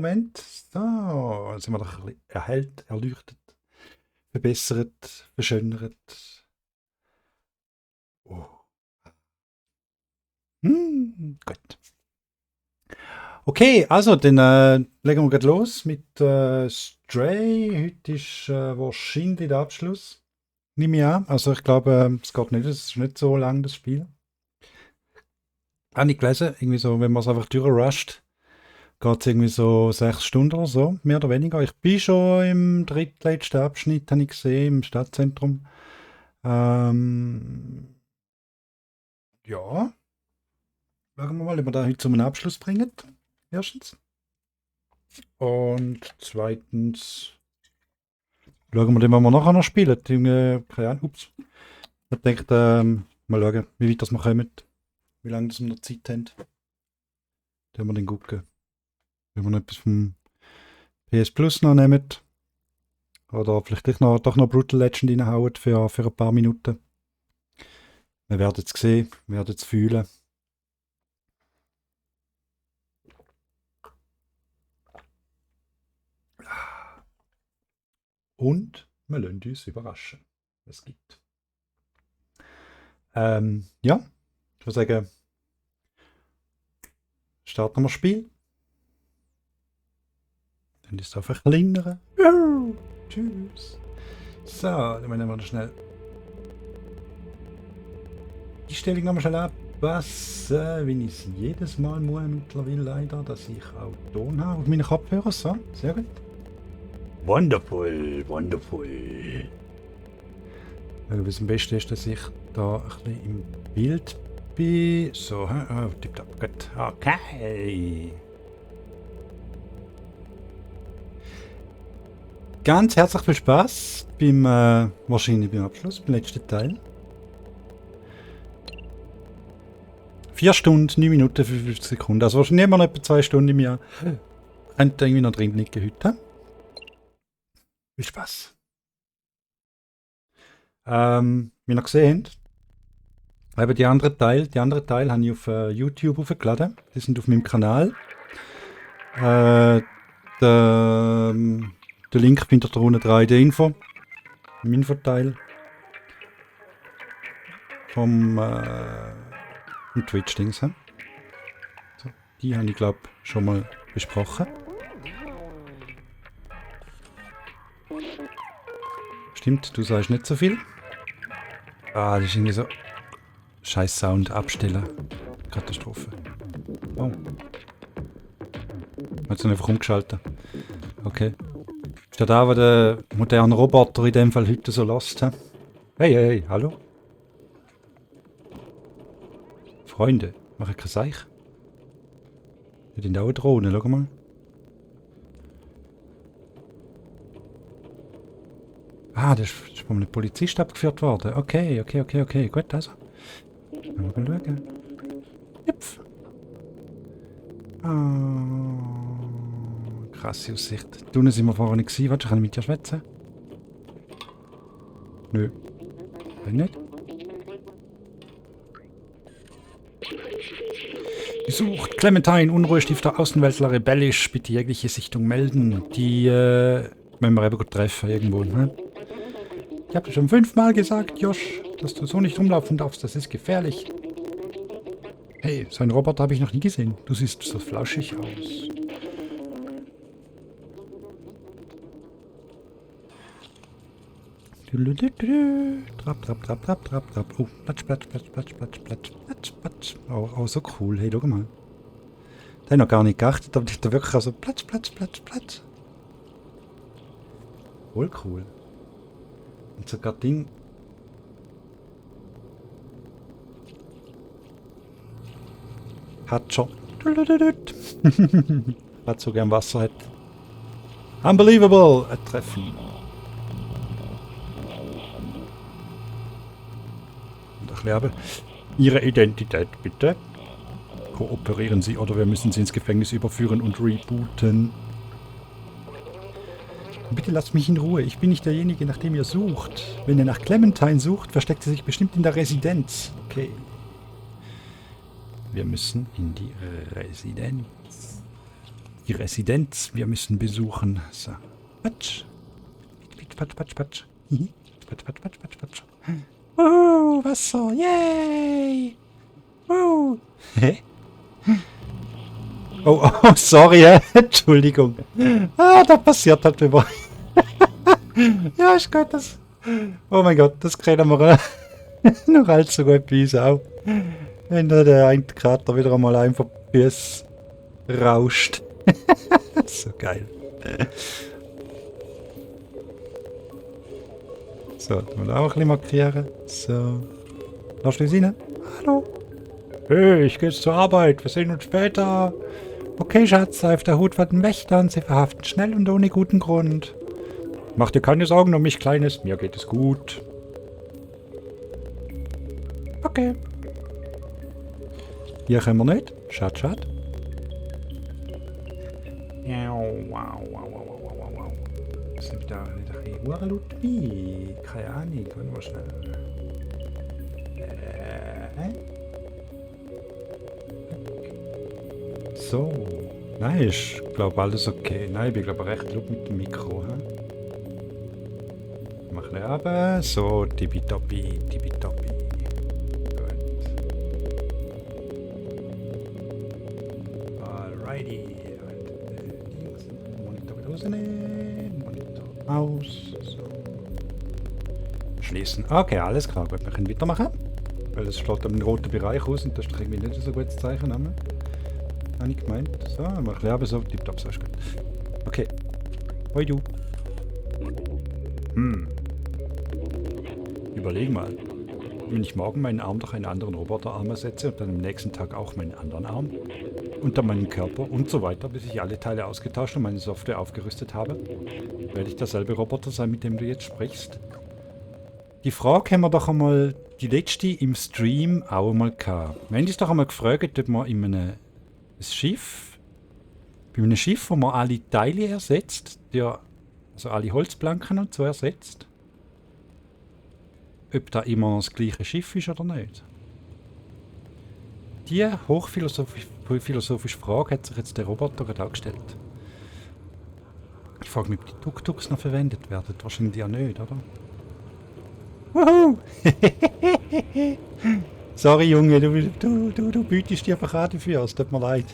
Moment. So, jetzt sind wir doch ein bisschen erhellt, erleuchtet, verbessert, verschönert. Oh. Gut. Okay, also dann legen wir gleich los mit Stray. Heute ist wahrscheinlich der Abschluss. Nehme ich an. Also ich glaube, es geht nicht, es ist nicht so lang, das Spiel. Habe ich gelesen, irgendwie so, wenn man es einfach durchrusht, geht es irgendwie so 6 Stunden oder so, mehr oder weniger. Ich bin schon im drittletzten Abschnitt, habe ich gesehen, im Stadtzentrum. Ja, schauen wir mal, ob wir da heute zum Abschluss bringen. Erstens. Und zweitens schauen wir dann, was wir nachher noch spielen. Keine Ahnung, ups. Ich denke, mal schauen, wie weit das wir kommen. Wie lange das wir noch Zeit haben. Dann wir dann gucken. Wenn wir noch etwas vom PS Plus noch nehmen. Oder vielleicht doch noch Brutal Legend reinhauen für ein paar Minuten. Wir werden es sehen, wir werden es fühlen. Und wir lassen uns überraschen, was es gibt. Ja, ich würde sagen, starten wir das Spiel. Dann ist es auf verkleinern. Tschüss. So, dann nehmen wir schnell die Stellung nochmal schnell anpassen, wie ich es jedes Mal muss mittlerweile leider, dass ich auch Ton habe auf meinen Kopfhörern. So, sehr gut. Wonderful, wonderful. Was am besten ist, dass ich da ein bisschen im Bild bin. So, tipptopp, gut. Okay. Ganz herzlich viel Spaß wahrscheinlich beim Abschluss, beim letzten Teil. 4 Stunden, 9 Minuten, 55 Sekunden. Also wahrscheinlich immer noch etwa 2 Stunden im Jahr. Könnte irgendwie noch drin liegen heute. Viel Spaß. Wie ihr gesehen habt, eben die anderen Teile habe ich auf YouTube hochgeladen. Die sind auf meinem Kanal. Den Link findet ihr unten dran in der Info. Im Infoteil. Vom Twitch-Dings. So, die habe ich, glaube ich, schon mal besprochen. Stimmt, du sagst nicht so viel. Ah, das ist irgendwie so. Scheiß Sound abstellen. Katastrophe. Oh. Hat es einfach umgeschaltet. Okay. Ist da, wo der moderne Roboter in dem Fall heute so lässt? Hey, hey, hallo? Freunde, mache ich kein Seich. Wir sind auch eine Drohne, schau mal. Ah, das ist von einem Polizist abgeführt worden. Okay, gut, also. Mal schauen. Hüpf. Krasse Aussicht. Da sind wir vorher nicht gewesen. Warte, kann ich mit dir schwätzen? Nö. Wenn nicht? Gesucht. Clementine, Unruhestifter, Außenweltler, rebellisch. Bitte jegliche Sichtung melden. Die, wenn wir eben gut treffen irgendwo, ne? Ich habe dir schon 5-mal gesagt, Josh, dass du so nicht rumlaufen darfst. Das ist gefährlich. Hey, so einen Roboter habe ich noch nie gesehen. Du siehst so flauschig aus. Trap. Oh, platsch. Oh, so cool. Hey, schau mal. Da habe ich noch gar nicht geachtet, aber da wirklich auch so platsch. Voll cool. Und sogar Ding. Hat schon. Hat so gern Wasser hat. Unbelievable! Ein Treffen. Und erklären. Ihre Identität bitte. Kooperieren Sie oder wir müssen Sie ins Gefängnis überführen und rebooten. Bitte lasst mich in Ruhe. Ich bin nicht derjenige, nach dem ihr sucht. Wenn ihr nach Clementine sucht, versteckt sie sich bestimmt in der Residenz. Okay. Wir müssen in die Residenz. Die Residenz, wir müssen besuchen. So. Patsch. Patsch, patsch, patsch. Patsch, patsch, patsch, patsch, patsch. Wasser, yay! Hä? Oh, sorry, Entschuldigung. Da passiert halt immer. Ja, ist gut, das... Oh mein Gott, das kriegen wir noch allzu gut bei uns auch. Wenn da der eine Krater wieder einmal einfach Füße rauscht. So geil. So, da wollen wir auch ein bisschen markieren. So. Lass du uns rein? Hallo? Hey, ich gehe jetzt zur Arbeit. Wir sehen uns später. Okay, Schatz, sei auf der Hut vor den Wächtern. Sie verhaften schnell und ohne guten Grund. Mach dir keine Sorgen um mich, Kleines. Mir geht es gut. Okay. Hier können wir nicht. Schade, schade. Wow. Das ist wieder ein bisschen urlaut. Keine Ahnung. Können wir schnell. So. Nein, ich glaube alles okay. Nein, ich bin glaube recht laut mit dem Mikro. Machen wir aber so, tippitoppi, tippitoppi. Gut. Alrighty. Monitor wieder rausnehmen. Monitor aus. So. Schließen. Okay, alles klar. Gut, wir können weitermachen. Weil es steht im roten Bereich aus und das ist irgendwie nicht so ein gutes Zeichen. Habe ich gemeint. So, machen wir aber so. Tipptopp, so ist gut. Okay. Hoi du. Überleg mal, wenn ich morgen meinen Arm durch einen anderen Roboterarm ersetze und dann am nächsten Tag auch meinen anderen Arm und dann meinen Körper und so weiter, bis ich alle Teile ausgetauscht und meine Software aufgerüstet habe, werde ich derselbe Roboter sein, mit dem du jetzt sprichst. Die Frage haben wir doch einmal, die letzte im Stream auch einmal gehabt. Wir haben uns doch einmal gefragt, ob man in einem Schiff, bei einem Schiff, wo man alle Teile ersetzt, also alle Holzplanken und so ersetzt, ob da immer das gleiche Schiff ist oder nicht. Die hochphilosophische Frage hat sich jetzt der Roboter gerade auch gestellt. Ich frage mich, ob die Tuk-Tuks noch verwendet werden. Wahrscheinlich ja nicht, oder? Wuhu! Sorry, Junge, du bietest dir einfach an dafür, es tut mir leid.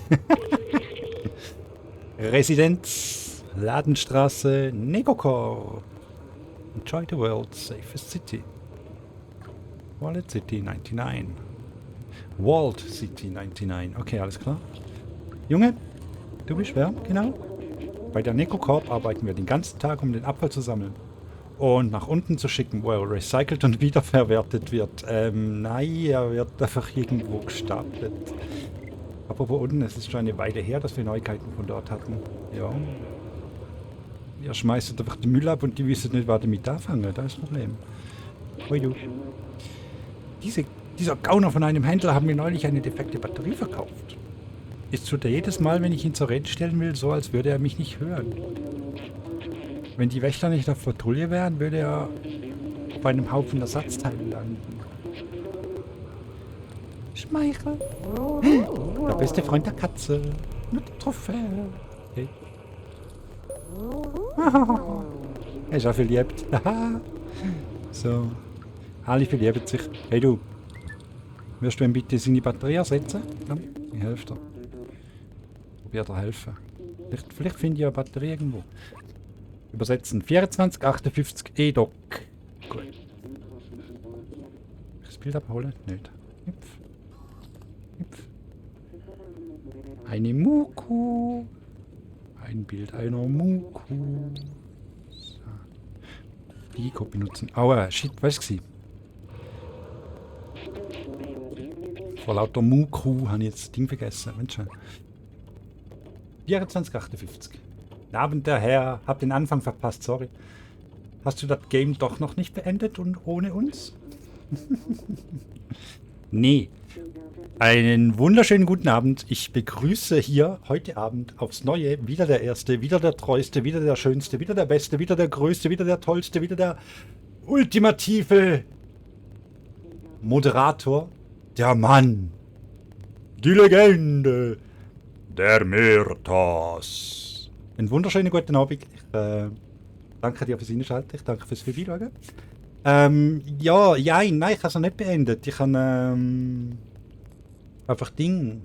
Residenz, Ladenstraße, Negokor. Enjoy the world's safest city. Wallet City 99. Walled City 99. Okay, alles klar. Junge, du bist wer? Genau. Bei der Nekocorp arbeiten wir den ganzen Tag, um den Abfall zu sammeln. Und nach unten zu schicken, wo er recycelt und wiederverwertet wird. Nein, er wird einfach irgendwo gestapelt. Apropos unten, es ist schon eine Weile her, dass wir Neuigkeiten von dort hatten. Ja. Ihr schmeißt einfach den Müll ab und die wissen nicht, was damit anfangen. Da ist das Problem. Hoi du. Dieser Gauner von einem Händler hat mir neulich eine defekte Batterie verkauft. Ist tut er jedes Mal, wenn ich ihn zur Rede stellen will, so, als würde er mich nicht hören. Wenn die Wächter nicht auf Patrouille wären, würde er auf einem Haufen Ersatzteile landen. Schmeichel. Der beste Freund der Katze. Mit Trophäe. Hey. Er ist auch verliebt. So. Ali verliebt sich. Hey du. Wirst du ihm bitte seine Batterie ersetzen? Ja, ich helfe dir. Probier dir helfen. Vielleicht finde ich eine Batterie irgendwo. Übersetzen. 2458 E-Doc. Gut. Das Bild abholen? Nicht. Hüpf. Hüpf. Eine Muku. Ein Bild einer Muku. So. Pico benutzen. Aua, shit, was war das? Vor lauter Muku habe ich jetzt das Ding vergessen. Mensch. 2458. Guten Abend, der Herr. Hab den Anfang verpasst, sorry. Hast du das Game doch noch nicht beendet und ohne uns? Nee. Einen wunderschönen guten Abend. Ich begrüße hier heute Abend aufs Neue wieder der Erste, wieder der Treueste, wieder der Schönste, wieder der Beste, wieder der Größte, wieder der Tollste, wieder der ultimative Moderator, der Mann, die Legende, Der Myrtas. Einen wunderschönen guten Abend. Ich danke dir fürs Einschalten. Ich danke fürs Vorbeischauen. Nein, ich habe es noch nicht beendet. Ich habe einfach Dinge.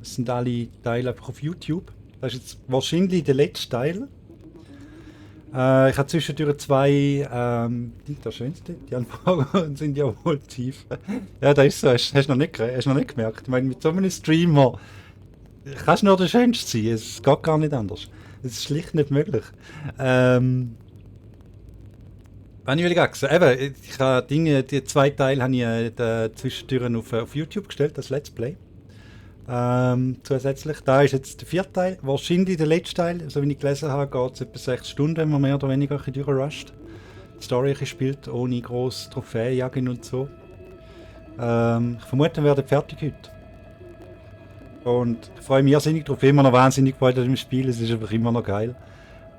Es sind alle Teile einfach auf YouTube. Das ist jetzt wahrscheinlich der letzte Teil. Ich habe zwischendurch zwei, das Schönste, die Anfragen sind ja wohl tief. Ja, das ist so, hast du noch nicht gemerkt. Ich meine, mit so einem Streamer kannst du nur der Schönste sein, es geht gar nicht anders. Es ist schlicht nicht möglich. Wenn ich will eben, ich habe Dinge, die zwei Teile habe ich zwischendurch auf YouTube gestellt, das Let's Play. Zusätzlich, da ist jetzt der vierte Teil, wahrscheinlich der letzte Teil, so wie ich gelesen habe, geht es etwa 6 Stunden, wenn man mehr oder weniger ein bisschen durchrusht. Die Story spielt ohne grosse Trophäenjagd und so. Ich vermute, wir werden fertig heute. Und ich freue mich irrsinnig drauf, immer noch wahnsinnig gefreut an dem Spiel, es ist einfach immer noch geil.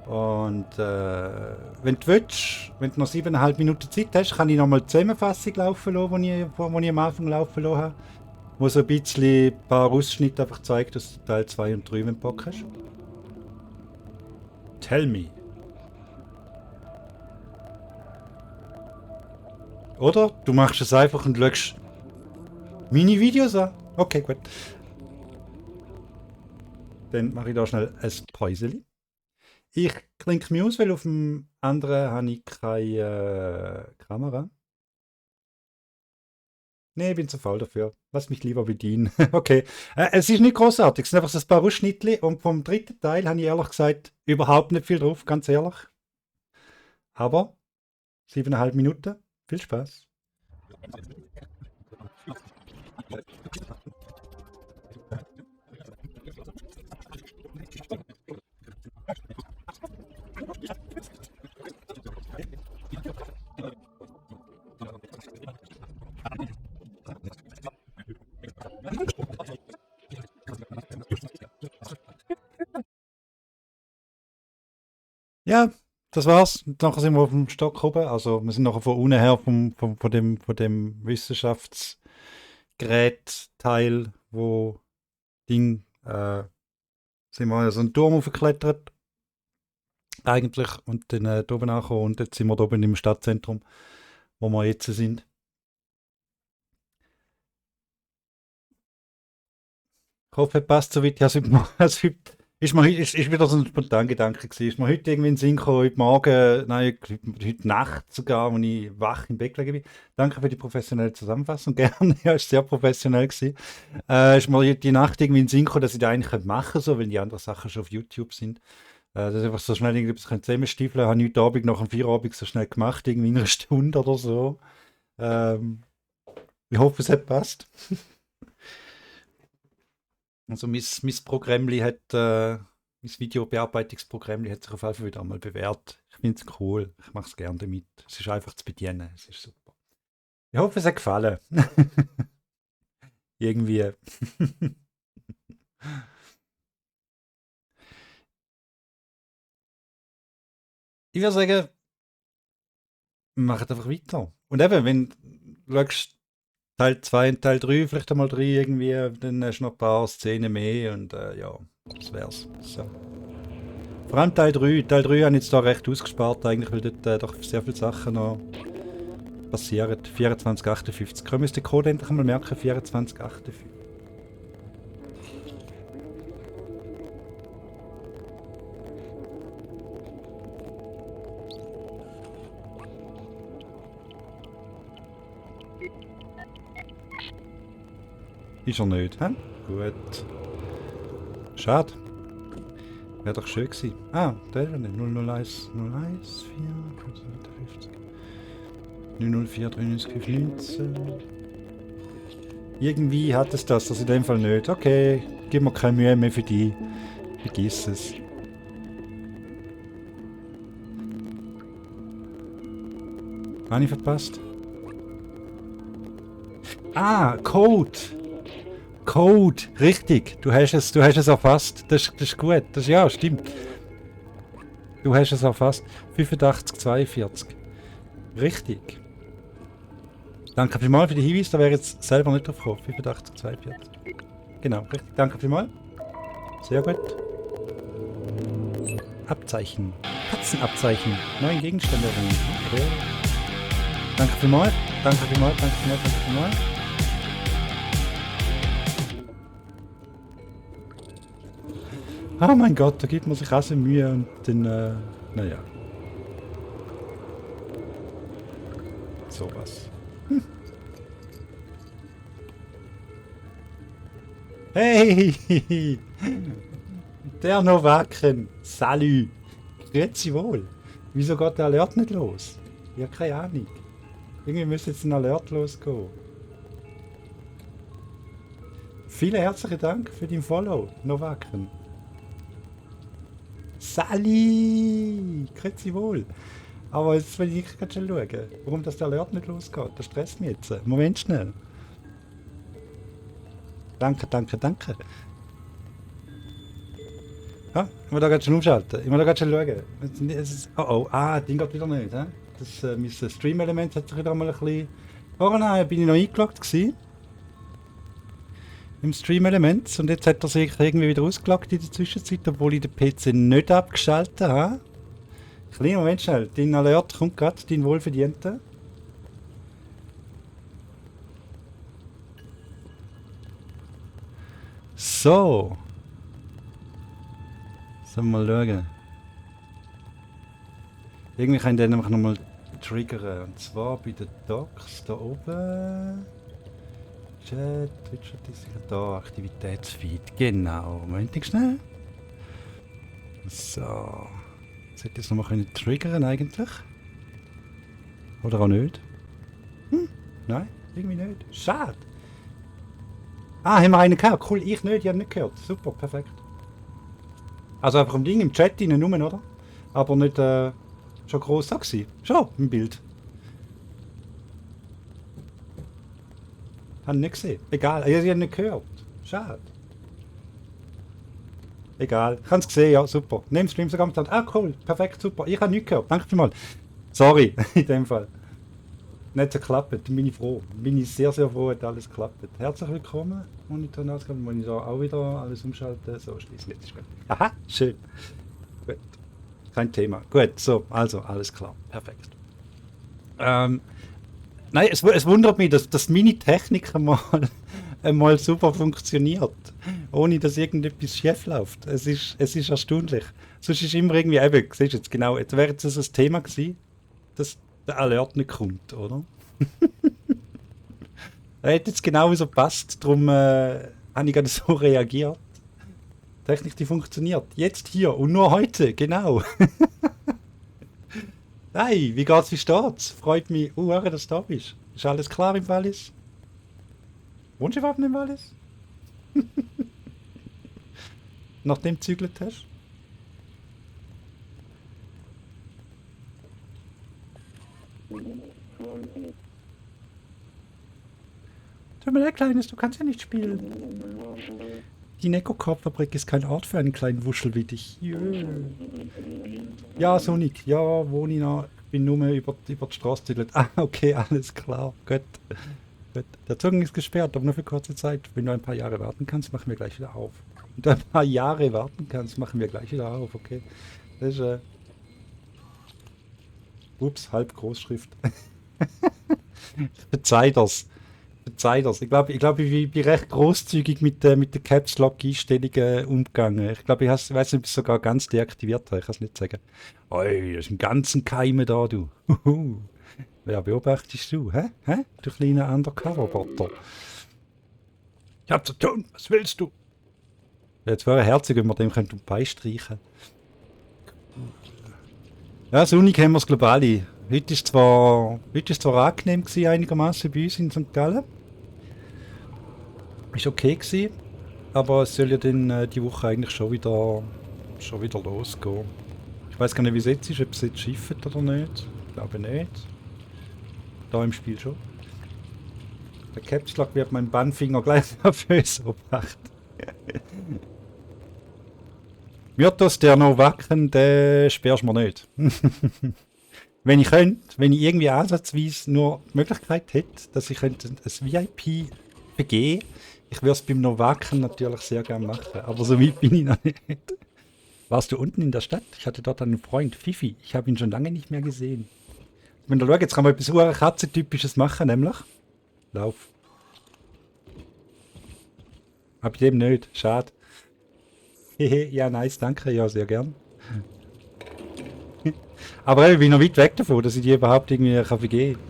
Und wenn du willst, wenn du noch 7,5 Minuten Zeit hast, kann ich nochmal die Zusammenfassung laufen lassen, die ich am Anfang laufen lassen habe. Wo so ein bisschen ein paar Ausschnitte einfach zeigt, dass du Teil 2 und 3 wenn du Bock hast. Tell me. Oder du machst es einfach und schaust meine Videos an. Okay, gut. Dann mache ich da schnell ein Päuseli. Ich klinke mich aus, weil auf dem anderen habe ich keine Kamera. Nee, ich bin zu faul dafür. Lass mich lieber bedienen. Okay. Es ist nicht großartig. Es sind einfach so ein paar Ausschnitte. Und vom dritten Teil habe ich ehrlich gesagt überhaupt nicht viel drauf, ganz ehrlich. Aber 7,5 Minuten. Viel Spaß. Ja, das war's. Nachher sind wir auf dem Stock oben. Also wir sind nachher von unten her von dem Wissenschaftsgerätteil, wo Ding, sind wir so einen Turm aufgeklettert. Eigentlich. Und dann da oben angekommen. Und jetzt sind wir da oben im Stadtzentrum, wo wir jetzt sind. Ich hoffe, es passt so weit. Ja, ist wieder so ein spontaner Gedanke gewesen. Ist mir heute irgendwie in den Sinn gekommen, heute Morgen, nein, heute Nacht sogar, als ich wach im Bett gelegen bin. Danke für die professionelle Zusammenfassung, gerne, ja, ist sehr professionell gewesen. Ist mir die Nacht irgendwie in den Sinn gekommen, dass ich das eigentlich machen könnte, so, weil die anderen Sachen schon auf YouTube sind. Dass ich einfach so schnell irgendwas zusammenstiefeln habe ich heute Abend nach dem Feierabend so schnell gemacht, irgendwie in einer Stunde oder so. Ich hoffe, es hat passt. Also mein Programmli hat, mein Videobearbeitungsprogrammli hat sich auf jeden Fall wieder einmal bewährt. Ich finde es cool, ich mache es gerne damit. Es ist einfach zu bedienen, es ist super. Ich hoffe, es hat gefallen. Irgendwie. Ich würde sagen, wir machen einfach weiter. Und eben, wenn du schaust, Teil 2 und Teil 3, vielleicht einmal 3 irgendwie, dann hast du noch ein paar Szenen mehr und ja, das wär's. So. Vor allem Teil 3. Teil 3 habe ich jetzt da recht ausgespart, eigentlich, weil dort doch sehr viele Sachen noch passieren. 2458. Können wir uns den Code endlich mal merken? 2458. Ist er nicht, hä? Gut. Schade. Wäre doch schön gewesen. Ah, der ist nicht. 001 01 4 904 93 19. Irgendwie hat es das in dem Fall nicht. Okay, gib mir keine Mühe mehr für die. Vergiss es. Habe ich verpasst? Ah, Code! Code, richtig. Du hast es erfasst. Das ist gut. Ja, stimmt. Du hast es erfasst. 8542. Richtig. Danke vielmals für den Hinweis. Da wäre jetzt selber nicht drauf gekommen. 8542. Genau, richtig. Danke vielmals. Sehr gut. Abzeichen. Katzenabzeichen. Neuen Gegenstände. Okay. Danke vielmals. Danke vielmals, danke vielmals, danke vielmals. Oh mein Gott, da gibt man sich rasse Mühe und dann, naja. Sowas. Hey! Der Novaken! Salü! Grüezi wohl! Wieso geht der Alert nicht los? Ja, keine Ahnung. Irgendwie müsste jetzt ein Alert losgehen. Vielen herzlichen Dank für den Follow, Novaken. Sali! Grüezi wohl! Aber jetzt will ich gerade schon schauen, warum das der Alert nicht losgeht. Das stresst mich jetzt. Moment schnell. Danke, danke, danke. Ja, ich muss da gerade schon umschalten. Ich muss da gerade schon schauen. Oh oh, das Ding geht wieder nicht. He? Das, mein Stream-Element hat sich wieder mal ein bisschen... Oh nein, bin ich noch eingeloggt gewesen. Im Stream-Element. Und jetzt hat er sich irgendwie wieder ausgeloggt in der Zwischenzeit, obwohl ich den PC nicht abgeschaltet habe. Kleiner Moment schnell. Dein Alert kommt gerade, dein Wohlverdienter. So. Sollen wir mal schauen. Irgendwie kann ich den nämlich nochmal triggern. Und zwar bei den Docs da oben. Chat, Twitch, da, Aktivitätsfeed. Genau. Moment schnell. So. Jetzt hätte ich es nochmal triggern eigentlich. Oder auch nicht. Nein, irgendwie nicht. Schade. Ah, haben wir einen gehabt? Cool, ich nicht, ich habe nicht gehört. Super, perfekt. Also einfach im Ding, im Chat rein nur, oder? Aber nicht schon gross da gewesen. Schon im Bild. Haben nicht gesehen. Egal, ich habe nicht gehört. Schade. Egal, ich habe es gesehen, ja, super. Nehmt Stream sogar mit. Ah, cool, perfekt, super. Ich habe nichts gehört, danke vielmals. Sorry, in dem Fall. Nicht so geklappt, bin ich froh. Bin ich sehr, sehr froh, hat alles geklappt. Herzlich willkommen, Monitor-Ausgabe, Monitor auch wieder alles umschalten. So, schließen jetzt ist gut. Aha, schön. Gut, kein Thema. Gut, so, also, alles klar, perfekt. Nein, es wundert mich, dass meine Technik einmal super funktioniert, ohne dass irgendetwas schief läuft. Es ist erstaunlich. Sonst ist immer irgendwie, eben, siehst du jetzt genau, jetzt wäre es ein Thema gewesen, dass der Alert nicht kommt, oder? Er hätte jetzt genau so gepasst, darum habe ich gerade so reagiert. Die Technik, die funktioniert. Jetzt hier und nur heute, genau. Hey, wie geht's, wie steht's? Freut mich, dass du da bist. Ist alles klar im Wallis? Wohnst du überhaupt im Wallis? Nachdem du gezügelt hast? Tut mir leid, Kleines, du kannst ja nicht spielen. Die Neko-Korbfabrik ist kein Ort für einen kleinen Wuschel wie dich. Jö. Ja, Sonic, ja, wohne ich noch. Ich bin nur mehr über die Straße gezügelt. Ah, okay, alles klar. Gut. Gut. Der Zugang ist gesperrt, aber nur für kurze Zeit. Wenn du ein paar Jahre warten kannst, machen wir gleich wieder auf. Wenn du ein paar Jahre warten kannst, machen wir gleich wieder auf, okay? Das ist, ups, halb Großschrift. Verzeih das. Verzeih das. Ich glaube, ich bin recht großzügig mit der Caps Lock Einstellungen umgegangen. Ich glaube, ich weiß nicht, ob ich es sogar ganz deaktiviert habe. Ich kann es nicht sagen. Oi, das sind ganzen Keime da, du. Wer beobachtest du, hä? Hä? Du kleiner Undercover-Botter. Ich hab zu tun, was willst du? Jetzt wäre herzig, wenn wir dem beistreichen. Ja, Sonic haben wir es global. Heute ist zwar angenehm gewesen, einigermaßen bei uns in St. Gallen. Ist okay gewesen, aber es soll ja dann die Woche eigentlich schon wieder losgehen. Ich weiß gar nicht, wie es jetzt ist, ob es jetzt schifft oder nicht. Ich glaube nicht. Da im Spiel schon. Der Caps Lock wird mein Bannfinger gleich nervös gebracht. Myrtos, der noch wacken, den sperrst du mir nicht. Wenn ich irgendwie ansatzweise nur die Möglichkeit hätte, dass ich ein VIP begehen, Ich würde es beim Novaken natürlich sehr gerne machen, aber so weit bin ich noch nicht. Warst du unten in der Stadt? Ich hatte dort einen Freund, Fifi. Ich habe ihn schon lange nicht mehr gesehen. Wenn du schaust, jetzt kann man etwas Katzentypisches machen, nämlich Lauf. Ab dem nicht, schade. Hehe, ja, nice, danke, ja, sehr gern. Aber ich bin noch weit weg davon, dass ich die überhaupt irgendwie vergehen kann.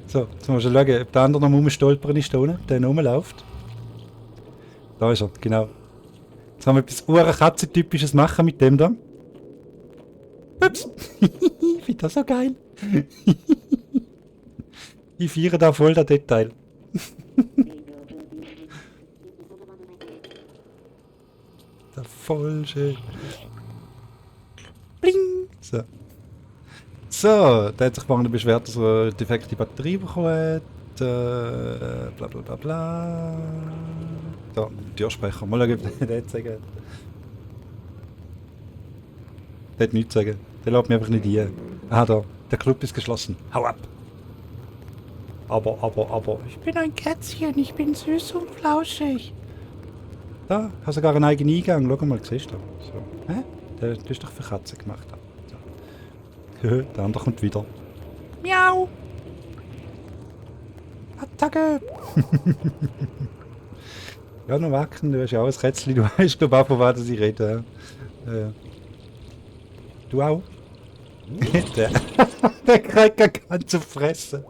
So, jetzt muss ich schauen, ob der andere noch rumstolpern ist da unten, der rumläuft. Da ist er, genau. Jetzt haben wir etwas Katzentypisches machen mit dem da. Ups. Ich finde das so geil. Ich feiere da voll das Detail. Das voll schön. Bling. So. So, der hat sich vorhin beschwert, dass er eine defekte Batterie bekommen hat. Bla bla bla bla. Da, Türsprecher. Mal schauen, ob der das sagen hat. Der hat nichts zu sagen. Der lässt mich einfach nicht ein. Ah, da. Der Club ist geschlossen. Hau ab! Aber. Ich bin ein Kätzchen. Ich bin süß und flauschig. Da, hast sogar einen eigenen Eingang. Schau mal, siehst du? So. Hä? Der ist doch für Katzen gemacht. So. Der andere kommt wieder. Miau! Attacke! Ja, noch wacken, du hast ja auch ein Kätzchen. Du weißt, glaube ich, auch, von was ich rede. Du auch? der kriegt gar keinen zu fressen.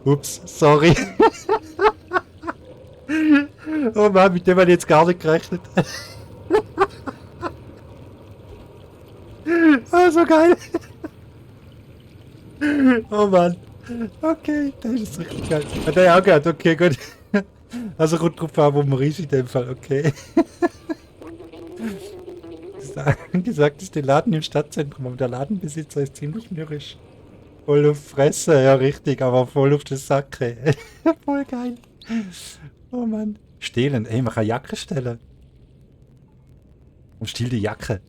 Ups, sorry. Oh Mann, mit dem habe ich jetzt gar nicht gerechnet. Oh, so geil. Oh Mann. Okay, das ist richtig geil. Hat er auch gehört, okay, gut. Also kommt drauf an, wo man ist in dem Fall, okay. Gesagt ist der Laden im Stadtzentrum, aber der Ladenbesitzer ist ziemlich mürrisch. Voll auf Fresse, ja richtig, aber voll auf den Sack. Voll geil. Oh Mann. Stehlen, ey, man kann Jacke stellen. Und still die Jacke.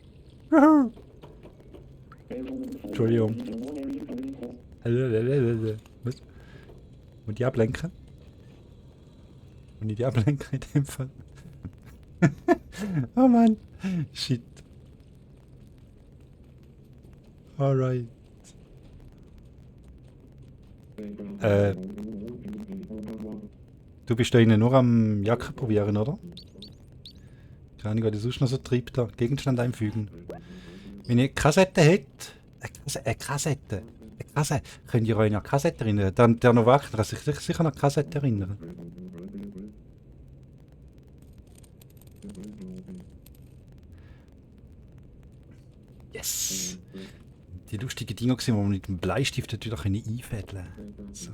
Entschuldigung. Was? Und die ablenken? Und die ablenken in dem Fall. Oh Mann. Shit. Alright. Du bist da innen nur am Jacke probieren, oder? Keine Ahnung, was das sonst noch so treibt da. Gegenstand einfügen. Wenn ihr eine Kassette hättet, eine Kassette, könnt ihr euch an Kassette erinnern? Der Novak kann sich sicher an Kassette erinnern. Yes! Die lustigen Dinger, die man mit dem Bleistift natürlich einfädeln können. So.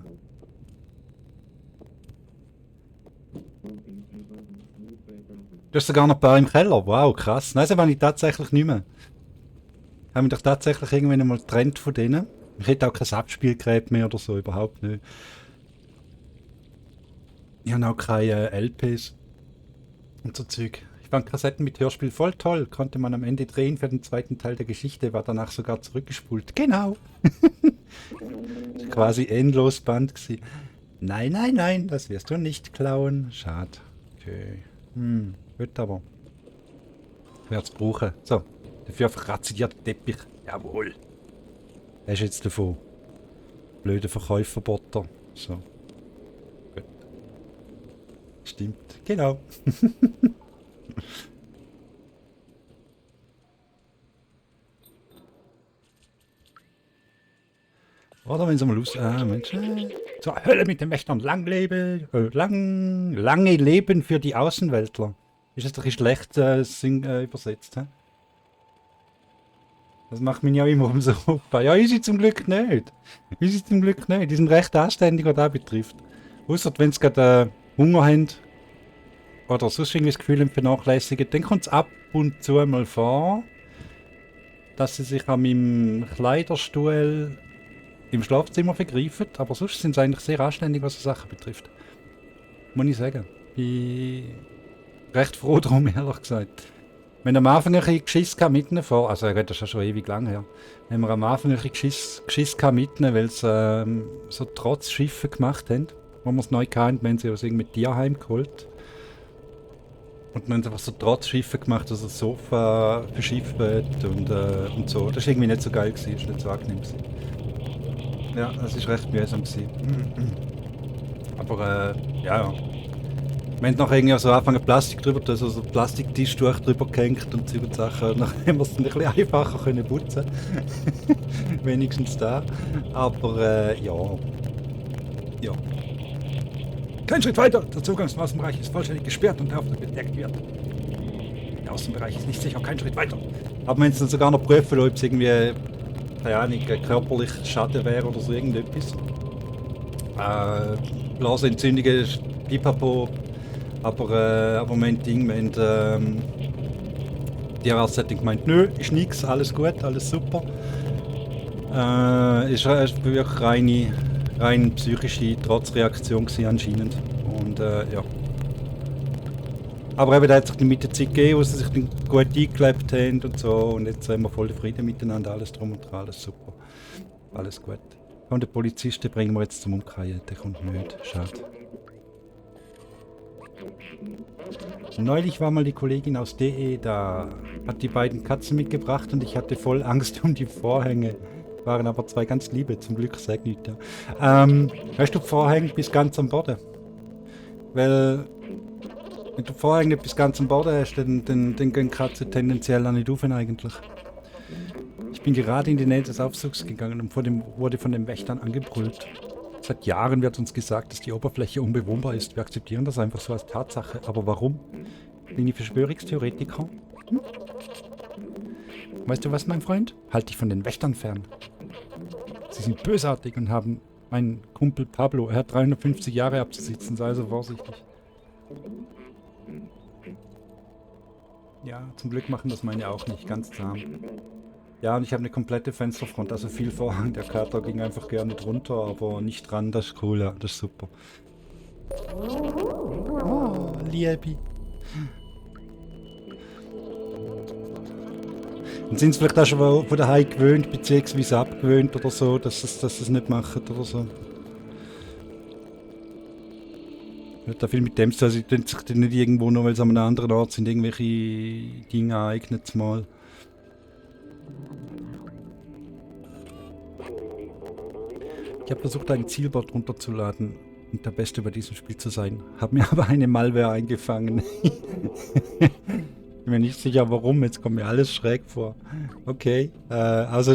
Du hast sogar noch ein paar im Keller. Wow, krass. Nein, das habe ich tatsächlich nicht mehr. Ich habe mich doch tatsächlich irgendwann einmal getrennt von denen. Ich hätte auch kein Abspielgerät mehr oder so, überhaupt nicht. Ich habe auch keine LPs und so Zeug. Ich fand Kassetten mit Hörspiel voll toll. Konnte man am Ende drehen für den zweiten Teil der Geschichte, war danach sogar zurückgespult. Genau! Quasi endlos Band gewesen. Nein, das wirst du nicht klauen. Schade. Okay. Gut aber. Ich werde es brauchen. So, dafür verkratze ich dir den Teppich. Jawohl. Er ist jetzt davon. Blöde Verkäuferbotter. So. Gut. Stimmt. Genau. Oder wenn sie mal los... Mensch. Zur Hölle mit den Wächtern. Lange Leben für die Außenweltler. Ist das doch schlecht übersetzt, hä? Das macht mich ja immer umso Opa. Ja, ist sie zum Glück nicht. Die sind recht anständig, was das betrifft. Außer wenn sie gerade Hunger haben oder sonst irgendwie das Gefühl haben, vernachlässigen, dann kommt es ab und zu mal vor, dass sie sich an meinem Kleiderstuhl im Schlafzimmer vergreifen. Aber sonst sind sie eigentlich sehr anständig, was so Sachen betrifft. Muss ich sagen. Ich bin recht froh drum, ehrlich gesagt. Wenn am Anfang ein bisschen Geschiss hatte mit ihnen vor, also das ist ja schon ewig lang her, wenn wir am Anfang ein bisschen Geschiss hatte mit ihnen, weil sie so Trotzschiffe gemacht haben, wo wir es neu hatten, wenn sie aus irgendeinem Tierheim geholt. Und dann haben sie einfach so Trotzschiffe gemacht, also Sofa verschifft und so. Das war irgendwie nicht so geil, gewesen, das war nicht so angenehm. Gewesen. Ja, das ist recht mühsam gewesen. Aber ja. Wir haben nachher irgendwie so angefangen Plastik drüber, also so Plastiktischtuch drüber gehängt und so Sachen. Dann haben wir es ein bisschen einfacher können putzen. Wenigstens da. Aber ja. Ja. Kein Schritt weiter! Der Zugang zum Außenbereich ist vollständig gesperrt und der Auftrag gedeckt wird. Der Außenbereich ist nicht sicher, kein Schritt weiter. Aber wenn es dann sogar noch prüfen, ob es irgendwie, keine Ahnung, körperlich Schaden wäre oder so irgendetwas. Blasenentzündungen, pipapo. Aber wir haben die Ärzte hat gemeint, nö, ist nix, alles gut, alles super. Ist wirklich rein psychische Trotzreaktion gewesen anscheinend. Und ja. Aber eben, da hat sich mit der Zeit gegeben, wo sie sich dann gut eingelebt haben und so. Und jetzt haben wir voll Frieden miteinander, alles drum und dran, alles super. Alles gut. Und den Polizisten bringen wir jetzt zum Umkehren, der kommt nicht, schade. Neulich war mal die Kollegin aus DE da, hat die beiden Katzen mitgebracht und ich hatte voll Angst um die Vorhänge. Waren aber zwei ganz liebe, zum Glück sag nicht da. Weißt du, Vorhänge bis ganz am Boden. Weil, wenn du Vorhänge nicht bis ganz am Boden hast, dann gehen Katzen tendenziell auch nicht rauf eigentlich. Ich bin gerade in die Nähe des Aufzugs gegangen und wurde von den Wächtern angebrüllt. Seit Jahren wird uns gesagt, dass die Oberfläche unbewohnbar ist. Wir akzeptieren das einfach so als Tatsache. Aber warum? Bin ich Verschwörungstheoretiker? Hm? Weißt du was, mein Freund? Halt dich von den Wächtern fern. Sie sind bösartig und haben meinen Kumpel Pablo, er hat 350 Jahre abzusitzen, sei also vorsichtig. Ja, zum Glück machen das meine auch nicht, ganz zahm. Ja, und ich habe eine komplette Fensterfront, also viel Vorhang. Der Kater ging einfach gerne drunter, aber nicht dran, das ist cool, ja, das ist super. Oh, Liebi. Und sind sie vielleicht auch schon von daheim gewöhnt, beziehungsweise abgewöhnt oder so, dass sie es nicht machen oder so. Ich da viel mit dem zu tun, sie tun sich nicht irgendwo, nur weil sie an einem anderen Ort sind, irgendwelche Dinge eignet mal. Ich habe versucht, ein Zielbot runterzuladen und der Beste bei diesem Spiel zu sein. Habe mir aber eine Malware eingefangen. Ich bin mir nicht sicher, warum. Jetzt kommt mir alles schräg vor. Okay, also...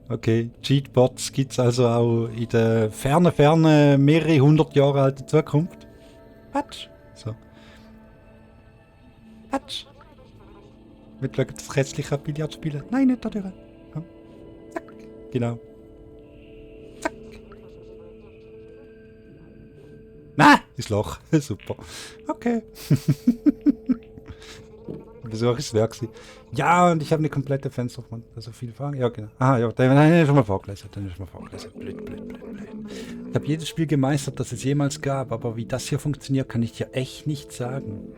Okay, Cheatbots gibt es also auch in der ferne, mehrere hundert Jahre alten Zukunft. Patsch. So. Patsch. Wir schauen das restliche Billard spielen. Nein, nicht da durch. Ja. Zack. Genau. Zack. Na, ist Loch. Super. Okay. Besuch ist wer gewesen. Ja, und ich habe eine komplette Fensterfront. Also viele Fragen. Ja, genau. Ah, ja, den ist schon mal vorgelesen. Blöd. Ich habe jedes Spiel gemeistert, das es jemals gab, aber wie das hier funktioniert, kann ich dir echt nicht sagen.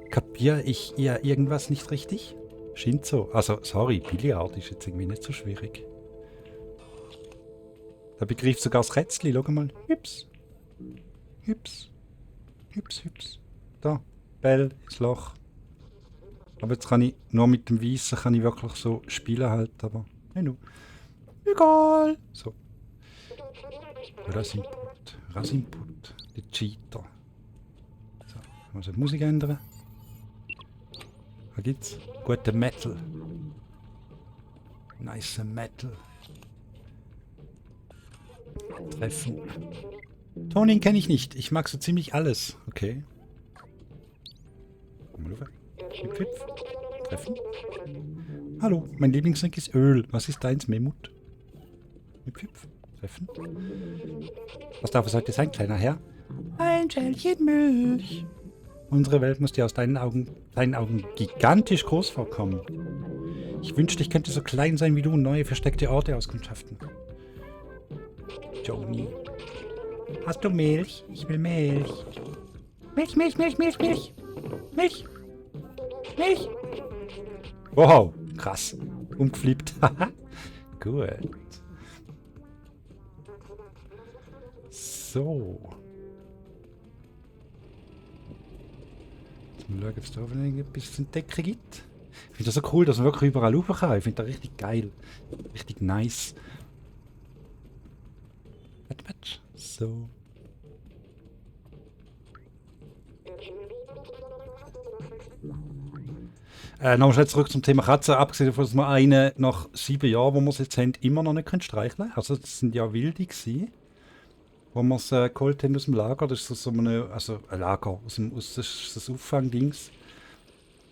Kapiere ich eher irgendwas nicht richtig? Shinzo. Also, sorry, Billard ist jetzt irgendwie nicht so schwierig. Da begriff sogar das Rätsel. Schau mal. Hüps. Da. Bell, das Loch. Aber jetzt kann ich nur mit dem Weißen kann ich wirklich so spielen halt, aber egal. So. Rasinput. Die Cheater. So, ich muss die Musik ändern. Was gibt's? Gute Metal. Nice Metal. Treffen. Toning kenne ich nicht. Ich mag so ziemlich alles. Okay. Mal rüber. Hüpf. Treffen. Hallo, mein Lieblingsdrink ist Öl. Was ist deins, Mehmut? Hüpf. Treffen. Was darf es heute sein, kleiner Herr? Ein Schälchen Milch. Unsere Welt muss dir aus deinen Augen gigantisch groß vorkommen. Ich wünschte, ich könnte so klein sein wie du und neue versteckte Orte auskundschaften. Joni. Hast du Milch? Ich will Milch. Milch. Milch! Wow, krass. Umgeflippt. Gut. So. Jetzt mal schauen, ob es da oben irgendetwas zu entdecken gibt. Ich finde das so cool, dass man wirklich überall rauf kann. Ich finde das richtig geil. Richtig nice. Match. So. Nochmal schnell zurück zum Thema Katzen. Abgesehen davon, dass wir eine nach 7 Jahren, wo wir es jetzt haben, immer noch nicht streicheln können. Also das sind ja wilde gewesen, wo wir es geholt haben aus dem Lager. Das ist so eine, also ein Lager, das ist das Auffangdings.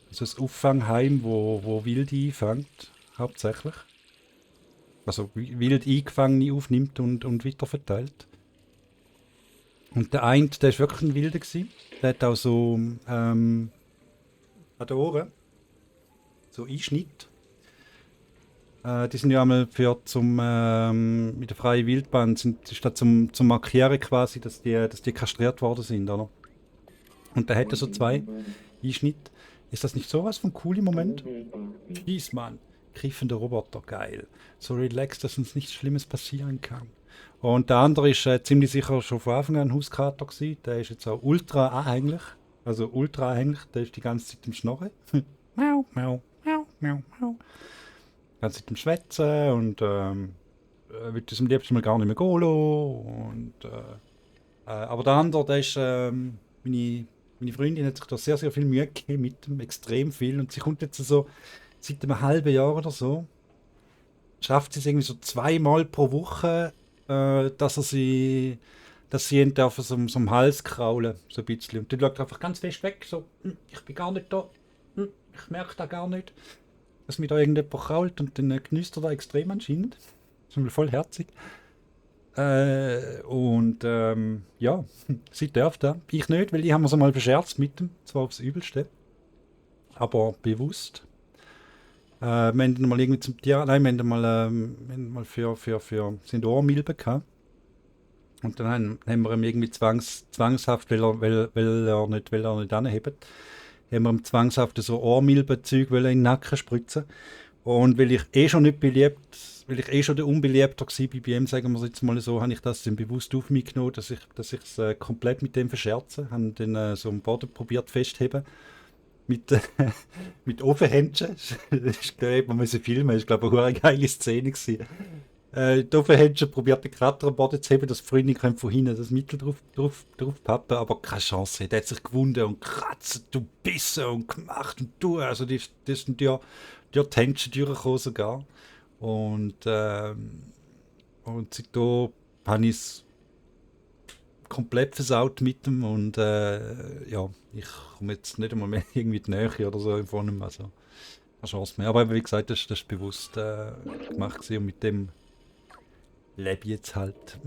Also ein Auffangheim, wo Wilde einfängt, hauptsächlich. Also wild Eingefangene aufnimmt und weiterverteilt. Und der eine, der ist wirklich ein Wilder gewesen. Der hat auch so an den Ohren so Einschnitt. Die sind ja einmal für mit der freien Wildbahn ist das zum Markieren quasi, dass die kastriert worden sind, oder? Und da hätte so 2 Einschnitt. Ist das nicht sowas von cool im Moment? Peace, Mann. Griffender Roboter, geil. So relaxed, dass uns nichts Schlimmes passieren kann. Und der andere ist ziemlich sicher schon von Anfang an ein Hauskater gewesen. Der ist jetzt auch ultra anhänglich. Also ultra anhänglich, der ist die ganze Zeit im Schnorren. Mau, mau, mau, mau, mau. Die ganze Zeit im Schwätzen und will das am liebsten mal gar nicht mehr gehen lassen. Und, aber der andere, der ist, meine Freundin hat sich da sehr, sehr viel Mühe gegeben mit dem, extrem viel. Und sie kommt jetzt so seit einem halben Jahr oder so, schafft sie es irgendwie so 2-mal pro Woche, dass sie ihn darf so am Hals kraulen, so ein bisschen. Und dann schaut er einfach ganz fest weg, so, ich bin gar nicht da, ich merke da gar nicht, dass mir da irgendjemand krault und dann genießt er da extrem anscheinend. Das ist mir voll herzig. Ja, sie darf da. Ich nicht, weil ich habe mir so mal verscherzt mit dem, zwar aufs Übelste, aber bewusst. Wir haben dann mal irgendwie zum Tier, nein, wir haben mal sind Ohrmilben gehabt. Und dann haben wir ihm irgendwie zwangshaft, weil er nicht anhebt, haben wir ihm zwangshaft so Ohrmilbenzeug in den Nacken spritzen. Und weil ich eh schon der Unbeliebter war bei ihm, sagen wir es jetzt mal so, habe ich das dann bewusst auf mich genommen, dass ich es komplett mit dem verscherze. Habe dann so am Boden probiert festheben. Mit Ofenhändchen. Man muss filmen, das war, glaube ich, eine geile Szene gewesen. Die Ofenhändchen probiert den Krater am Boden zu heben, dass die Freundin von hinten das Mittel drauf pappen, aber keine Chance. Der hat sich gewunden und kratzt und bissen und gemacht und tun. Also das sind ja die Händchen durchgekommen sogar. Und seitdem habe ich es komplett versaut mit dem und ja, ich komme jetzt nicht einmal mehr irgendwie in die Nähe oder so von ihm, also keine Chance mehr. Aber wie gesagt, das ist bewusst gemacht gewesen und mit dem lebe ich jetzt halt.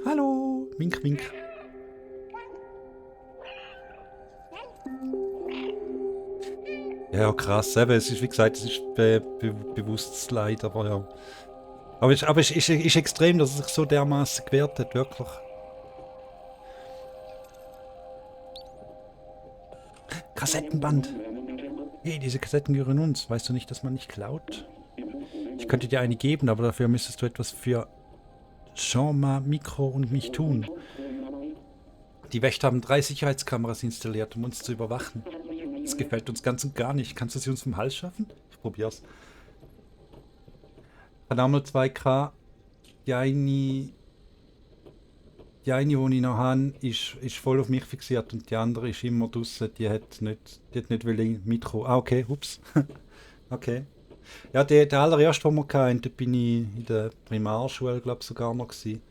Hallo, wink, wink. Ja, krass, eben, es ist, wie gesagt, es ist bewusstes Leid, aber ja. Aber es ist extrem, dass er sich so dermaßen gewehrt hat, wirklich. Kassettenband. Hey, diese Kassetten gehören uns. Weißt du nicht, dass man nicht klaut? Ich könnte dir eine geben, aber dafür müsstest du etwas für Jean-Ma, Mikro und mich tun. Die Wächter haben 3 Sicherheitskameras installiert, um uns zu überwachen. Das gefällt uns ganz und gar nicht. Kannst du sie uns vom Hals schaffen? Ich probier's. Verdammt 2K. Die eine, die ich noch habe, ist voll auf mich fixiert und die andere ist immer draussen. Die hat nicht mitkommen. Ah, okay, ups. Okay. Ja, der allererste, den wir hatten, da bin ich in der Primarschule, glaube ich, sogar noch gewesen.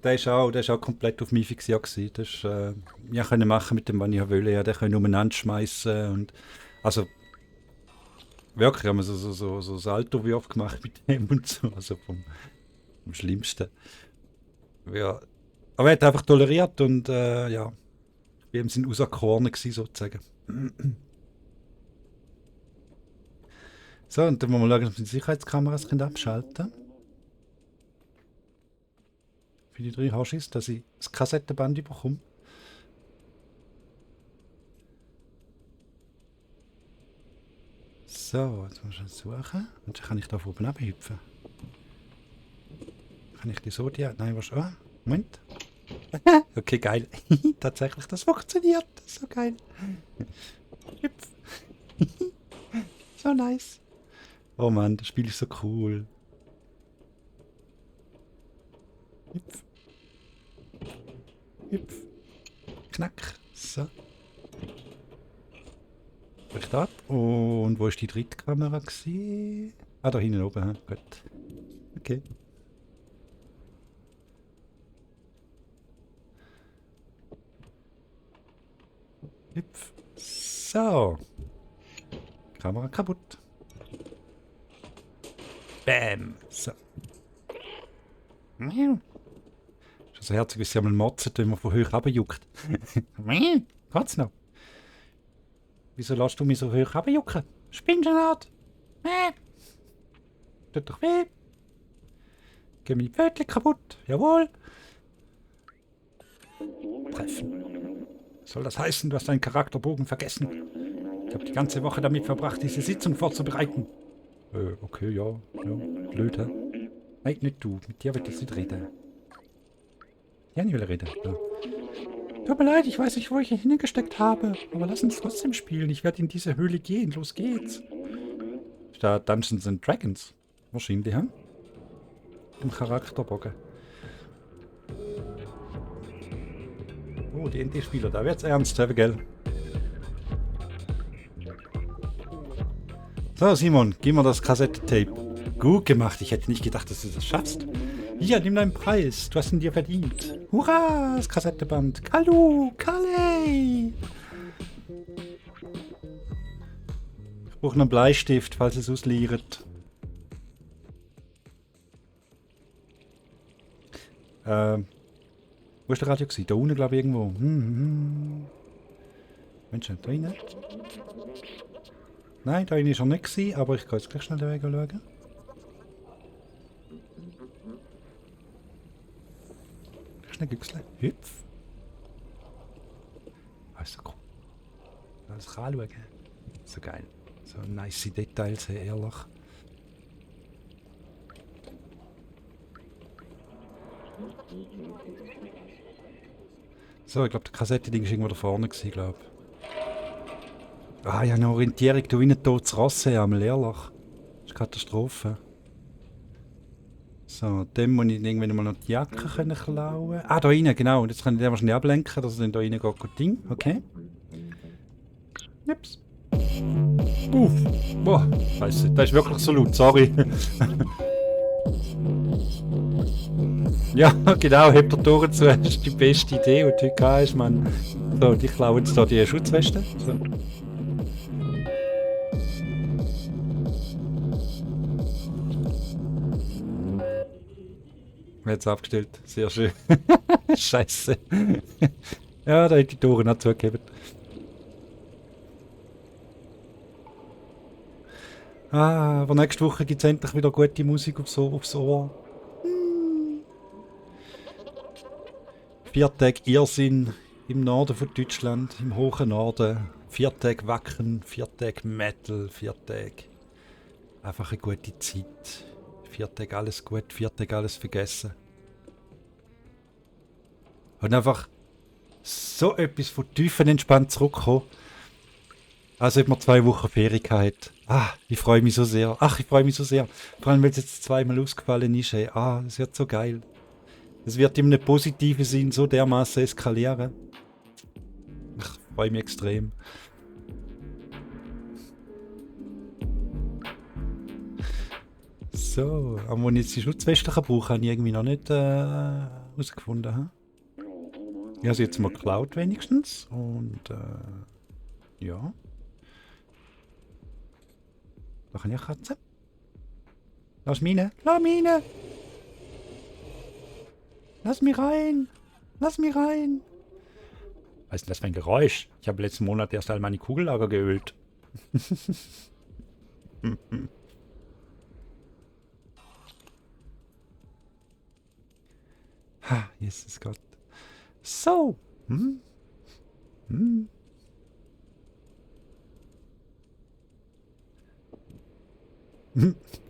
Der ist auch komplett auf mich fixiert gewesen. Das ist, ja, können machen mit dem, was ich wollte. Ja, der können umeinander schmeißen und also wirklich haben wir so Salto-Würfe gemacht mit dem und so, also vom Schlimmsten. Ja, aber er hat einfach toleriert und ja, wir sind auserkoren gewesen, sozusagen. So, und dann wollen wir mal schauen, ob wir die Sicherheitskameras abschalten können. Für die 3 Hoshis, dass ich das Kassettenband bekomme. So, jetzt muss ich suchen. Und dann kann ich da von oben abhüpfen. Kann ich die so die... Nein, was... Ah, Moment. Okay, geil. Tatsächlich, das funktioniert. Das ist so geil. Hüpf. So nice. Oh Mann, das Spiel ist so cool. Hüpf. Hüpf. Knack. So. Bricht ab. Und wo ist die dritte Kamera gewesen? Ah, da hinten oben. He? Gut. Okay. Hüpf. So. Kamera kaputt. Bam. So. Miau. Ist so herzig, wie sie einmal motzen, wenn man von hoch runterjuckt. Miau. Geht's noch? Wieso lässt du mich so hoch runterjucken? Spinnst du nicht? Tut doch weh. Geh meine Pfötchen kaputt. Jawohl. Treffen. Soll das heißen, du hast deinen Charakterbogen vergessen? Ich habe die ganze Woche damit verbracht, diese Sitzung vorzubereiten. Okay, ja. Blöd, hä? Nein, nicht du. Mit dir wird ich nicht reden. Ja, ich will reden. Ja. Tut mir leid, ich weiß nicht, wo ich ihn hingesteckt habe. Aber lass uns trotzdem spielen. Ich werde in diese Höhle gehen. Los geht's. Ist da Dungeons and Dragons? Wahrscheinlich, hä? Im Charakterbogen. Oh, die NT-Spieler, da wird's ernst, gell? So, Simon, gib mir das Kassettentape. Gut gemacht, ich hätte nicht gedacht, dass du das schaffst. Hier, nimm deinen Preis, du hast ihn dir verdient. Hurra, das Kassetteband. Kalu, Kalle. Ich brauche einen Bleistift, falls es ausliert. Wo ist der Radio gewesen? Da unten, glaube ich, irgendwo. Mensch, da rein? Nein, da war er nicht gewesen, aber ich kann jetzt gleich schnell den Weg schauen. Schnell güchseln. Hüpf. Ah, ist so cool. Alles kann schauen. So geil. So nice Details, ehrlich. So, ich glaube, der Kassettending war irgendwo da vorne, glaube ich. Ah, ja, eine Orientierung, du wie ein totes Ross einmal, ehrlich. Das ist Katastrophe. So, dann muss ich irgendwann mal noch die Jacke klauen. Ah, da rein, genau. Jetzt kann ich den wahrscheinlich ablenken, dass er dann da rein geht. Ding. Okay. Nips. Uff. Boah, scheiße. Das ist wirklich so laut, sorry. Ja, genau, hebt der Tore zu, das ist die beste Idee, die du heute hast, Mann. So, die klauen jetzt hier die Schutzweste. So. Jetzt abgestellt, sehr schön. Scheiße. Ja, da hätte die Tore noch zugegeben. Ah, aber nächste Woche gibt es endlich wieder gute Musik aufs Ohr. 4 Tage Irrsinn im Norden von Deutschland, im hohen Norden. 4 Tage Wacken, 4 Tage Metal, 4 Tage einfach eine gute Zeit. 4 Tage alles gut, 4 Tage alles vergessen. Und einfach so etwas von tiefenentspannt zurückkommen. Als ob man 2 Wochen Ferien hat. Ah, ich freue mich so sehr. Ach, ich freue mich so sehr. Vor allem, weil es jetzt zweimal ausgefallen ist. Ey. Ah, das wird so geil. Es wird in einem positiven Sinn so dermaßen eskalieren. Ich freue mich extrem. So, aber wenn ich jetzt die Schutzweste brauche, habe ich irgendwie noch nicht herausgefunden. Ich habe sie jetzt mal geklaut wenigstens. Und ja. Da kann ich kratzen. Lass mich rein. Lass mich rein. Lass mich rein. Lass mich rein. Was ist denn das für ein Geräusch? Ich habe letzten Monat erst all meine Kugellager geölt. Ha, Jesus Gott. So.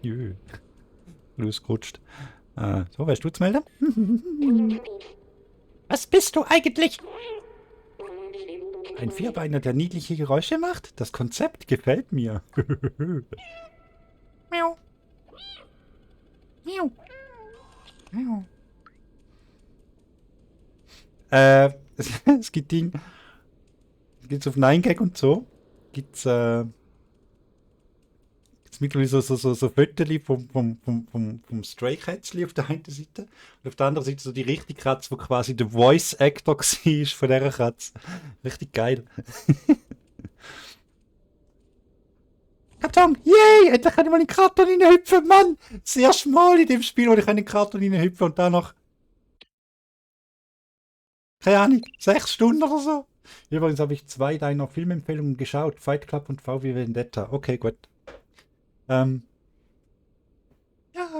Jö, losgerutscht. So, weißt du zu melden? Was bist du eigentlich? Ein Vierbeiner, der niedliche Geräusche macht? Das Konzept gefällt mir. Miau. Miau. Miau. Es gibt Ding. Gibt's auf 9gag und so. Gibt's mittlerweile so Fotos vom Stray Kätzchen auf der einen Seite. Und auf der anderen Seite so die richtige Katze, wo quasi der Voice Actor war von dieser Katze. Richtig geil. Karton! Yay! Endlich kann ich mal in den Karton reinhüpfen, Mann! Das erste Mal in dem Spiel, wo ich in den Karton reinhüpfen und danach. Keine Ahnung, 6 Stunden oder so. Übrigens habe ich 2 deiner Filmempfehlungen geschaut: Fight Club und VW Vendetta. Okay, gut. Ja,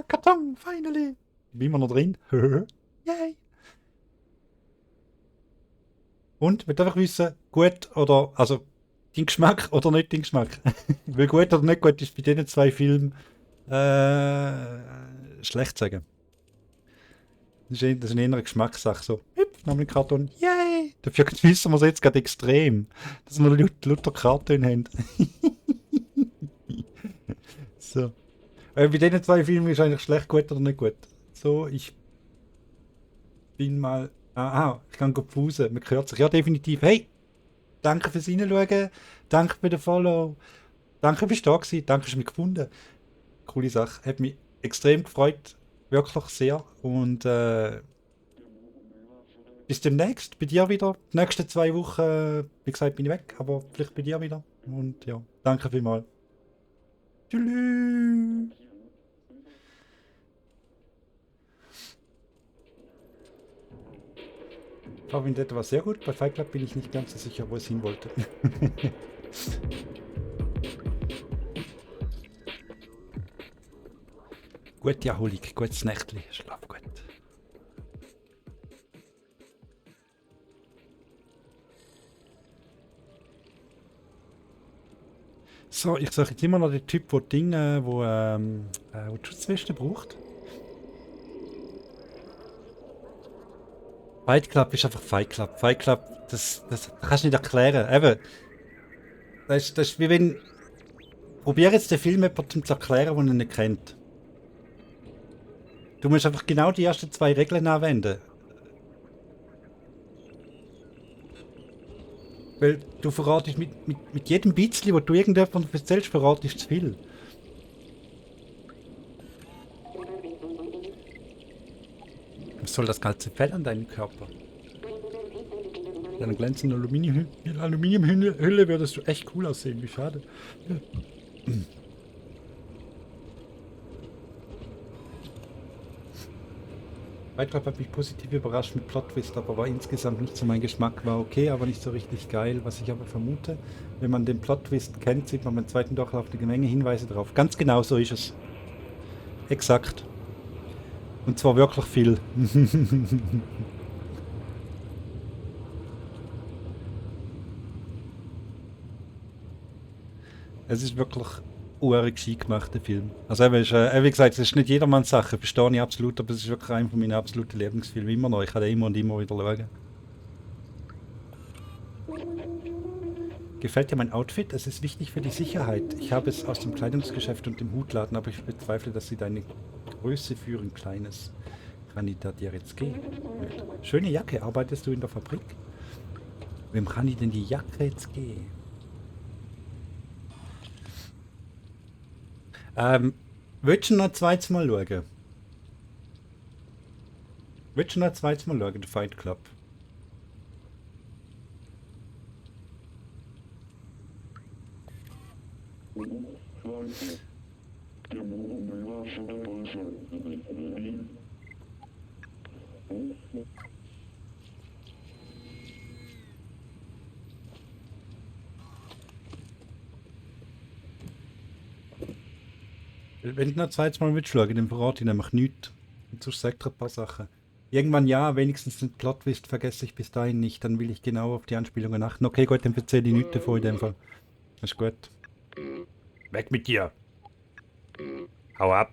Karton, finally! Wie immer noch drin? Yay! Und, wir einfach wissen, gut oder, also, dein Geschmack oder nicht dein Geschmack. Weil gut oder nicht gut ist bei diesen 2 Filmen schlecht zu sagen. Das ist eher eine Geschmackssache. So, hüpf, nochmal einen Karton, yay! Dafür wissen wir es jetzt gerade extrem, dass wir lauter Karton haben. So. Bei diesen 2 Filmen ist eigentlich schlecht gut oder nicht gut. So, ich bin mal. Ich kann pfusen. Man hört sich ja definitiv. Hey, danke fürs Reinschauen. Danke für den Follow. Danke fürs da gewesen. Danke fürs mich gefunden. Coole Sache. Hat mich extrem gefreut. Wirklich sehr. Und bis demnächst. Bei dir wieder. Die nächsten 2 Wochen, wie gesagt, bin ich weg. Aber vielleicht bei dir wieder. Und ja, danke vielmals. Tschüss. VW Vendetta war sehr gut. Bei Fight Club bin ich nicht ganz so sicher, wo es hin wollte. Gute Erholung, gutes Nächtli, schlaf gut. So, ich suche jetzt immer noch den Typ, der Dinge, wo die Schutzweste braucht. Fight Club ist einfach Fight Club. Fight Club, das kannst du nicht erklären. Eben, das ist wie wenn. Probier jetzt den Film jemandem zu erklären, den er nicht kennt. Du musst einfach genau die ersten 2 Regeln anwenden. Weil du verratest mit jedem bisschen, wo du irgendjemandem erzählst, verratest du zu viel. Was soll das ganze Fell an deinem Körper? Mit einer glänzenden Aluminiumhülle würdest du echt cool aussehen, wie schade. Beitrag hat mich positiv überrascht mit Plot Twist, aber war insgesamt nicht so mein Geschmack. War okay, aber nicht so richtig geil. Was ich aber vermute, wenn man den Plot Twist kennt, sieht man beim zweiten Durchlauf eine Menge Hinweise drauf. Ganz genau so ist es. Exakt. Und zwar wirklich viel. Es ist wirklich gescheit gemacht, der Film. Also eben, wie gesagt, es ist nicht jedermanns Sache, verstehe ich absolut, aber es ist wirklich einer von meinen absoluten Lieblingsfilmen. Immer noch, ich kann den immer und immer wieder schauen. Gefällt dir mein Outfit? Es ist wichtig für die Sicherheit. Ich habe es aus dem Kleidungsgeschäft und dem Hutladen, aber ich bezweifle, dass sie deine Größe führen, Kleines. Kann ich da dir jetzt gehen? Schöne Jacke, arbeitest du in der Fabrik? Wem kann ich denn die Jacke jetzt gehen? Willst du noch ein zweites Mal schauen? Willst du noch ein zweites Mal schauen, der Fight Club? Wenn du noch ein zweites Mal willst schauen, dann verrate ich nämlich nichts. Und sonst sagt er ein paar Sachen. Irgendwann ja, wenigstens den Plot-Twist vergesse ich bis dahin nicht. Dann will ich genau auf die Anspielungen achten. Okay, gut, dann erzähle ich nichts davon in dem Fall. Das ist gut. Weg mit dir! Hau ab.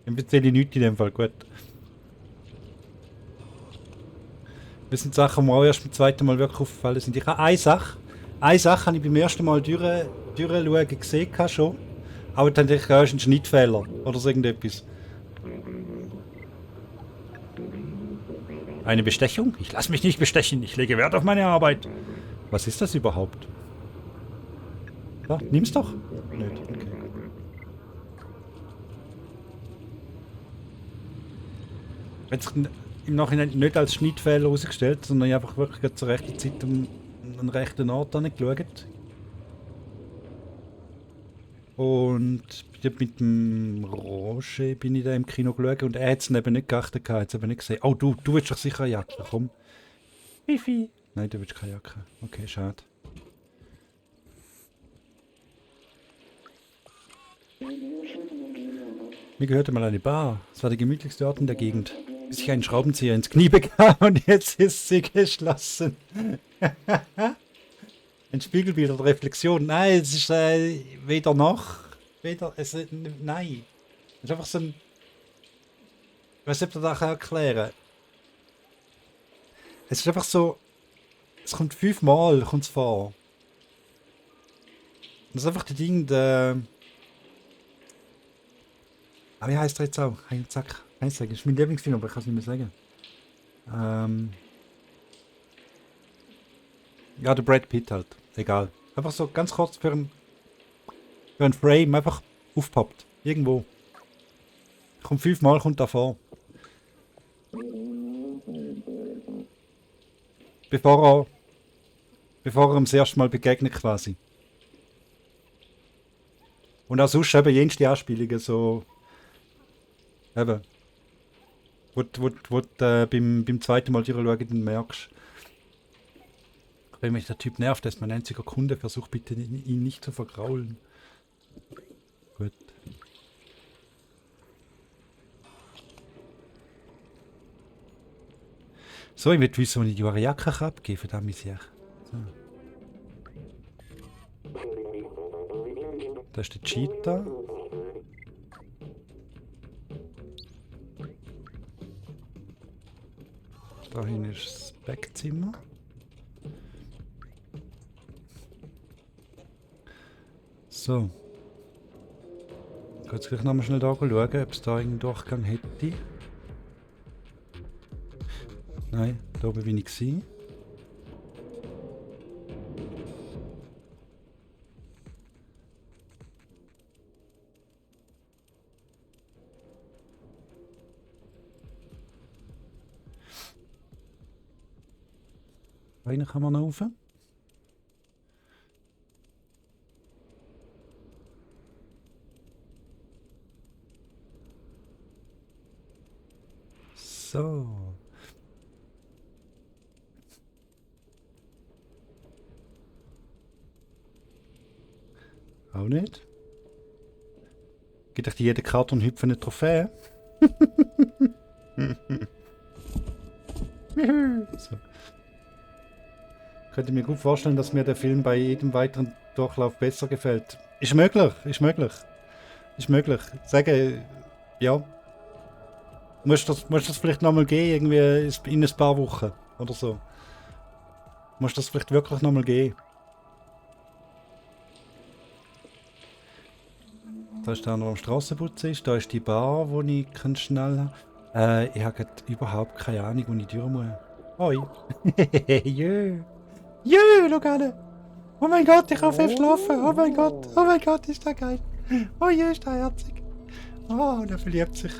Dann erzähle ich nichts in dem Fall, gut. Das sind Sachen, die mir auch erst beim zweiten Mal wirklich aufgefallen sind. Ich habe eine Sache habe ich beim ersten Mal durchschauen gesehen schon. Aber dann denke ich, ja, ist ein Schnittfehler oder so irgendetwas. Eine Bestechung? Ich lasse mich nicht bestechen, ich lege Wert auf meine Arbeit. Was ist das überhaupt? Ja, nimm's doch. Nicht. Okay. Wenn es im Nachhinein nicht als Schnittfehler herausgestellt, sondern einfach wirklich zur rechten Zeit an den rechten Ort geschaut. Und dort mit dem Roger bin ich da im Kino geschaut und er hat es eben nicht geachtet, hat es eben nicht gesehen. Oh, du willst doch sicher eine Jacke, komm. Fifi. Nein, du willst keine Jacke. Okay, schade. Mir gehörte mal eine Bar. Es war der gemütlichste Ort in der Gegend. Bis ich einen Schraubenzieher ins Knie bekam und jetzt ist sie geschlossen. Ein Spiegelbild oder Reflexion. Nein, es ist weder noch. Nein. Es ist einfach so ein. Ich weiß nicht, ob ich das erklären kann. Es ist einfach so. Es kommt 5-mal kommt's vor. Das ist einfach das Ding, der. Aber wie heißt der jetzt auch? Zack. Kann ich sagen. Das ist mein Lieblingsfilm, aber ich kann es nicht mehr sagen. Ja, der Brad Pitt halt. Egal. Einfach so ganz kurz für ein Frame einfach aufpoppt. Irgendwo. Kommt 5-mal, kommt da vor. Bevor er ihm das erste Mal begegnet quasi. Und auch sonst eben jenste Anspielungen so. Eben. Wo du beim zweiten Mal durchschauen dann merkst, wenn mich der Typ nervt, ist mein einziger Kunde, versuch bitte ihn nicht zu vergraulen. Gut. So, ich will wissen, wo ich die Jacke abgeben kann, verdammt sehr. So. Da ist der Cheetah. Da hinten ist das Backzimmer. So. Ich kann jetzt gleich nochmal schnell da schauen, ob es da einen Durchgang hätte. Nein, da oben bin ich gewesen. Einen kann man noch rauf. So. Auch nicht. Gibt euch jede Karte und hüpfen eine Trophäe? So. Ich könnte mir gut vorstellen, dass mir der Film bei jedem weiteren Durchlauf besser gefällt. Ist möglich, ist möglich. Ist möglich. Sage, ja. Musst das vielleicht nochmal gehen, irgendwie in ein paar Wochen oder so. Musst das vielleicht wirklich nochmal gehen. Da ist der, der am Strassenputzen ist. Da ist die Bar, wo ich schnell ich habe überhaupt keine Ahnung, wo ich durch muss. Hoi. Jö. Jö, schau an. Oh mein Gott, ich kann fest schlafen. Oh mein Gott, ist das geil. Oh je, ist das herzig. Oh, und er verliebt sich.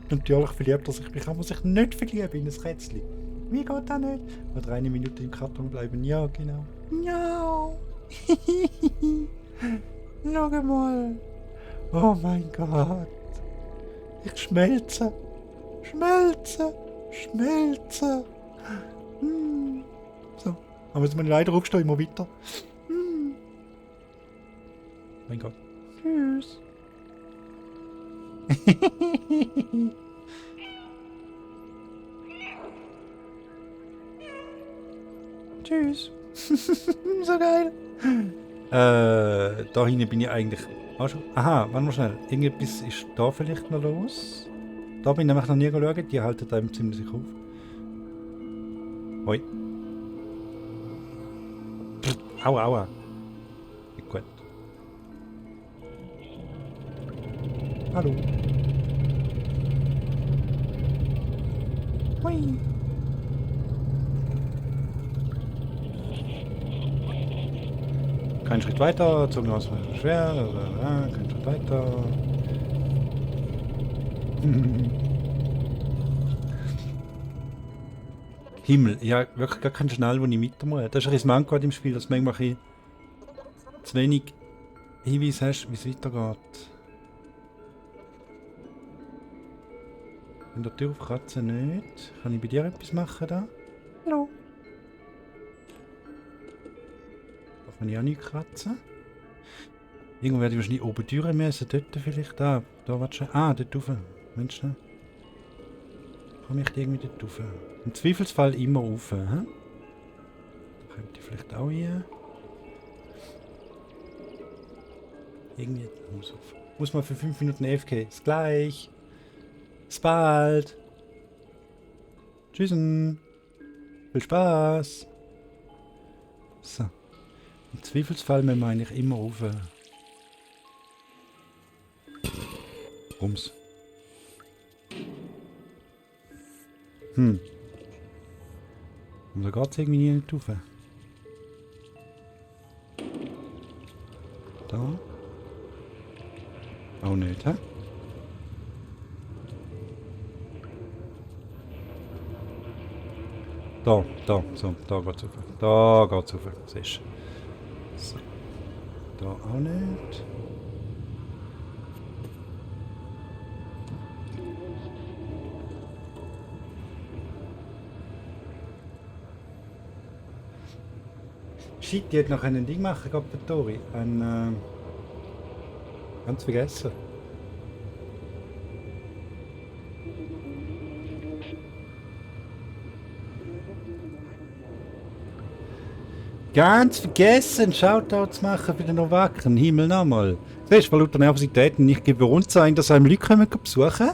Natürlich verliebt er sich. Wie kann man sich nicht verlieben in ein Kätzchen? Wie geht das nicht? Oder eine Minute im Karton bleiben. Ja, genau. Ja. Schau mal. Oh mein Gott. Ich schmelze. Schmelze. Schmelze. So. Aber jetzt muss ich leider aufstehen, immer weiter. Mein Gott. Tschüss. Tschüss. So geil. Da hinten bin ich eigentlich schon. Aha, warte mal schnell. Irgendetwas ist da vielleicht noch los. Da bin ich nämlich noch nie geschaut. Die halten einem ziemlich sicher auf. Hoi. Aua, aua. Gut. Hallo. Hui. Kein Schritt weiter, Zunge aus schwer, kein Schritt weiter. Himmel, ja, wirklich gar keinen Schnell, wo ich mitmache. Das ist ein bisschen Manko im Spiel, dass du manchmal ein bisschen zu wenig Hinweise hast, wie es weitergeht. Wenn der Tür aufkratzen nicht. Kann ich bei dir etwas machen da? Hallo. Da kann ich auch nicht kratzen. Irgendwo werde ich wahrscheinlich oben Türen müssen. Dort vielleicht. Da warte schon. Ah, dort rauf. Mensch, ne? Komme ich irgendwie dort rauf? Im Zweifelsfall immer rauf. Hä? Da könnte ich vielleicht auch hier. Irgendwie muss auf. Muss man für 5 Minuten AFK. Ist gleich. Bis bald. Tschüssen. Viel Spaß. So. Im Zweifelsfall müssen wir eigentlich immer rauf. Rums. Und da geht es irgendwie nicht rauf. Da. Auch nicht, hä? Da, so, da geht's rauf. Da geht's rauf, siehst du. So. Da auch nicht. Shit, die hat noch ein Ding machen, Tori. Ganz vergessen. Ganz vergessen, Shoutout zu machen für den Novaken. Himmel nochmal. Siehst du, vor lauter Nervosität nicht gewohnt sein, dass einem Leute kommen besuchen.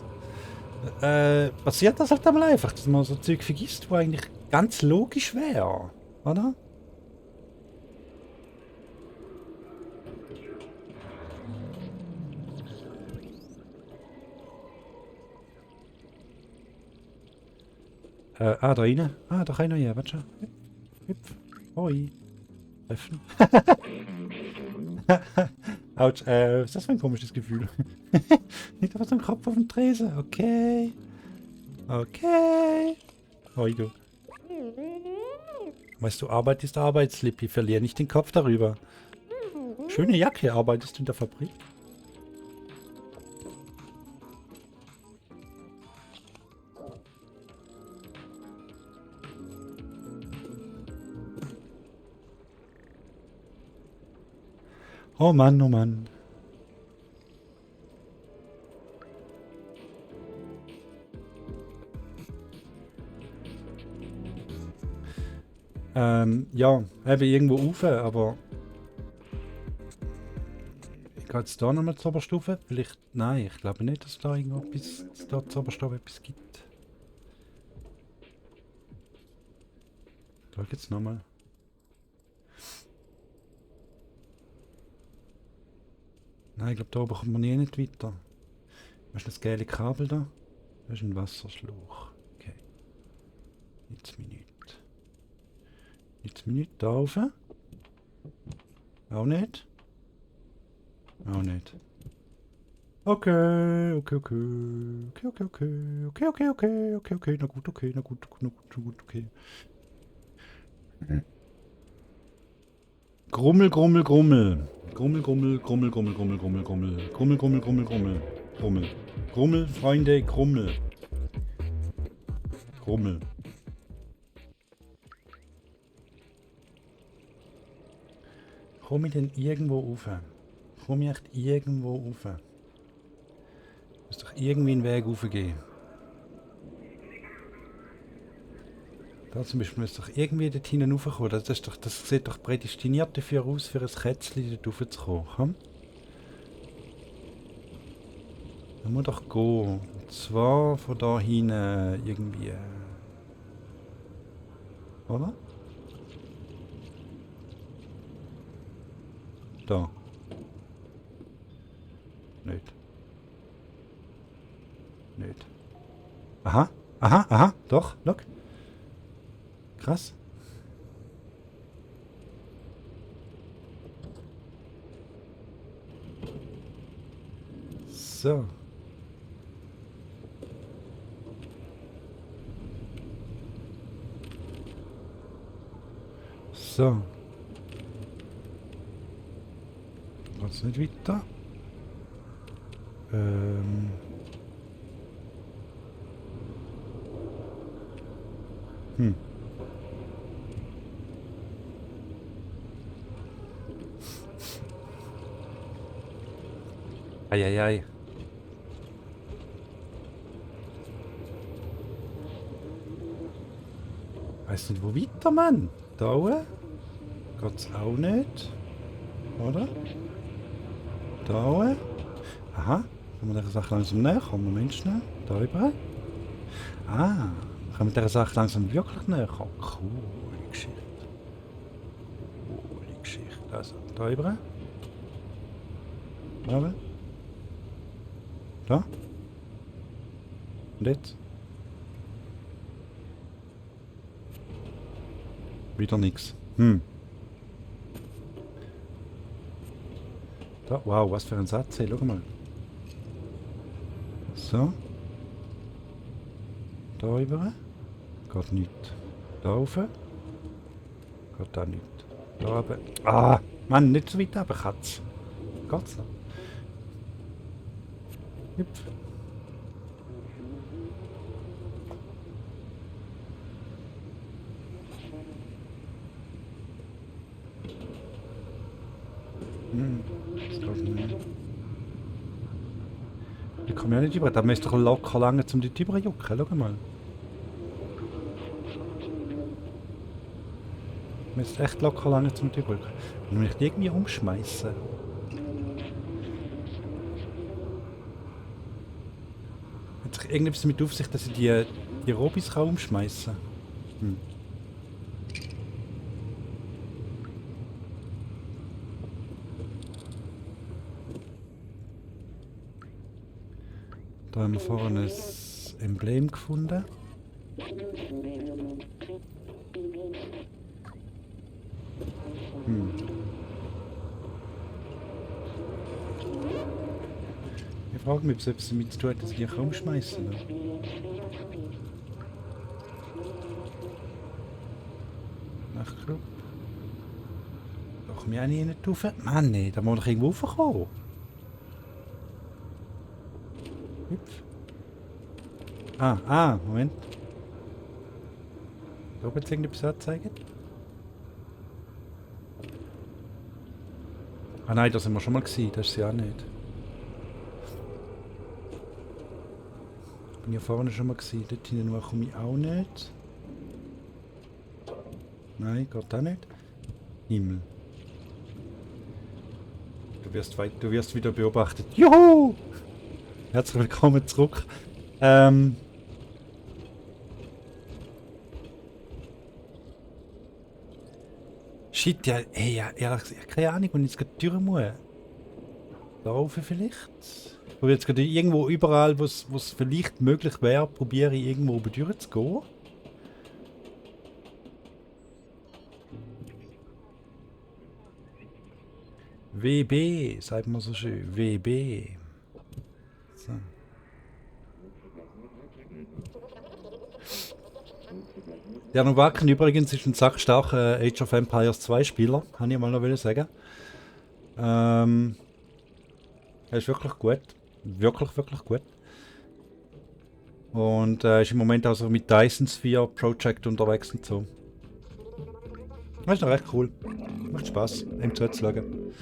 Passiert das halt einmal einfach, dass man so Zeug vergisst, wo eigentlich ganz logisch wäre. Oder? Da rein. Ah, da kann ich noch hier. Warte schon. Hüpf. Hoi. Treffen. Autsch, was ist das für ein komisches Gefühl? Nicht einfach so ein Kopf auf dem Tresen. Okay. Okay. Hoi, du. Weißt du, Arbeit ist Arbeit, Slippy. Verlier nicht den Kopf darüber. Schöne Jacke. Arbeitest du in der Fabrik? Oh Mann, oh Mann. Ja, eben irgendwo rauf, aber... Ich gehe jetzt da nochmal zur Oberstufe. Vielleicht... Nein, ich glaube nicht, dass es da irgendwo etwas... Dass da zur Oberstufe etwas gibt. Ich schaue jetzt nochmal. Nein, ich glaube, da oben kommt man nie nicht weiter. Was ist das gelbe Kabel da? Das ist ein Wasserschlauch. Okay. Jetzt Minute. Jetzt Minute da rauf. Auch nicht. Auch nicht. Okay, okay, okay. Okay, okay, okay. Okay, okay, okay. Okay, okay. Na gut, okay. Na gut, na gut, na gut, okay. Grummel, Grummel, Grummel. Grummel, Grummel, Grummel, Grummel, Grummel, Grummel, Grummel. Grummel, Grummel, Grummel, Grummel. Grummel. Grummel, Freunde, Grummel. Grummel. Komme ich denn irgendwo rauf? Komme ich echt irgendwo rauf? Muss doch irgendwie einen Weg raufgehen. Da zum Beispiel müsste doch irgendwie dort hinten raufkommen. Das sieht doch prädestiniert dafür aus, für ein Kätzchen dort raufzukommen. Hm? Da muss doch gehen. Und zwar von da hinten irgendwie. Oder? Da. Nicht. Nicht. Aha. Aha, aha. Doch, look. Krass. So. So. Geht's nicht weiter? Hm. Eieiei. Weiß nicht, wo weiter, Mann. Da oben? Geht's auch nicht. Oder? Da oben? Aha. Kann man dieser Sache langsam näher kommen? Moment schnell. Da rüber. Ah. Kann man dieser Sache langsam wirklich näher kommen? Coole Geschichte. Coole Geschichte. Also, da rüber. Da. Da. Und jetzt? Wieder nichts. Hm. Da, wow, was für ein Satz. Hey, schau mal. So. Da rüber. Geht nicht. Da rauf. Geht da nicht. Da oben. Ah! Mann, nicht so weit runter, Katz. Geht's noch? Hüpf. Das geht nicht. Die kommen ja nicht rüber. Da müsste doch locker lange, um die rüber zu jucken. Schau mal. Müsste echt locker lange, um die rüber. Wenn ich die irgendwie umschmeißen. Hat sich irgendetwas damit auf sich, dass ich die Robis kann umschmeißen kann? Da haben wir vorhin ein Emblem gefunden. Ich frage mich, ob es etwas damit zu tun hat, dass ich die umschmeißen kann. Nachtclub. Da komme ich auch nicht rauf. Mann, nee, da muss ich irgendwo raufkommen. Hüpf. Moment. Da oben jetzt irgendetwas anzeigen? Ah nein, da sind wir schon mal gewesen, das ist sie auch nicht. Bin ja vorne schon mal gewesen, dort hinten komme ich auch nicht. Nein, geht auch nicht. Himmel. Du wirst wieder beobachtet. Juhu! Herzlich willkommen zurück. Shit, ja, hey, ja, ehrlich gesagt, keine Ahnung, wenn ich jetzt gerade durch muss. Da rauf vielleicht? Ich probiere jetzt gerade irgendwo überall, wo es vielleicht möglich wäre, probiere ich irgendwo oben durchzugehen. WB, sagt man so schön. WB. So. Der Novaken übrigens ist ein sackstarker Age of Empires 2 Spieler, kann ich mal noch sagen. Er ist wirklich gut. Wirklich, wirklich gut. Und ist im Moment also mit Dyson Sphere Project unterwegs und so. Das ist noch recht cool. Macht Spaß, ihm zuzuschauen.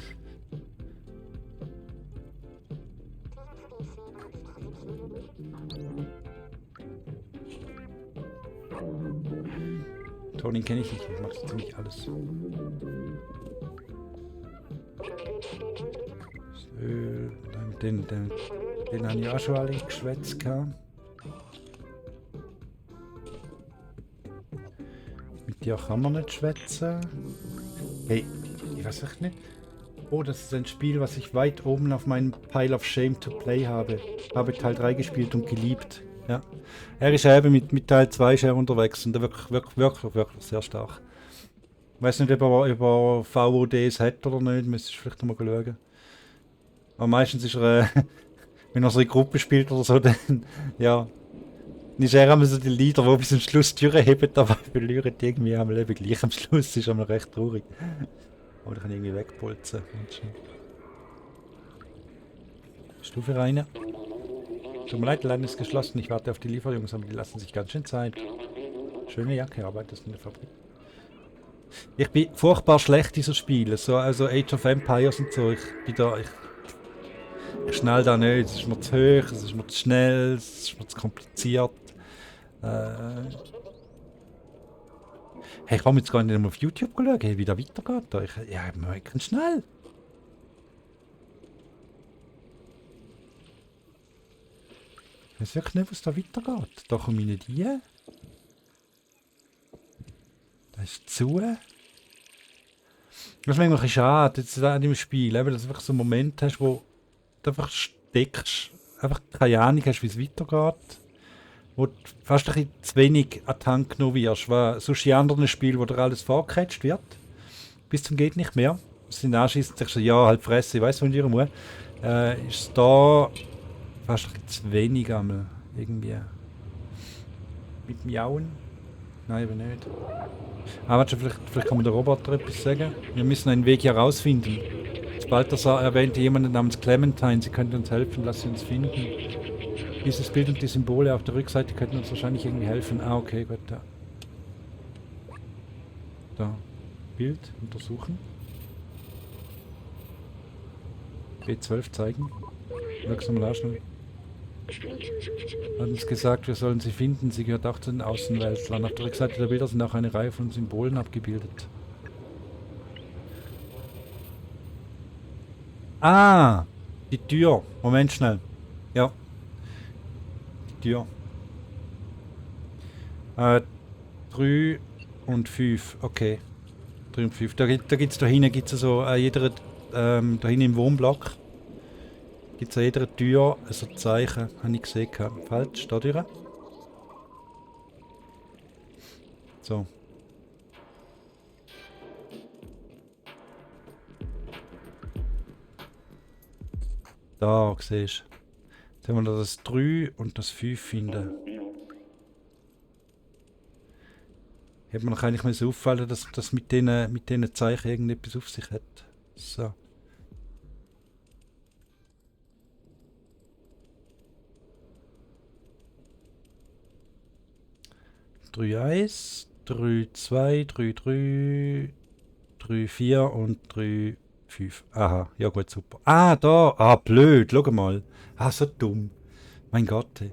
Tony kenne ich nicht, macht so ziemlich alles. Das Öl, Den habe ich auch schon alle geschwätzt gehabt. Mit dir kann man nicht schwätzen. Hey, ich weiß echt nicht. Oh, das ist ein Spiel, was ich weit oben auf meinem Pile of Shame to Play habe. Habe Teil 3 gespielt und geliebt. Ja. Er ist eben mit Teil 2 schon unterwegs und wirklich sehr stark. Ich weiß nicht, ob er VODs hat oder nicht, müsste ich vielleicht noch mal schauen. Aber meistens ist er, wenn er so in Gruppe spielt oder so, dann, ja. Dann ist er immer so die Lieder, die bis zum Schluss die Türen heben, aber verlieren die irgendwie einmal eben gleich am Schluss. Ist einmal recht traurig. Aber ich kann irgendwie wegpolzen. Stufe rein. Tut mir leid, der Laden ist geschlossen. Ich warte auf die Lieferjungs, aber die lassen sich ganz schön Zeit. Schöne Jacke, arbeitest in der Fabrik. Ich bin furchtbar schlecht in so Spielen, so, also Age of Empires und so. Ich schnell da nicht. Es ist mir zu hoch, es ist mir zu schnell, es ist mir zu kompliziert. Hey, ich kann jetzt gar nicht mehr auf YouTube schauen, wie das weitergeht. Da. Ja, ich kann schnell. Ich weiß wirklich nicht, was da weitergeht. Da komme ich nicht rein. Da ist zu. Das ist manchmal ein bisschen schade, jetzt in dem Spiel, eben, dass du wirklich so einen Moment hast, wo du einfach steckst, einfach keine Ahnung hast, wie es weitergeht. Wo du fast ein bisschen zu wenig an die Hand genommen wirst. Weil sonst in anderen Spielen, wo dir alles vorgecatcht wird, bis zum geht nicht mehr. Es sind anschließend sagst du, ja, halt Fresse, ich weiss, wo ich dir muss. Ist es da fast ein bisschen zu wenig einmal irgendwie. Mit Miauen? Nein, eben nicht. Ah, warte, vielleicht kann mir der Roboter etwas sagen. Wir müssen einen Weg hier rausfinden. Balthasar erwähnte jemanden namens Clementine. Sie könnte uns helfen, lass sie uns finden. Dieses Bild und die Symbole auf der Rückseite könnten uns wahrscheinlich irgendwie helfen. Ah, okay, gut. Da. Da. Bild untersuchen. B12 zeigen. Wirksam Lauschen. Hat uns gesagt, wir sollen sie finden. Sie gehört auch zu den Außenweltlern. Auf der Rückseite der Bilder sind auch eine Reihe von Symbolen abgebildet. Ah! Die Tür. Moment schnell. Ja. Die Tür. 3 und 5. Okay. 3 und 5. Da gibt's da hinten gibt's so da hinten im Wohnblock gibt es an jeder Tür so Zeichen. Habe ich gesehen. Falsch, da durch. So. Da, siehst du. Jetzt haben wir da das 3 und das 5 finden. Hätte man eigentlich mal so auffallen, dass das mit diesen Zeichen irgendetwas auf sich hat. So. Drei 1, 3 2, 3 3, 3 4 und 3 5. Aha, ja gut, super. Ah, da. Ah, blöd, schau mal. Ah, so dumm. Mein Gott. Ey.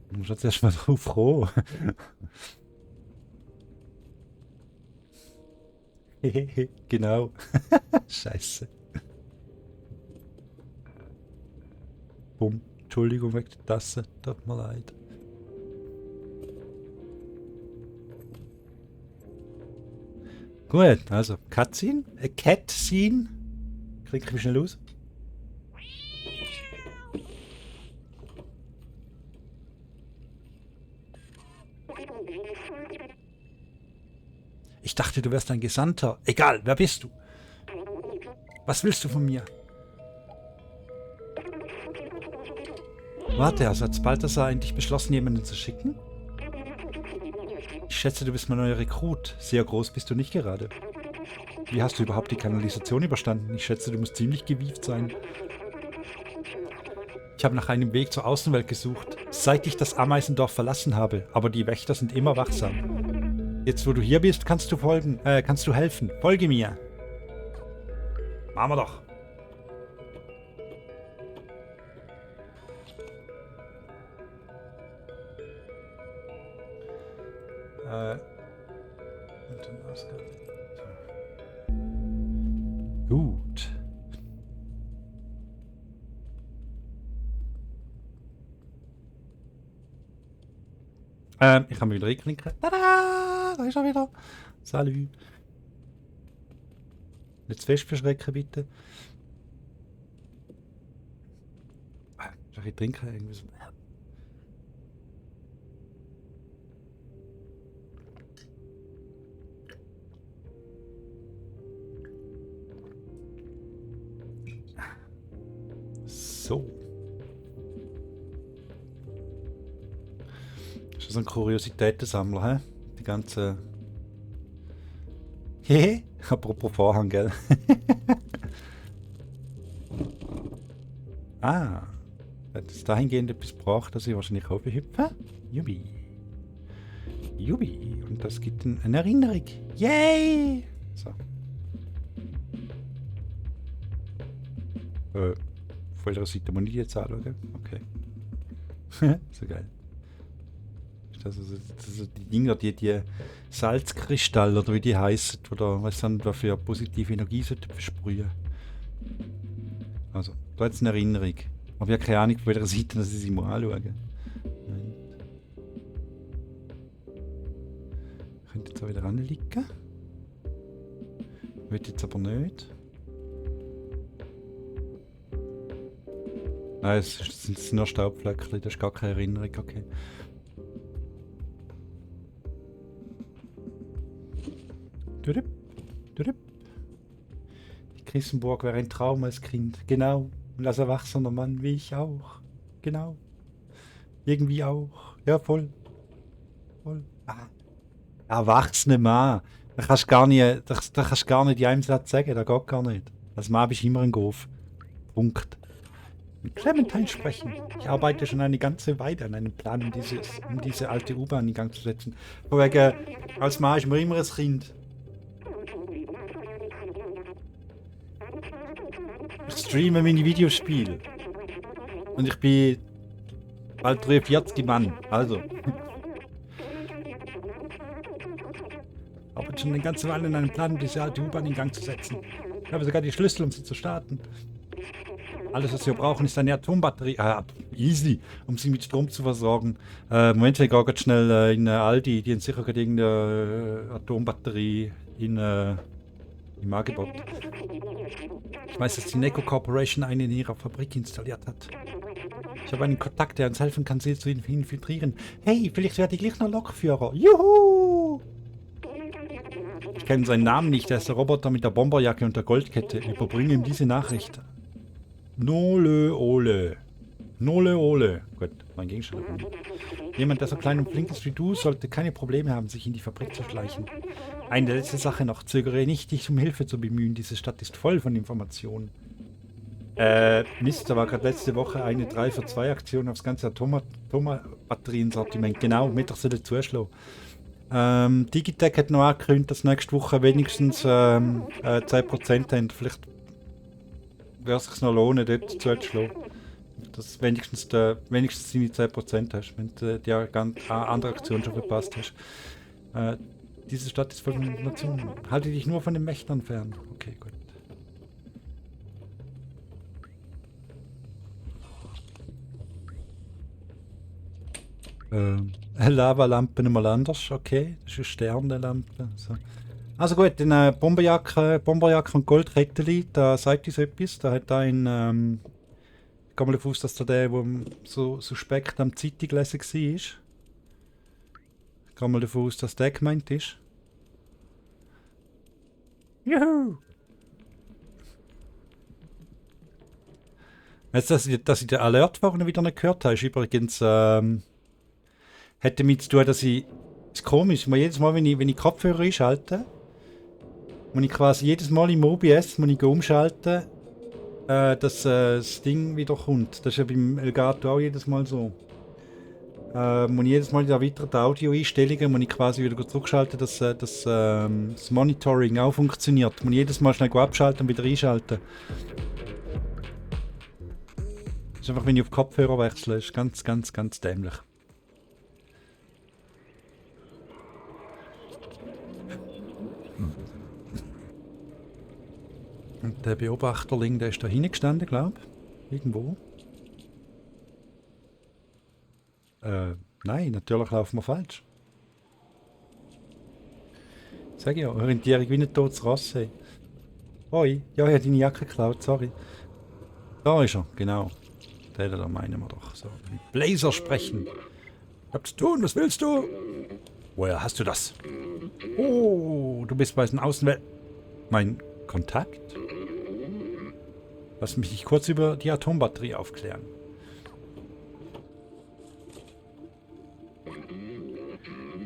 Du musst jetzt erst mal drauf kommen. Genau. Scheiße. Bumm. Entschuldigung wegen der Tasse. Tut mir leid. Gut, also Cutscene. Cat-Scene. Krieg ich mich schnell los. Ich dachte, du wärst ein Gesandter. Egal, wer bist du? Was willst du von mir? Warte, also hat Balthasar endlich beschlossen, jemanden zu schicken? Ich schätze, du bist mein neuer Rekrut. Sehr groß bist du nicht gerade. Wie hast du überhaupt die Kanalisation überstanden? Ich schätze, du musst ziemlich gewieft sein. Ich habe nach einem Weg zur Außenwelt gesucht, seit ich das Ameisendorf verlassen habe, aber die Wächter sind immer wachsam. Jetzt, wo du hier bist, kannst du helfen. Folge mir. Machen wir doch. Gut. Ich kann mich wieder reinklinken. Tada! Da ist er wieder. Salut. Nicht zu fest verschrecken, bitte. Ein bisschen trinken. Irgendwie so. So. Ist das ein Kuriositätensammler, hä? Die ganze. Hehe. Apropos Vorhang, gell? Ah. Hat es dahingehend etwas gebracht, dass ich wahrscheinlich auch hüpfe? Jubi. Jubi. Und das gibt eine Erinnerung. Yay! So. Auf welcher Seite muss ich jetzt anschauen? Okay. So geil. Das ist die Dinger, die Salzkristalle oder wie die heißen, oder was dann für positive Energie versprühen. Also, da hat es eine Erinnerung. Aber ich habe keine Ahnung, von welcher Seite dass ich sie mal anschauen. Könnte jetzt auch wieder ranliegen. Will jetzt aber nicht. Nein, es sind nur Staubfleckchen, das ist gar keine Erinnerung, okay. Dürüpp, dürüpp. Die Kissenburg wäre ein Traum als Kind, genau. Und als erwachsener Mann wie ich auch. Genau. Irgendwie auch. Ja, voll. Voll. Ah. Erwachsene Mann. Da kannst du gar nicht, da kannst du gar nicht in einem Satz sagen, das geht gar nicht. Als Mann bist du immer ein Golf. Punkt. Mit Clementine sprechen. Ich arbeite schon eine ganze Weile an einem Plan, um diese alte U-Bahn in Gang zu setzen. Von wegen, als Mann ist man immer ein Kind. Ich streame meine Videospiele. Und ich bin bald 43 Mann. Also. Aber schon eine ganze Weile an einem Plan, um diese alte U-Bahn in Gang zu setzen. Ich habe sogar die Schlüssel, um sie zu starten. Alles, was wir brauchen, ist eine Atombatterie. Easy, um sie mit Strom zu versorgen. Moment, ich gehe ganz schnell in Aldi. Die haben sicher gerade irgendeine Atombatterie im Angebot. Ich weiß, dass die Neco Corporation eine in ihrer Fabrik installiert hat. Ich habe einen Kontakt, der uns helfen kann, sie zu infiltrieren. Hey, vielleicht werde ich gleich noch Lokführer. Juhu! Ich kenne seinen Namen nicht. Er ist der Roboter mit der Bomberjacke und der Goldkette. Überbringe ihm diese Nachricht. Nole ole. Nole ole. Gut, mein Gegenstand. Jemand, der so klein und flink ist wie du, sollte keine Probleme haben, sich in die Fabrik zu schleichen. Eine letzte Sache noch. Zögere nicht, dich um Hilfe zu bemühen. Diese Stadt ist voll von Informationen. Mist, da war gerade letzte Woche eine 3 für 2 Aktion aufs ganze Atombatterien-Sortiment. Genau, Mittag soll ich zuschlagen. Digitec hat noch angekündigt, dass nächste Woche wenigstens 2% haben. Vielleicht würde es sich noch lohnen, dort zuzuschlagen. Dass du wenigstens deine 2% hast, wenn du die andere Aktion schon verpasst hast. Diese Stadt ist voll von Informationen. Halte dich nur von den Mächtern fern. Okay, gut. Lavalampe nicht mal anders, okay. Das ist eine Sternenlampe. So. Also gut, in Bomberjacke und Goldketteli, da sagt uns etwas. Da hat ein, ich gehe mal davon aus, dass der so suspekt am Zeitung lesen war. Ich gehe mal davon aus, dass der gemeint ist. Juhu! Jetzt, dass ich den Alert vorhin wieder nicht gehört habe, ist übrigens, hat damit zu tun, dass ich, das ist komisch, jedes Mal, wenn ich Kopfhörer einschalte, muss ich quasi jedes Mal im OBS umschalten, dass das Ding wieder kommt. Das ist ja beim Elgato auch jedes Mal so. Muss ich jedes Mal in der erweiterten Audio-Einstellungen muss ich quasi wieder zurückschalten, dass das Monitoring auch funktioniert. Muss ich jedes Mal schnell abschalten und wieder einschalten. Das ist einfach, wenn ich auf Kopfhörer wechsle, ist ganz, ganz, ganz dämlich. Und der Beobachterling, der ist da hingestanden, glaube ich. Irgendwo. Nein, natürlich laufen wir falsch. Sag ja, Orientierung wie ein totes Ross. Hey. Hoi, ja, ich habe deine Jacke geklaut, sorry. Da ist er, genau. Da meinen wir doch. So, mit Blazer sprechen. Ich hab zu tun, was willst du? Woher hast du das? Oh, du bist bei den Außenwelt. Mein Kontakt? Lass mich kurz über die Atombatterie aufklären.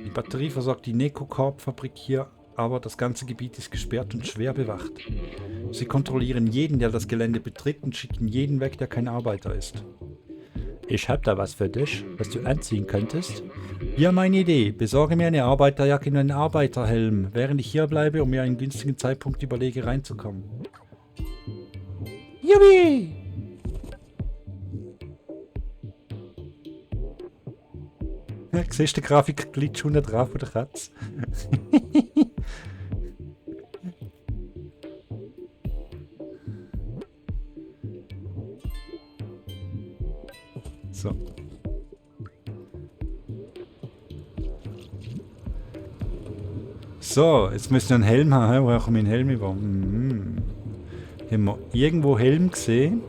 Die Batterie versorgt die Necocorp-Fabrik hier, aber das ganze Gebiet ist gesperrt und schwer bewacht. Sie kontrollieren jeden, der das Gelände betritt und schicken jeden weg, der kein Arbeiter ist. Ich hab da was für dich, was du anziehen könntest. Ja, meine Idee. Besorge mir eine Arbeiterjacke und einen Arbeiterhelm, während ich hier bleibe und mir einen günstigen Zeitpunkt überlege, reinzukommen. Jubi! Ja, siehst du, die Grafik glitscht schon drauf von der Katze. So. So, jetzt müssen wir einen Helm haben. Woher komme ich einen Helm über? Mhm. Haben wir irgendwo Helm gesehen?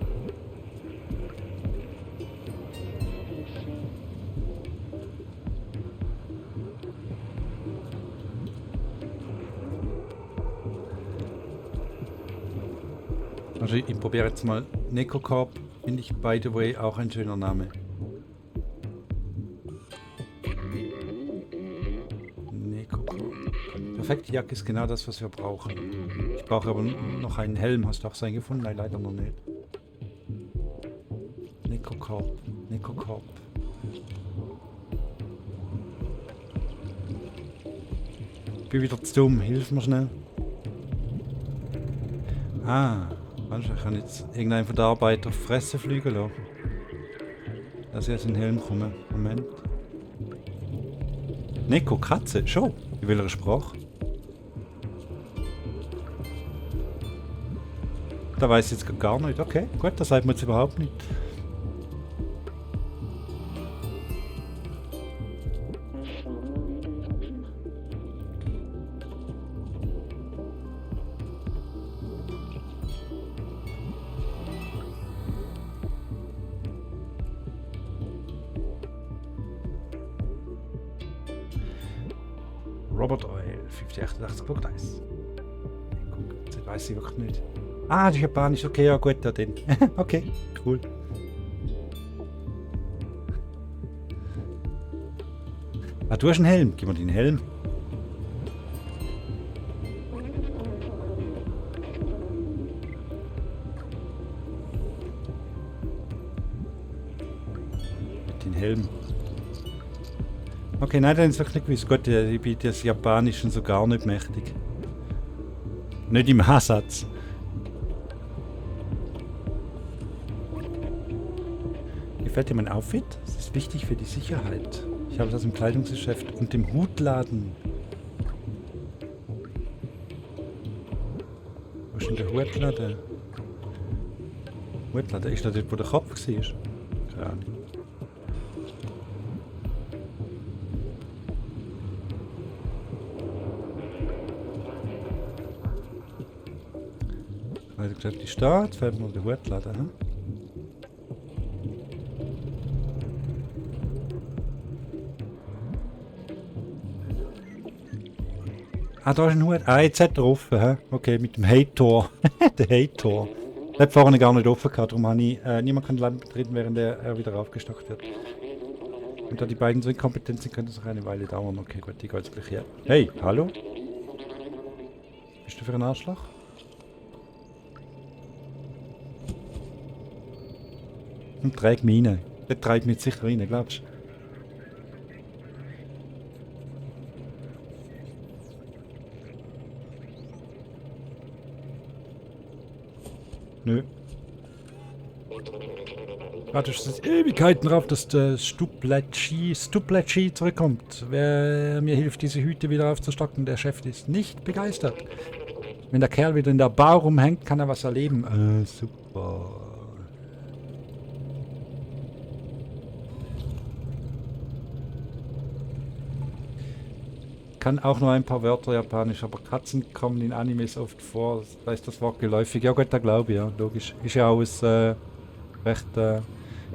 Also ich probiere jetzt mal. Necocorp finde ich, by the way, auch ein schöner Name. Necocorp. Perfekte Jacke ist genau das, was wir brauchen. Ich brauche aber noch einen Helm. Hast du auch so einen gefunden? Nein, leider noch nicht. Necocorp. Necocorp. Ich bin wieder zu dumm. Hilf mir schnell. Ah. Ich kann jetzt irgendeinen von den Arbeitern fressen fliegen lassen. Dass ich jetzt in den Helm komme. Moment. Neko, Katze, schon. In welcher Sprache? Da weiß ich jetzt gar nicht. Okay, gut, das sagt man jetzt überhaupt nicht. Robert Oil, 5088.1. Das weiß ich wirklich nicht. Ah, das ist Japanisch. Okay, ja gut, ja dann. Okay, cool. Ah, du hast einen Helm. Gib mir den Helm. Den Helm. Okay, nein, dann ist wirklich nicht gewiss. Gut, ich bin des Japanischen so gar nicht mächtig. Nicht im Ansatz. Gefällt dir mein Outfit? Das ist wichtig für die Sicherheit. Ich habe das im Kleidungsgeschäft und im Hutladen. Wo ist denn der Hutladen? Hutladen, ist das dort, wo der Kopf war? Keine Ahnung. Also gesagt, die Stadt, fällt mir der Hutladen. Hm? Ah, da ist ein Hut. Ah, jetzt hat er offen. He? Okay, mit dem Hate-Tor. Der Hate-Tor. Der hat vorne gar nicht offen gehabt, darum habe ich niemand kann Land betreten, während er wieder aufgestockt wird. Und da die beiden so inkompetent sind, könnte es noch eine Weile dauern. Okay, gut, die geht jetzt gleich her. Hey, hallo? Bist du für ein Arschloch? Und trägt mich rein. Der treibt mich sicher rein, glaubst du? Nö. Warte schon Ewigkeiten drauf, dass der Stupletschi zurückkommt. Wer mir hilft, diese Hüte wieder aufzustocken, der Chef ist nicht begeistert. Wenn der Kerl wieder in der Bar rumhängt, kann er was erleben. Super. kann auch nur ein paar Wörter Japanisch, aber Katzen kommen in Animes oft vor. Da ist das Wort geläufig. Ja gut, da glaube ich, ja, logisch. Ist ja auch recht, nicht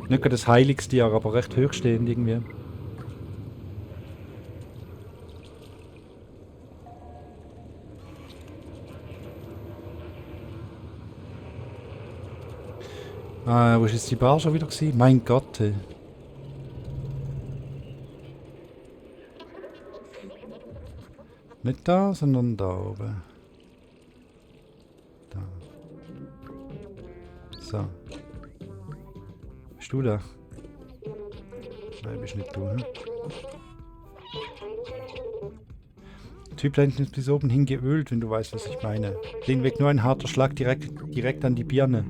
gerade das Heiligstier, aber recht hochstehend irgendwie. Wo ist jetzt die Bar schon wieder gewesen? Mein Gott, ey. Nicht da, sondern da oben. Da. So. Bist du da? Nein, bist nicht du, hm? Der Typ da hinten ist bis oben hin geölt, wenn du weißt, was ich meine. Den weg nur ein harter Schlag direkt an die Birne.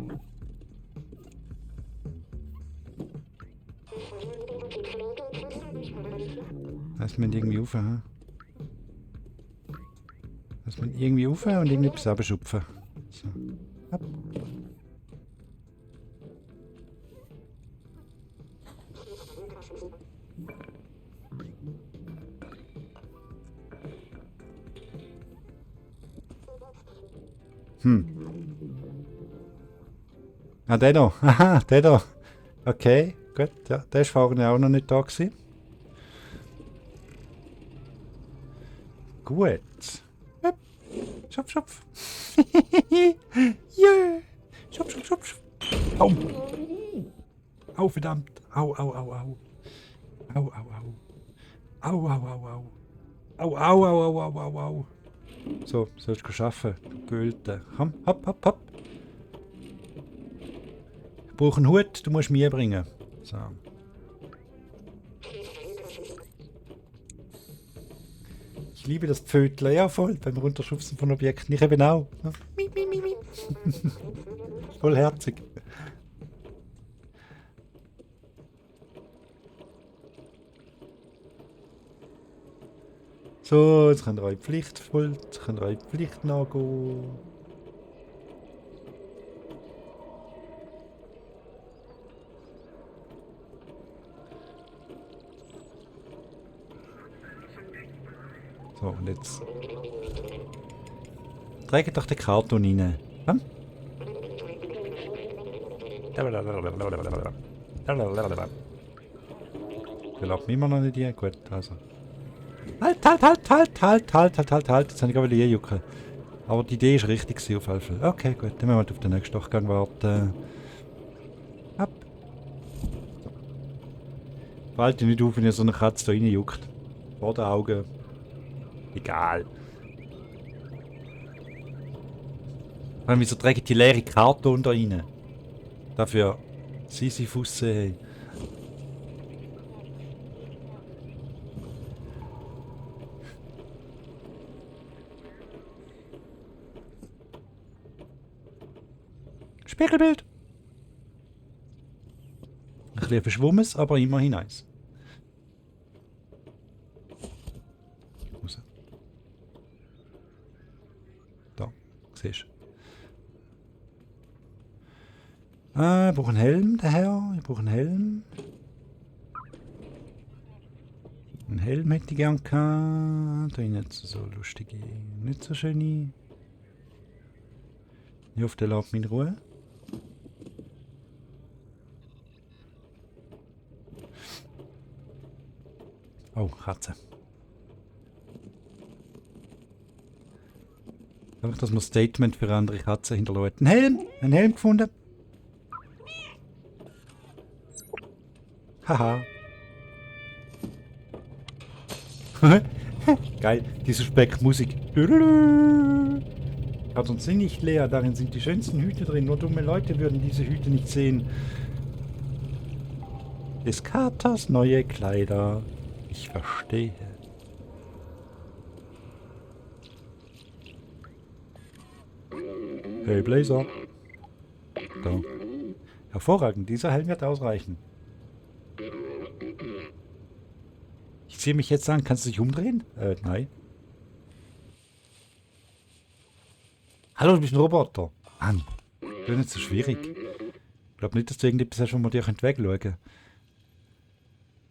Lass man irgendwie rauf, hm? Lass man irgendwie rauf und irgendetwas abschupfen. So. Ab. Ah, der da. Aha, der da. Okay, gut. Ja, der ist vorhin auch noch nicht da gewesen. Gut. Hup. Schopf, schopf. Yeah. Schopf, schopf, schopf. Au. Au, verdammt. Au, au, au, au. Au, au, au. Au, au, au, au. Au, au, au, au, au, au, au. So, sollst du schaffen, du Gölte. Komm, hopp, hopp, hopp. Ich brauche einen Hut, du musst mir bringen. So. Ich liebe das Pfötle, ja voll, beim Runterschubsen von Objekten. Ich eben auch. Voll herzig. So, jetzt könnt ihr eure Pflicht voll, jetzt könnt ihr eure Pflicht nachgehen. So, und jetzt. Trägt doch den Karton rein. Komm. Der läuft mir immer noch nicht ein. Gut, also. Halt, halt, halt, halt, halt, halt, halt, halt, halt. Jetzt habe ich gerade wieder jucken. Aber die Idee ist richtig gewesen auf jeden Fall. Okay, gut, dann müssen wir auf den nächsten Durchgang warten. Ab. Fällt dir nicht auf, wenn ihr so eine Katze da reinjuckt. Vor den Augen. Egal. Wieso tragen die leere Karton da rein? Dafür Sisyphus haben. Spiegelbild! Ein bisschen verschwommenes, aber immerhin eins. Raus. Da, siehst du. Ich brauche einen Helm, der Herr. Ich brauche einen Helm. Einen Helm hätte ich gern gehabt. Da nicht so lustige, nicht so schöne. Ich hoffe, der lässt mich in Ruhe. Oh, Katze. Einfach, dass man ein Statement für andere Katzen hinterlässt. Ein Helm! Ein Helm gefunden! Haha. Geil, diese Speckmusik. Karton sind nicht leer, darin sind die schönsten Hüte drin. Nur dumme Leute würden diese Hüte nicht sehen. Des Katers neue Kleider. Ich verstehe. Hey Blazer. Da. Hervorragend, dieser Helm wird ausreichen. Ich ziehe mich jetzt an, kannst du dich umdrehen? Nein. Hallo, du bist ein Roboter. Mann, das ist nicht so schwierig. Ich glaube nicht, dass du irgendetwas hast, wo man dir wegschauen kann.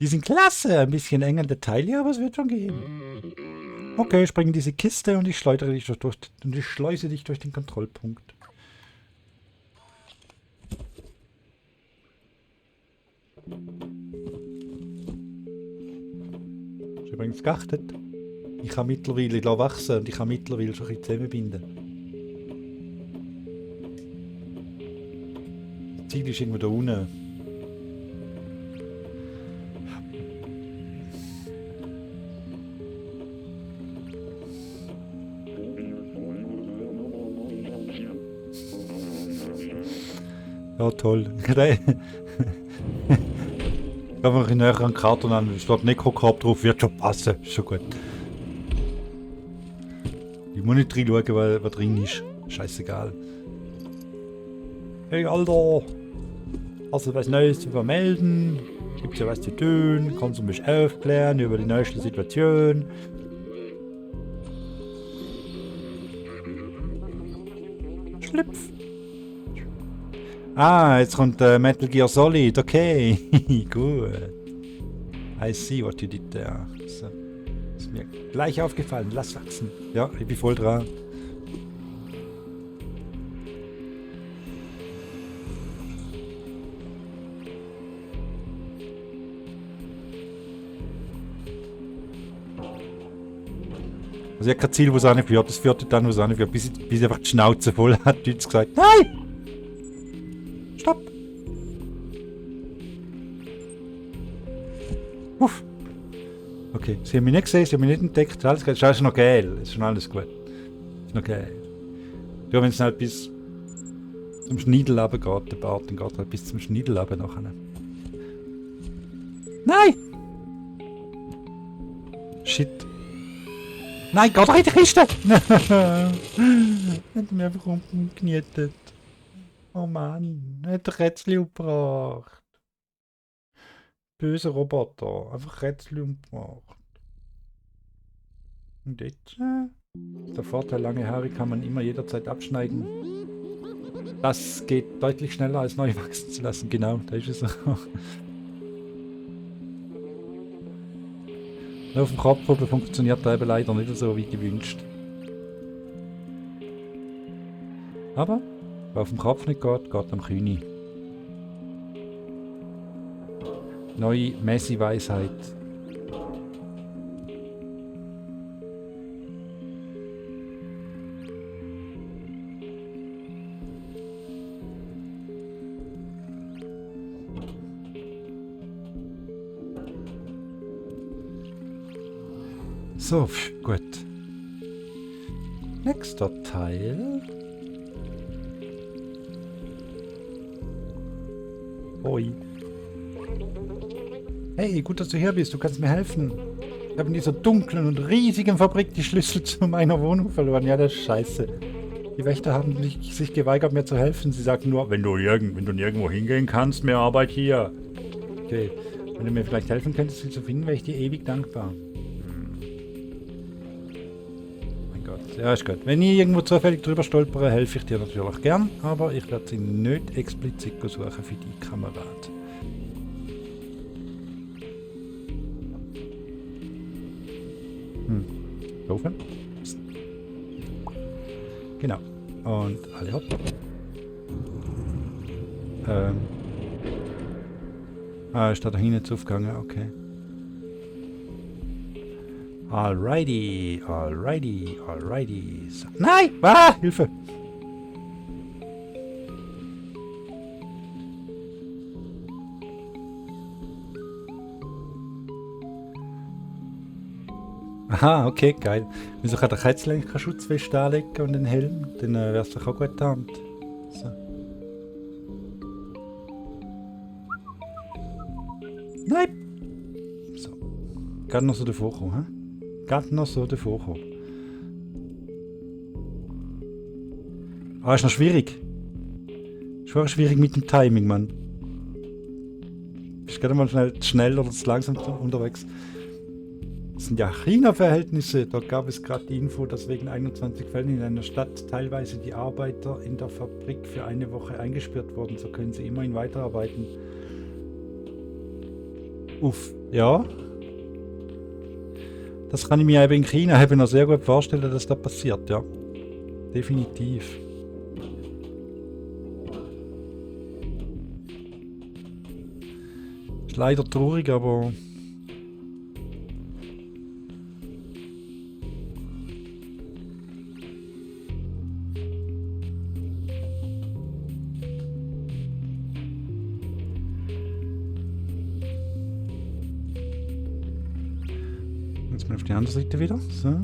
Die sind klasse, ein bisschen eng an Detail, aber es wird schon gehen. Okay, spring in diese Kiste und ich schleudere dich und ich schleuse dich durch den Kontrollpunkt. Ist übrigens geachtet. Ich kann mittlerweile wachsen und ich kann mittlerweile schon ein bisschen zusammenbinden. Das Ziel ist irgendwo da unten. Ja, toll. Ich habe mich näher an die Karte an, es steht Necrocorp drauf, wird schon passen, ist schon gut. Ich muss nicht reinschauen, was drin ist. Scheißegal. Hey Alter! Hast du was Neues zu vermelden? Gibt's ja was zu tun? Kannst du mich aufklären über die neueste Situation? Schlüpf! Ah, jetzt kommt Metal Gear Solid, okay. Gut. I see what you did there. So. Ist mir gleich aufgefallen, lass wachsen. Ja, ich bin voll dran. Also ich habe kein Ziel, wo es anführt. Das führt dann, wo es anführt. Bis ich einfach die Schnauze voll hat, hat jetzt gesagt, nein! Stopp! Uff. Okay, sie haben mich nicht gesehen, sie haben mich nicht entdeckt. Alles gut, ist noch geil. Ist schon alles gut. Ist noch geil. Ja, wenn es halt bis zum Schneidel runtergeht, der Bart, dann geht halt bis zum Schneidel runter nachher. Nein! Shit. Nein, geh doch in die Kiste! Hat mich einfach umgenietet. Oh Mann, hat ein Rätsel umgebracht. Böser Roboter, einfach Rätsel umgebracht. Und jetzt? Der Vorteil, lange Haare kann man immer jederzeit abschneiden. Das geht deutlich schneller als neu wachsen zu lassen, genau, da ist es auch. Auf dem Kopfhörer funktioniert der eben leider nicht so wie gewünscht. Aber, wer auf dem Kopf nicht geht, geht am Kühni. Neue Messi-Weisheit. So, gut. Nächster Teil. Hoi. Hey, gut, dass du hier bist. Du kannst mir helfen. Ich habe in dieser dunklen und riesigen Fabrik die Schlüssel zu meiner Wohnung verloren. Ja, das ist scheiße. Die Wächter haben sich geweigert, mir zu helfen. Sie sagten nur, wenn du nirgendwo hingehen kannst, mehr Arbeit hier. Okay. Wenn du mir vielleicht helfen könntest, sie zu finden, wäre ich dir ewig dankbar. Ja, ist gut. Wenn ich irgendwo zufällig drüber stolpere, helfe ich dir natürlich gern, aber ich werde sie nicht explizit suchen für die Kamerad. Laufen. Genau. Und alle hopp. Ist da hinten jetzt aufgegangen, okay. Alrighty. So. Nein! Ah, Hilfe! Aha, okay, geil. Wieso kann der Kätzchen eigentlich keine Schutzweste anlegen und den Helm? Dann wäre es doch auch gut getarnt. So. Nein! So. Gerade noch so davor kommen, hä? Gerade noch so davor kommen. Ah, ist noch schwierig. Ist wirklich schwierig mit dem Timing, Mann. Bist gerade mal schnell oder zu langsam unterwegs. Das sind ja China-Verhältnisse. Da gab es gerade die Info, dass wegen 21 Fällen in einer Stadt teilweise die Arbeiter in der Fabrik für eine Woche eingesperrt wurden. So können sie immerhin weiterarbeiten. Uff, ja. Das kann ich mir eben in China eben noch sehr gut vorstellen, dass das passiert, ja. Definitiv. Ist leider traurig, aber... Jetzt mal auf die andere Seite wieder. So.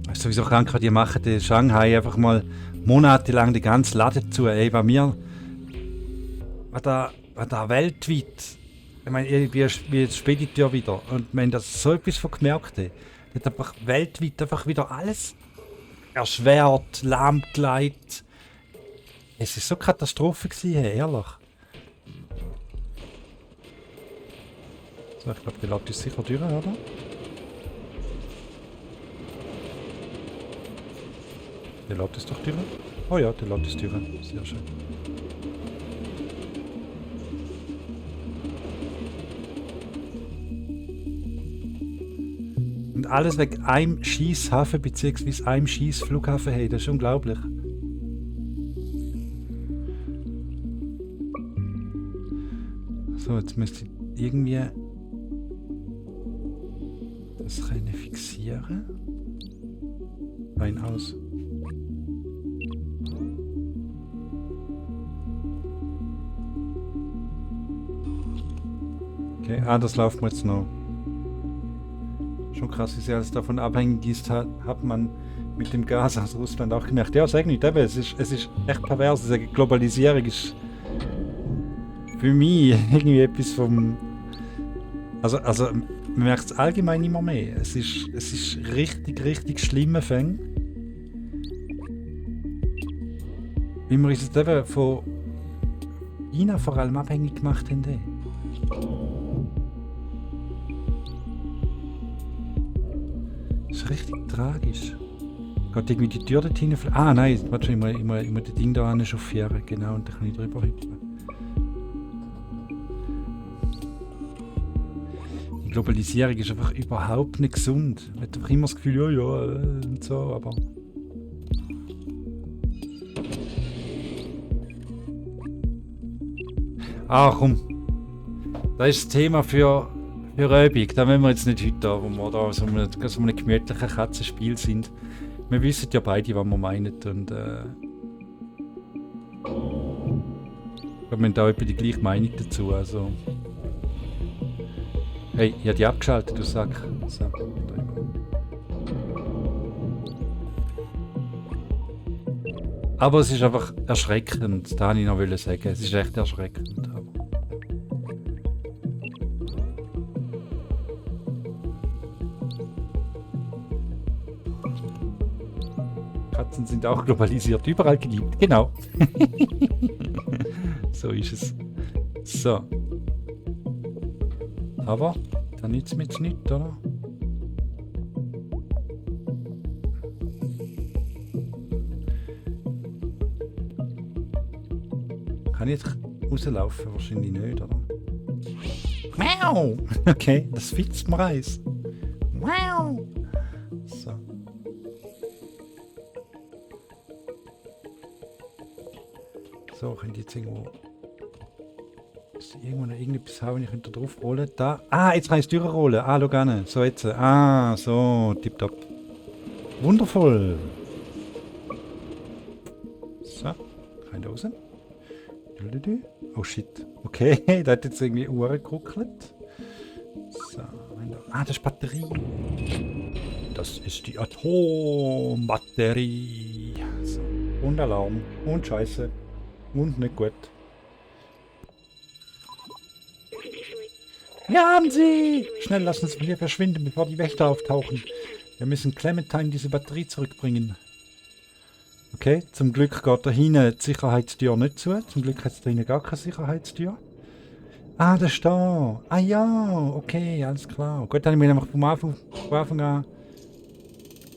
Das ist sowieso krank, die machen in Shanghai einfach mal monatelang die ganze Laden zu. Ey, bei mir... Was da weltweit... Ich meine, ich bin jetzt Spediteur wieder. Und wenn das so etwas von gemerkt hat, hat einfach weltweit einfach wieder alles erschwert, lahmgelegt. Es war so eine Katastrophe gewesen, hey, ehrlich. So, ich glaube, der läuft uns sicher durch, oder? Der läuft es doch durch. Oh ja, der läuft es durch. Sehr schön. Und alles wegen einem Schießhafen bzw. einem Schießflughafen, hey, das ist unglaublich. So, jetzt müsste ich irgendwie das können fixieren. Ein aus. Okay, das läuft mir jetzt noch. Schon krass, wie sehr alles davon abhängig ist, hat man mit dem Gas aus Russland auch gemerkt. Ja, sag nicht, aber es ist echt pervers. Diese Globalisierung ist für mich irgendwie etwas vom... Also man merkt es allgemein immer mehr. Es ist richtig schlimme Fänge. Wie wir uns jetzt eben von China vor allem abhängig gemacht haben. Das ist richtig tragisch. Geht irgendwie die Tür dort hinein? Ah nein, warte, ich muss das Ding da chauffieren. Genau, und dann kann ich drüber hüpfen. Die Globalisierung ist einfach überhaupt nicht gesund. Man hat einfach immer das Gefühl, ja, und so, aber... Ah, komm. Das ist das Thema für Übung. Da wollen wir jetzt nicht heute da, wo wir da so einem gemütlichen Katzenspiel sind. Wir wissen ja beide, was wir meinen. Und wir haben da etwa die gleiche Meinung dazu. Also. Hey, ich habe die abgeschaltet, du Sack. So. Aber es ist einfach erschreckend, das wollte ich noch sagen. Es ist echt erschreckend. Aber Katzen sind auch globalisiert, überall geliebt. Genau. So ist es. So. Aber, da nützt mir jetzt nichts, oder? Kann ich jetzt rauslaufen? Wahrscheinlich nicht, oder? Miau! Okay, das fitzt mir eins. Miau! So. So, könnt ihr jetzt irgendwo... Irgendwo noch irgendetwas haben, ich könnte drauf rollen. Da. Ah, jetzt kann ich es durchrollen. Ah, schau an. So jetzt. Ah, so. Tipptopp. Wundervoll. So. Kann ich raus. Oh shit. Okay, da hat jetzt irgendwie Uhren geruckelt. So. Ah, das ist Batterie. Das ist die Atombatterie. So. Und Alarm. Und Scheiße. Und nicht gut. Wir haben sie! Schnell, lassen Sie mir verschwinden, bevor die Wächter auftauchen. Wir müssen Clementine diese Batterie zurückbringen. Okay, zum Glück geht da hinten die Sicherheitstür nicht zu. Zum Glück hat es da hinten gar keine Sicherheitstür. Ah, das ist da. Ah ja, okay, alles klar. Gut, dann habe ich mich nämlich vom Anfang an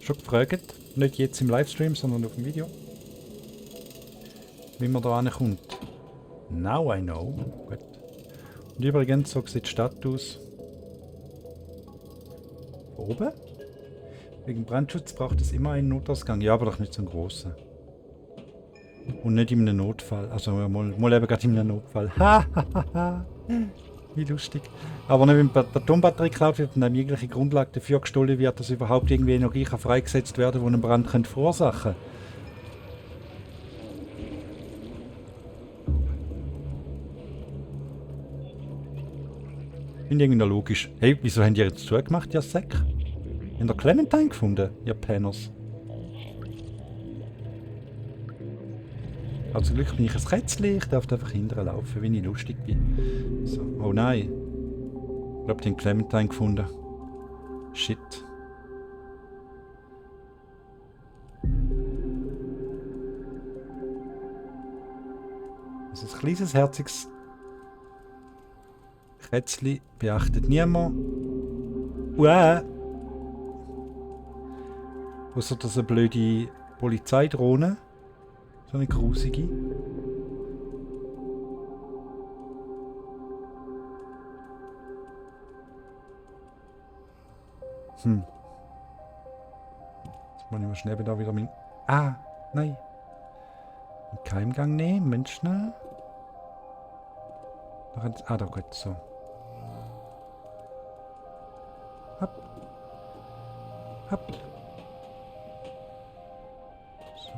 schon gefragt. Nicht jetzt im Livestream, sondern auf dem Video. Wie man da ankommt. Now I know. Gut. Und übrigens, so sieht die Stadt aus. oben? Wegen Brandschutz braucht es immer einen Notausgang. Ja, aber doch nicht so einen großen. Und nicht in einem Notfall. Also mal eben gerade in einem Notfall. Ha. Wie lustig. Aber nicht, wenn die Atombatterie geklaut wird und dann jegliche Grundlage dafür gestohlen wird, dass überhaupt irgendwie Energie kann freigesetzt werden, die einen Brand verursachen könnte. Finde ich irgendwie noch logisch. Hey, wieso haben die jetzt zugemacht, ihr Säck? Haben ihr Clementine gefunden, ihr Penners? Also zum Glück bin ich ein Kätzchen, ich darf einfach hinterher laufen, wenn ich lustig bin. So. Oh nein. Ich glaube, die haben Clementine gefunden. Shit. Also ein kleines, herziges Kätzchen beachtet niemand. Uah! Außer dass eine blöde Polizeidrohne. So eine grusige. Jetzt muss ich mal schnell da wieder mein... Ah! Nein! Einen Keimgang nehmen, Mensch, schnell. Ah, da gut, so. Hopp. Hopp. So.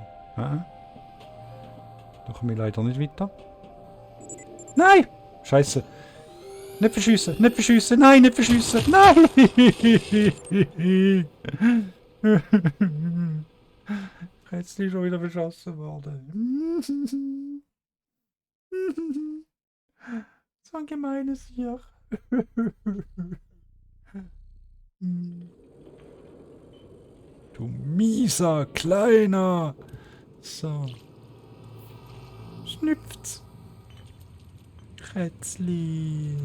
Da komme ich leider nicht weiter. Nein! Scheiße. Nicht verschiessen, nicht verschiessen, nein, nicht verschiessen, nein! Jetzt ist schon wieder verschossen worden. So ein gemeines Viech. Du mieser, kleiner. So. Schnüpft's. Kätzli.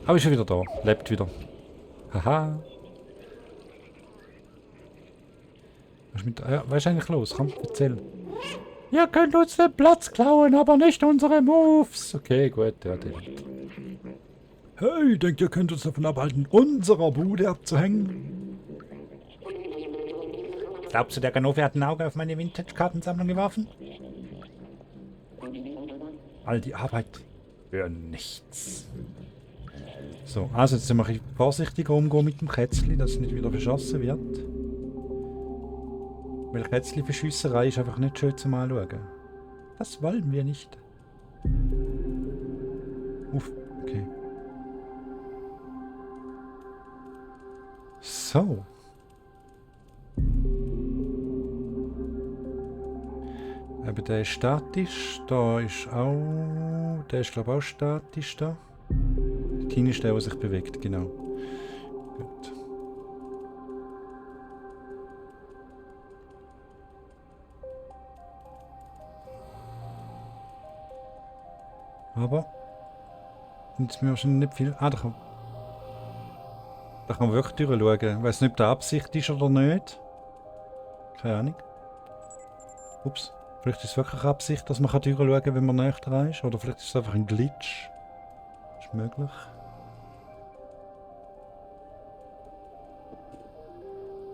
Aber ist schon wieder da. Lebt wieder. Haha. Was ist eigentlich los? Komm, erzähl. Ihr könnt uns den Platz klauen, aber nicht unsere Moves. Okay, gut, ja, der. Hey, denkt ihr könnt uns davon abhalten, unserer Bude abzuhängen? Glaubst du, der Ganofe hat ein Auge auf meine Vintage-Kartensammlung geworfen? All die Arbeit für nichts. So, also jetzt mache ich vorsichtiger umgehen mit dem Kätzchen, dass es nicht wieder verschossen wird. Weil Kätzchenverschüsserei ist einfach nicht schön zum Anschauen. Das wollen wir nicht. Uff, okay. So. Aber der ist statisch, da ist auch... Der ist glaube ich auch statisch da. Der King ist der, der sich bewegt, genau. Gut. Aber... Jetzt müssen wir schon nicht viel... Ah, da kann man wirklich durchschauen. Ich weiß nicht, ob das Absicht ist oder nicht. Keine Ahnung. Ups. Vielleicht ist es wirklich Absicht, dass man durchschauen kann, wenn man näher dran ist. Oder vielleicht ist es einfach ein Glitch. Ist möglich.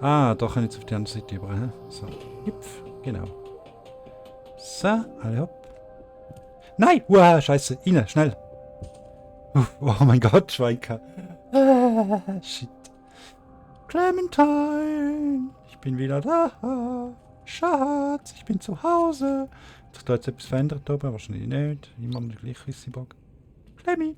Ah, da kann ich jetzt auf die andere Seite über. He? So. Hüpf. Genau. So, alle hopp. Nein! Uah, scheiße. Rein, schnell. Oh mein Gott, Schweika. Shit. Clementine! Ich bin wieder da. Schatz, ich bin zu Hause. Hat sich da jetzt etwas verändert oben? Wahrscheinlich nicht. Immer noch gleich Rissi-Bock. Clemmy!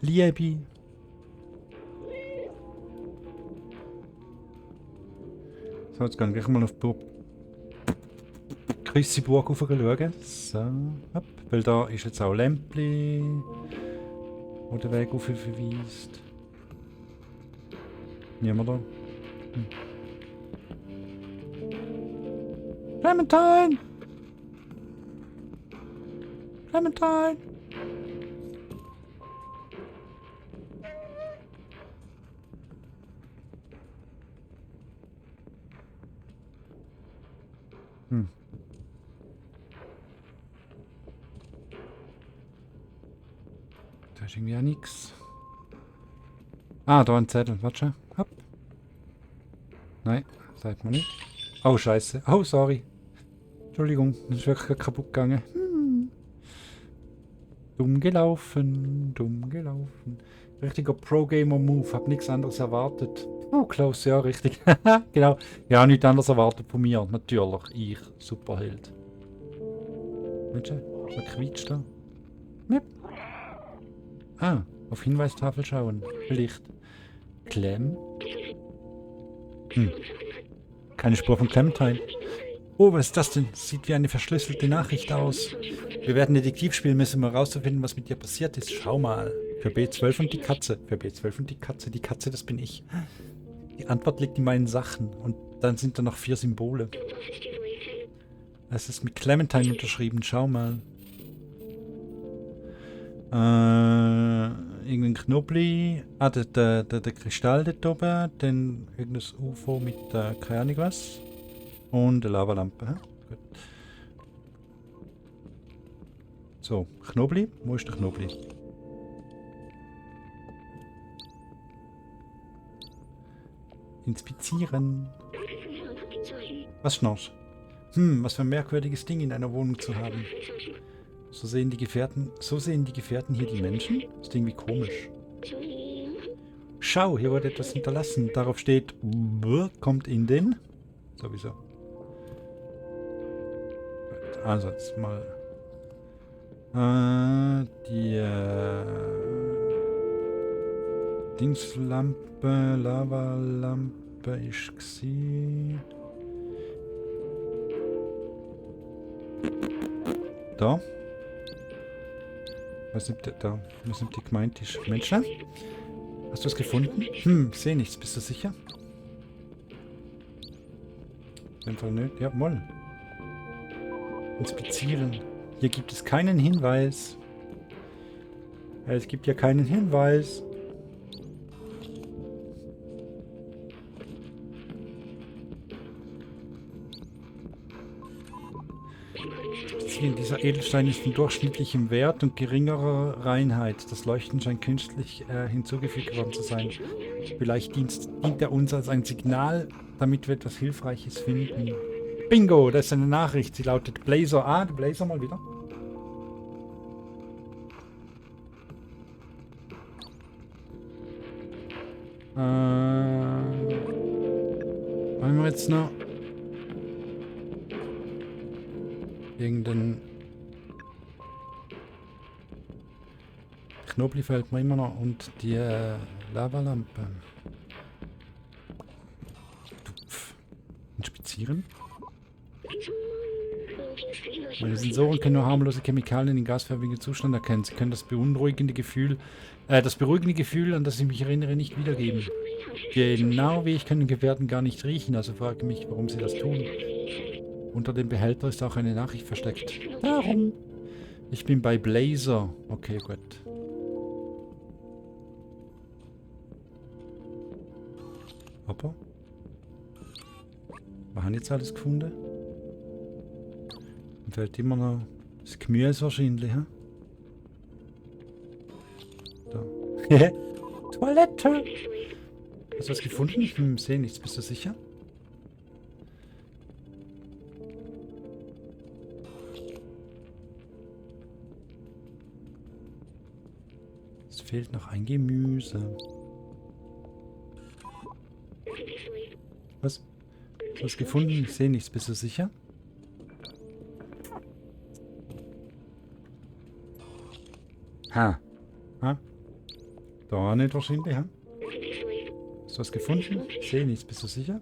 Liebi. So, jetzt gehen wir gleich mal auf die Chrissiburg schauen. So, hopp. Weil da ist jetzt auch Lämpli, wo der Weg auf verweist. Niemand da? Clementine! Clementine! Hm. Da ist irgendwie ja nichts. Ah, da ein Zettel. Warte schon. Hopp. Nein, sagt man nicht. Oh, scheiße. Oh, sorry. Entschuldigung, das ist wirklich kaputt gegangen. Dumm gelaufen, dumm gelaufen. Richtiger Pro-Gamer-Move, hab nichts anderes erwartet. Oh, Klaus, ja, richtig. Genau. Ja, nichts anderes erwartet von mir. Natürlich. Ich, Superheld. Mensch, was quietscht da? Miep. Ah, auf Hinweistafel schauen. Vielleicht. Clem? Hm, keine Spur von Clementine. Oh, was ist das denn? Sieht wie eine verschlüsselte Nachricht aus. Wir werden Detektiv spielen müssen, um herauszufinden, was mit dir passiert ist. Schau mal. Für B12 und die Katze. Für B12 und die Katze. Die Katze, das bin ich. Die Antwort liegt in meinen Sachen. Und dann sind da noch 4 Symbole. Es ist mit Clementine unterschrieben. Schau mal. Irgendein Knobli. Ah, der Kristall dort oben. Dann irgendein UFO mit keine Ahnung was. Und eine Lavalampe. Hä? Gut. So, Knobli. Wo ist der Knobli? Inspizieren. Was schnorst? Was für ein merkwürdiges Ding in einer Wohnung zu haben. So sehen die Gefährten hier die Menschen? Das ist irgendwie komisch. Schau, hier wurde etwas hinterlassen. Darauf steht, kommt in den. Sowieso. Gut, also jetzt mal. Die Dingslampe, Lavalampe ist gsi. Da. Was nimmt der da? Was nimmt die gemeint ist? Mensch, ne? Hast du es gefunden? Sehe nichts. Bist du sicher? In dem Fall nicht. Ja, moll. Inspizieren. Hier gibt es keinen Hinweis. Ja, es gibt ja keinen Hinweis. Dieser Edelstein ist von durchschnittlichem Wert und geringerer Reinheit. Das Leuchten scheint künstlich hinzugefügt worden zu sein. Vielleicht dient er uns als ein Signal, damit wir etwas Hilfreiches finden. Bingo, das ist eine Nachricht. Sie lautet Blazer. Ah, der Blazer mal wieder. Wollen wir jetzt noch irgendein Knobli fällt mir immer noch und die Lavalampe. Inspizieren. Meine Sensoren können nur harmlose Chemikalien in gasförmigem Zustand erkennen. Sie können das beruhigende Gefühl, an das ich mich erinnere, nicht wiedergeben. Genau wie ich können Gefährten gar nicht riechen, also frage ich mich, warum sie das tun. Unter dem Behälter ist auch eine Nachricht versteckt. Warum? Ich bin bei Blazer. Okay, gut. Aber? Wir haben jetzt alles gefunden. Dann fehlt immer noch das Gemüse wahrscheinlich, hä? Da. Toilette! Hast du was gefunden? Ich sehe nichts. Bist du sicher? Es fehlt noch ein Gemüse. Was? Hast du was gefunden? Ich sehe nichts. Bist du sicher? Ha. Ha? Da nicht wahrscheinlich, ha? Hast du was gefunden? Ich sehe nichts. Bist du sicher?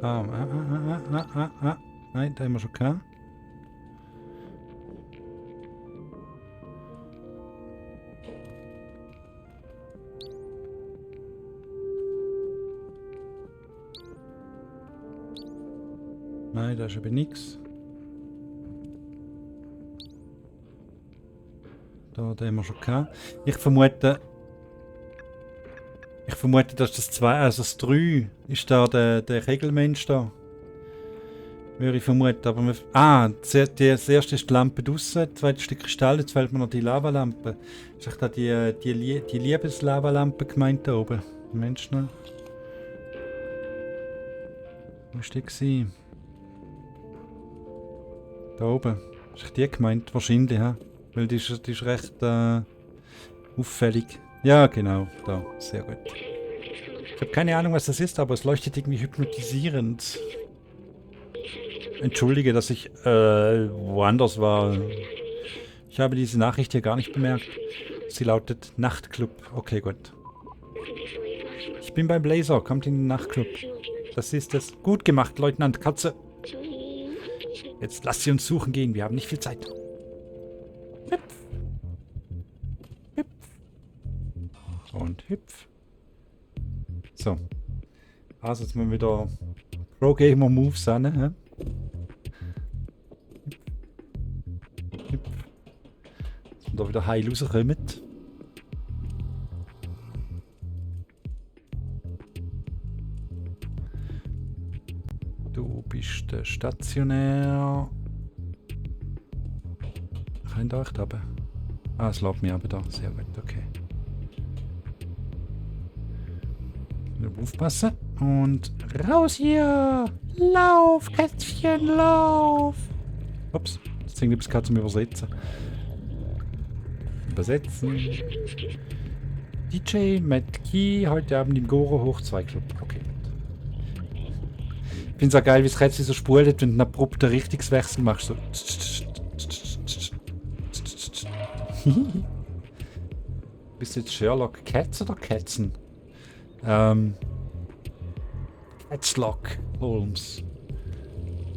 Nein, da haben wir schon gehabt. Okay, da ist eben nichts. Da haben wir schon gehabt. Ich vermute, dass das 2, also das 3 ist da der Regelmensch da. Würde ich vermuten, aber das erste ist die Lampe draussen, das zweite ist die Kristall, jetzt fällt mir noch die Lavalampe. Ist echt da die Liebeslavalampe gemeint da oben? Mensch, ne? Wo ist die gewesen? Da oben. Ist echt die gemeint? Wahrscheinlich, ja. Weil die ist recht auffällig. Ja, genau, da. Sehr gut. Ich habe keine Ahnung, was das ist, aber es leuchtet irgendwie hypnotisierend. Entschuldige, dass ich woanders war. Ich habe diese Nachricht hier gar nicht bemerkt. Sie lautet Nachtclub. Okay, gut. Ich bin beim Blazer. Kommt in den Nachtclub. Das ist es. Gut gemacht, Leutnant Katze. Jetzt lasst sie uns suchen gehen. Wir haben nicht viel Zeit. Hüpf. Hüpf. Und hüpf. So. Also jetzt müssen wir wieder Pro-Gamer Moves an, ne? Dass wir da wieder heil rauskommen. Du bist stationär. Kann ich da echt runter? Ah, es lädt mich aber da. Sehr gut, okay. Aufpassen. Und raus hier! Lauf, Kätzchen, lauf! Ups, das Ding gibt es gerade zum Übersetzen. Übersetzen. DJ Matt Key, heute Abend im Goro Hoch 2 Club. Okay. Ich finde es auch geil, wie das Kätzchen so spult, wenn du einen abrupten Richtungswechsel machst. So. Bist du jetzt Sherlock Katz oder Katzen? Sherlock Holmes.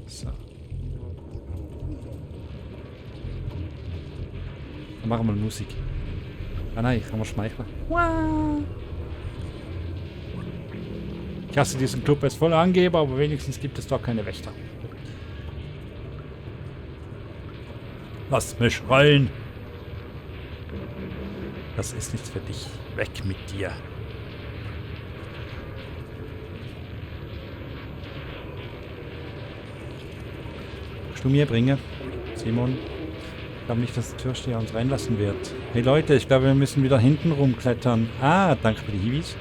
So. Dann machen wir mal Musik. Ah nein, kann man schmeicheln. Wow. Ich hasse diesen Club als voller Angeber, aber wenigstens gibt es da keine Wächter. Lass mich rein! Das ist nichts für dich. Weg mit dir. Kannst du mir bringen, Simon? Ich glaube nicht, dass der Türsteher uns reinlassen wird. Hey Leute, ich glaube, wir müssen wieder hinten rumklettern. Ah, danke für die Hiwis.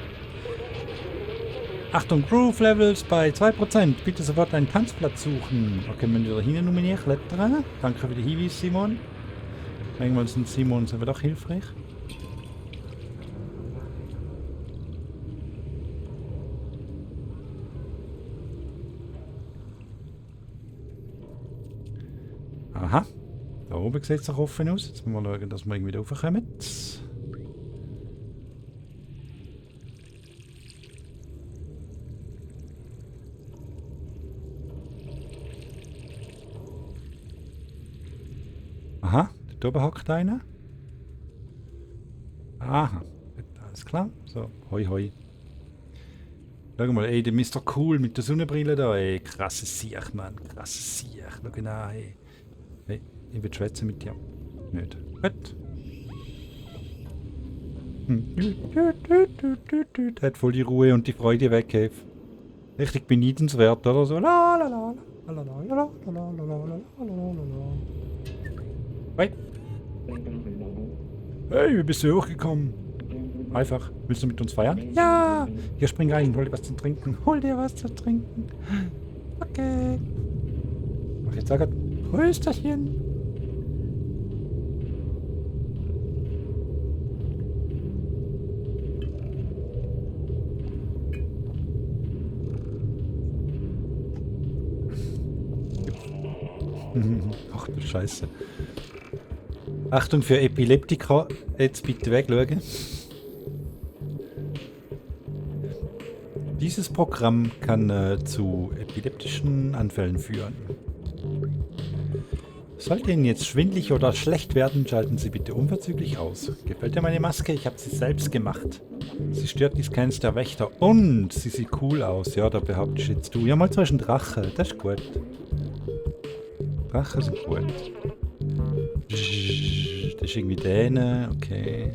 Achtung, Groove Levels bei 2%. Bitte sofort einen Tanzplatz suchen. Okay, wenn wir da hinten nominieren, klettern. Danke für die Hiwis, Simon. Irgendwann sind Simons aber doch hilfreich. Aha. Da oben sieht es doch offen aus. Jetzt müssen wir schauen, dass wir irgendwie da raufkommen. Aha, da oben hockt einer. Aha, alles klar. So, hoi hoi. Schau mal, ey, der Mr. Cool mit der Sonnenbrille da, ey. Krasses Siech, Mann. Krasses Siech. Schau genau, ey. Hey, ich will schwätzen mit dir. Nicht. Gut. Er hat voll die Ruhe und die Freude weg. Richtig beneidenswert, oder so. La la la la la la la la la la la la la. Hey. Hey, wie bist du hochgekommen? Einfach. Willst du mit uns feiern? Ja! Hier spring rein, hol dir was zu trinken. Hol dir was zu trinken. Okay. Mach jetzt sag Prösterchen. Ach du Scheiße. Achtung für Epileptiker. Jetzt bitte wegschauen. Dieses Programm kann zu epileptischen Anfällen führen. Sollte Ihnen jetzt schwindelig oder schlecht werden, schalten Sie bitte unverzüglich aus. Gefällt dir meine Maske? Ich habe sie selbst gemacht. Sie stört die Scans der Wächter und sie sieht cool aus. Ja, da behaupte ich jetzt du. Ja, mal zwischen Drache. Das ist gut. Drachen sind gut. Das ist irgendwie däne, okay.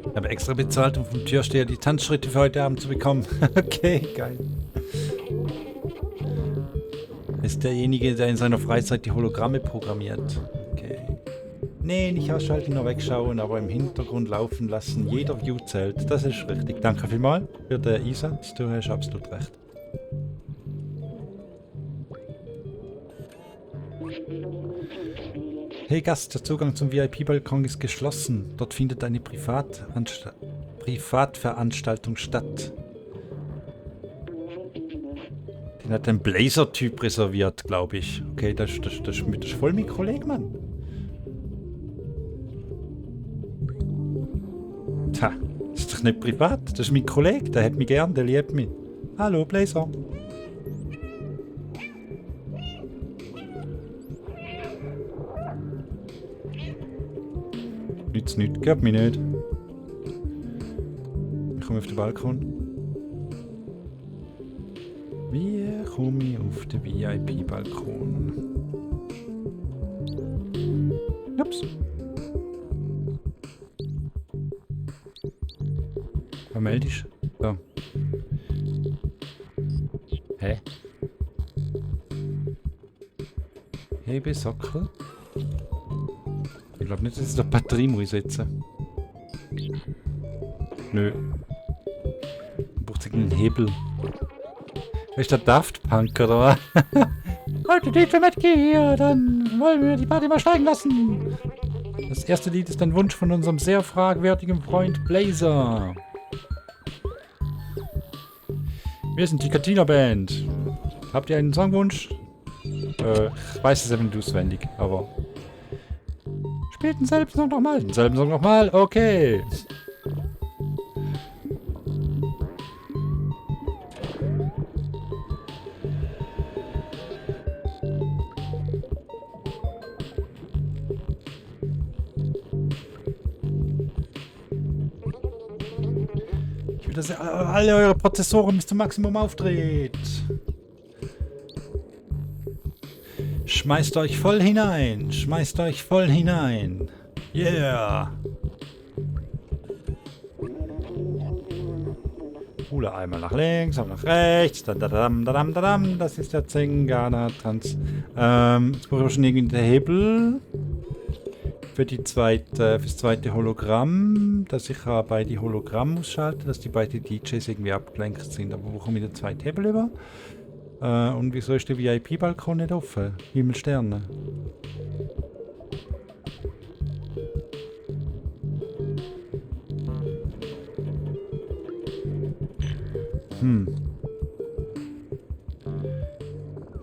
Ich habe extra bezahlt, um vom Türsteher die Tanzschritte für heute Abend zu bekommen. Okay, geil. Ist derjenige, der in seiner Freizeit die Hologramme programmiert. Okay. Nee, nicht ausschalten, nur wegschauen, aber im Hintergrund laufen lassen. Jeder View zählt. Das ist richtig. Danke vielmals für den Einsatz. Du hast absolut recht. Hey Gast, der Zugang zum VIP-Balkon ist geschlossen. Dort findet eine Privatveranstaltung statt. Den hat ein Blazer-Typ reserviert, glaube ich. Okay, das ist voll mein Kollege, Mann. Tja, das ist doch nicht privat. Das ist mein Kollege, der hat mich gern, der liebt mich. Hallo, Blazer. Nützt nichts, gehört mich nicht. Ich komme auf den Balkon. Wie komme ich auf den VIP-Balkon? Ups. Was meldest du? So. Hä? Hebe Sockel. Ich glaube nicht, dass ich da Batterie muss setzen. Nö. Braucht irgendeinen Hebel. Ist der Daft Punk oder was? Heute DJ Metki hier, dann wollen wir die Party mal steigen lassen. Das erste Lied ist ein Wunsch von unserem sehr fragwürdigen Freund Blazer. Wir sind die Katina Band. Habt ihr einen Songwunsch? Ich weiß es eben nicht auswendig, aber... Spielt denselben Song nochmal. Denselben Song nochmal? Okay. Ich will, dass ihr alle eure Prozessoren bis zum Maximum aufdreht. Schmeißt euch voll hinein. Schmeißt euch voll hinein. Yeah. Hula einmal nach links, einmal nach rechts. Dadam. Das ist der Zingana-Tanz. Jetzt brauche ich schon irgendwie den Hebel. Für das zweite Hologramm, dass ich beide Hologramm ausschalte, dass die beiden DJs irgendwie abgelenkt sind. Aber wo komme ich den zweiten Hebel über? Und wieso ist der VIP-Balkon nicht offen? Himmelsterne.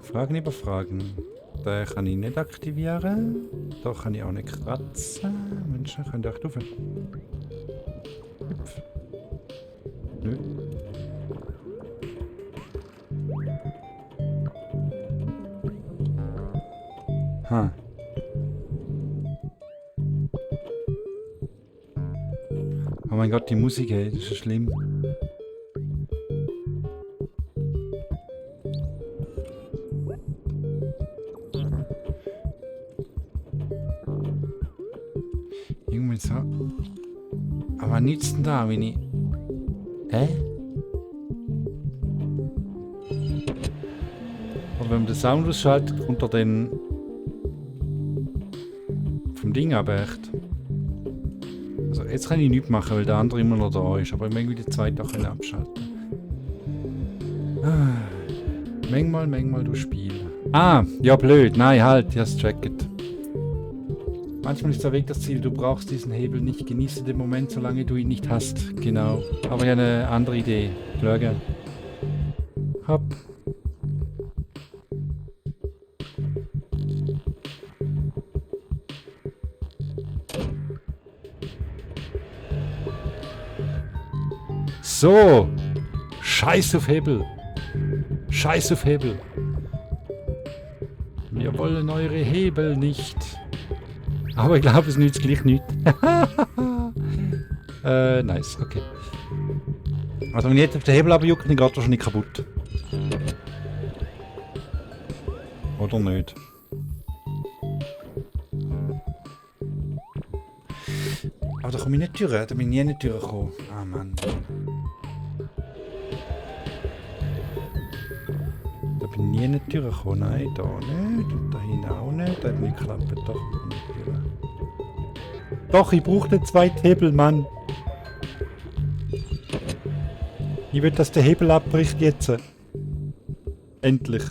Fragen über Fragen. Den kann ich nicht aktivieren. Da kann ich auch nicht kratzen. Menschen können auch rauf. Hüpf. Nö. Ha. Oh mein Gott, die Musik, ey, das ist schlimm. Irgendwie so. Aber nichts denn da, wenn ich... Hä? Oder wenn man den Sound ausschaltet, kommt er dann... vom Ding ab, echt. Also jetzt kann ich nichts machen, weil der andere immer noch da ist. Aber ich möchte die zweite auch abschalten. Manchmal du Spiel. Ah, ja blöd. Nein, halt, du hast tracket. Manchmal ist der Weg das Ziel. Du brauchst diesen Hebel nicht. Genieße den Moment, solange du ihn nicht hast. Genau. Aber ich habe eine andere Idee. Flöge. Hopp. So. Scheiß auf Hebel. Scheiß auf Hebel. Wir wollen eure Hebel nicht. Aber ich glaube, es nützt gleich nichts. Nice, okay. Also wenn ich jetzt auf den Hebel abjucke, dann geht er wahrscheinlich kaputt. Oder? Oder nicht? Aber da komme ich nicht durch. Da bin ich nie nicht durchgekommen. Ah, Mann. Da bin ich nie nicht durchgekommen. Nein, da nicht. Und da hinten auch nicht. Da hat nicht geklappt. Doch, nicht durch. Doch, ich brauche den zweiten Hebel, Mann. Ich will, dass der Hebel abbricht jetzt. Endlich.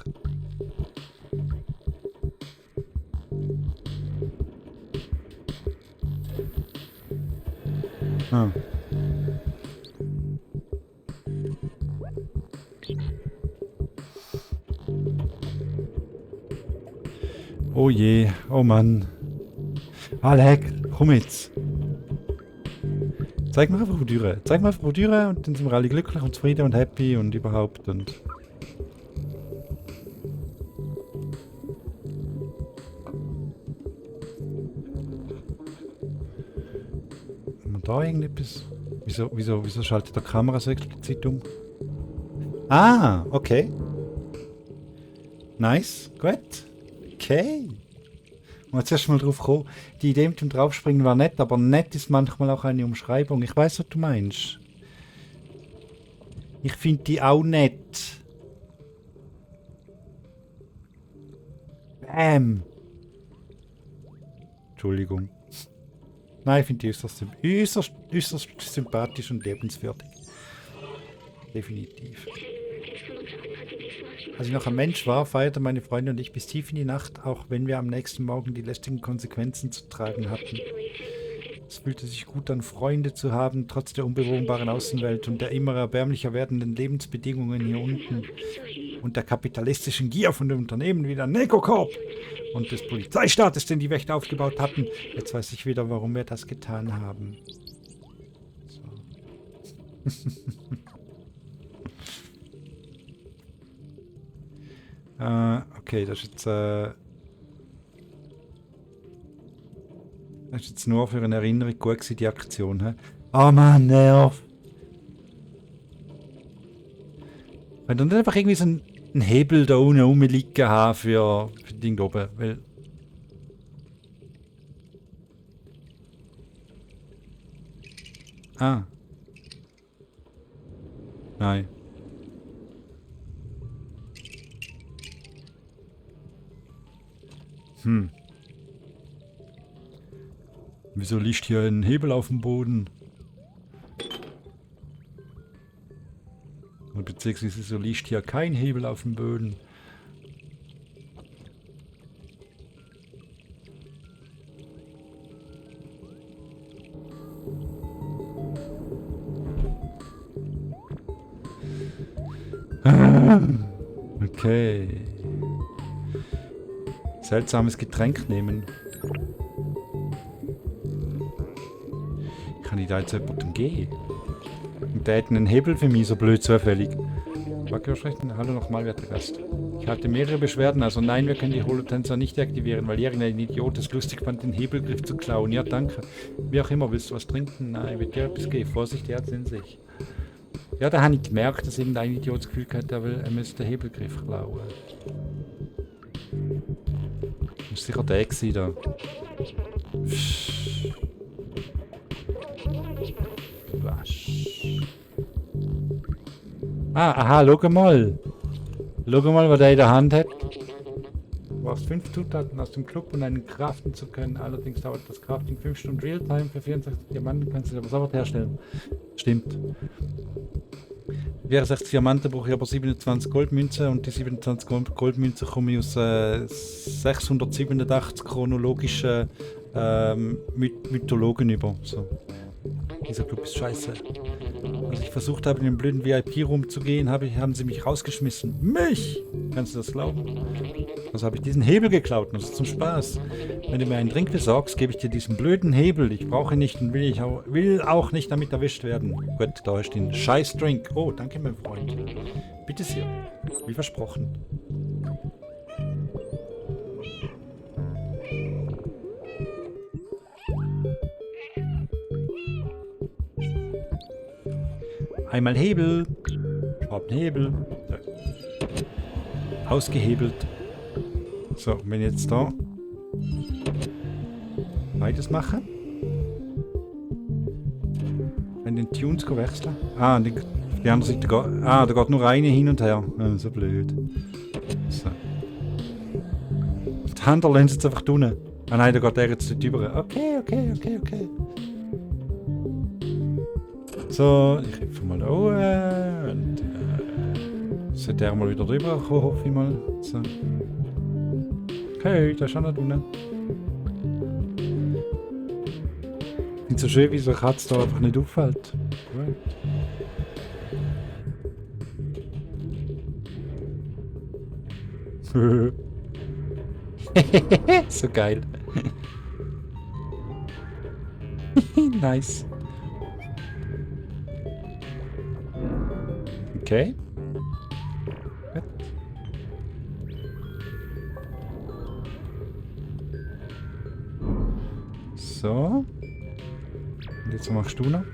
Ah. Oh je, oh Mann. Alec, komm jetzt. Zeig mir einfach, wo du durch. Zeig mir einfach, wo du durch und dann sind wir alle glücklich und zufrieden und happy und überhaupt und... Haben wir da irgendetwas? Wieso schaltet der Kamera so explizit um? Ah, okay. Nice, gut. Okay. Und jetzt erst mal drauf gekommen, die Idee mit dem Draufspringen war nett, aber nett ist manchmal auch eine Umschreibung. Ich weiß, was du meinst. Ich finde die auch nett. Bam. Entschuldigung. Nein, ich finde die äußerst sympathisch und lebenswürdig. Definitiv. Als ich noch ein Mensch war, feierten meine Freunde und ich bis tief in die Nacht, auch wenn wir am nächsten Morgen die lästigen Konsequenzen zu tragen hatten. Es fühlte sich gut an, Freunde zu haben, trotz der unbewohnbaren Außenwelt und der immer erbärmlicher werdenden Lebensbedingungen hier unten und der kapitalistischen Gier von den Unternehmen wie der Nekocorp und des Polizeistaates, den die Wächter aufgebaut hatten. Jetzt weiß ich wieder, warum wir das getan haben. So. Okay, das ist jetzt nur für eine Erinnerung gut gewesen, die Aktion. He? Oh Mann, nerv! Wenn du nicht einfach irgendwie so einen Hebel da unten rumliegen haben für das Ding da oben, weil... Ah. Nein. Wieso liegt hier ein Hebel auf dem Boden? Und beziehungsweise wieso liegt hier kein Hebel auf dem Boden? Okay. Seltsames Getränk nehmen. Kann ich da jetzt jemandem gehen? Und der hat einen Hebel für mich, so blöd zufällig. Hallo nochmal, werter Gast. Ich hatte mehrere Beschwerden, also nein, wir können die Holotensor nicht deaktivieren, weil irgendein Idiot es lustig fand, den Hebelgriff zu klauen. Ja, danke. Wie auch immer, willst du was trinken? Nein, wird dir etwas gehen. Vorsicht, er hat es in sich. Ja, da habe ich gemerkt, dass irgendein Idiot das Gefühl hat, er müsste den Hebelgriff klauen. Muss sicher der sein da. Was? Ah, aha, schau mal. Schau mal, was er in der Hand hat. Du brauchst 5 Zutaten aus dem Club, um einen craften zu können. Allerdings dauert das Crafting 5 Stunden Realtime. Für 64 Diamanten kannst du es aber sofort herstellen. Stimmt. 64 Diamanten brauche ich aber 27 Goldmünzen und die 27 Goldmünzen komme ich aus 687 chronologischen Mythologen über. So. Dieser Club ist scheiße. Als ich versucht habe, in den blöden VIP-Room zu gehen, haben sie mich rausgeschmissen. Mich! Kannst du das glauben? Also habe ich diesen Hebel geklaut, nur zum Spaß. Wenn du mir einen Drink besorgst, gebe ich dir diesen blöden Hebel. Ich brauche ihn nicht und will auch nicht damit erwischt werden. Gut, da ist den scheiß Drink. Oh, danke, mein Freund. Bitte sehr. Wie versprochen. Einmal Hebel. Ich hab einen Hebel. Ausgehebelt. So, wenn ich jetzt da beides mache. Wenn den Tunes wechseln. Ah, und auf die andere Seite geht. Ah, da geht nur eine hin und her. So blöd. So. Die Hände lassen sie jetzt einfach unten. Ah nein, da geht der jetzt nicht über. Okay. So, ich hüpfe mal da oben. Und sollte der mal wieder drüber kommen, hoffe ich mal. So. Okay, da ist auch noch unten. Ich finde es so schön, wie so eine Katze da einfach nicht auffällt. Gut. So geil. Nice. Okay. Gut. So. Und jetzt machst du noch.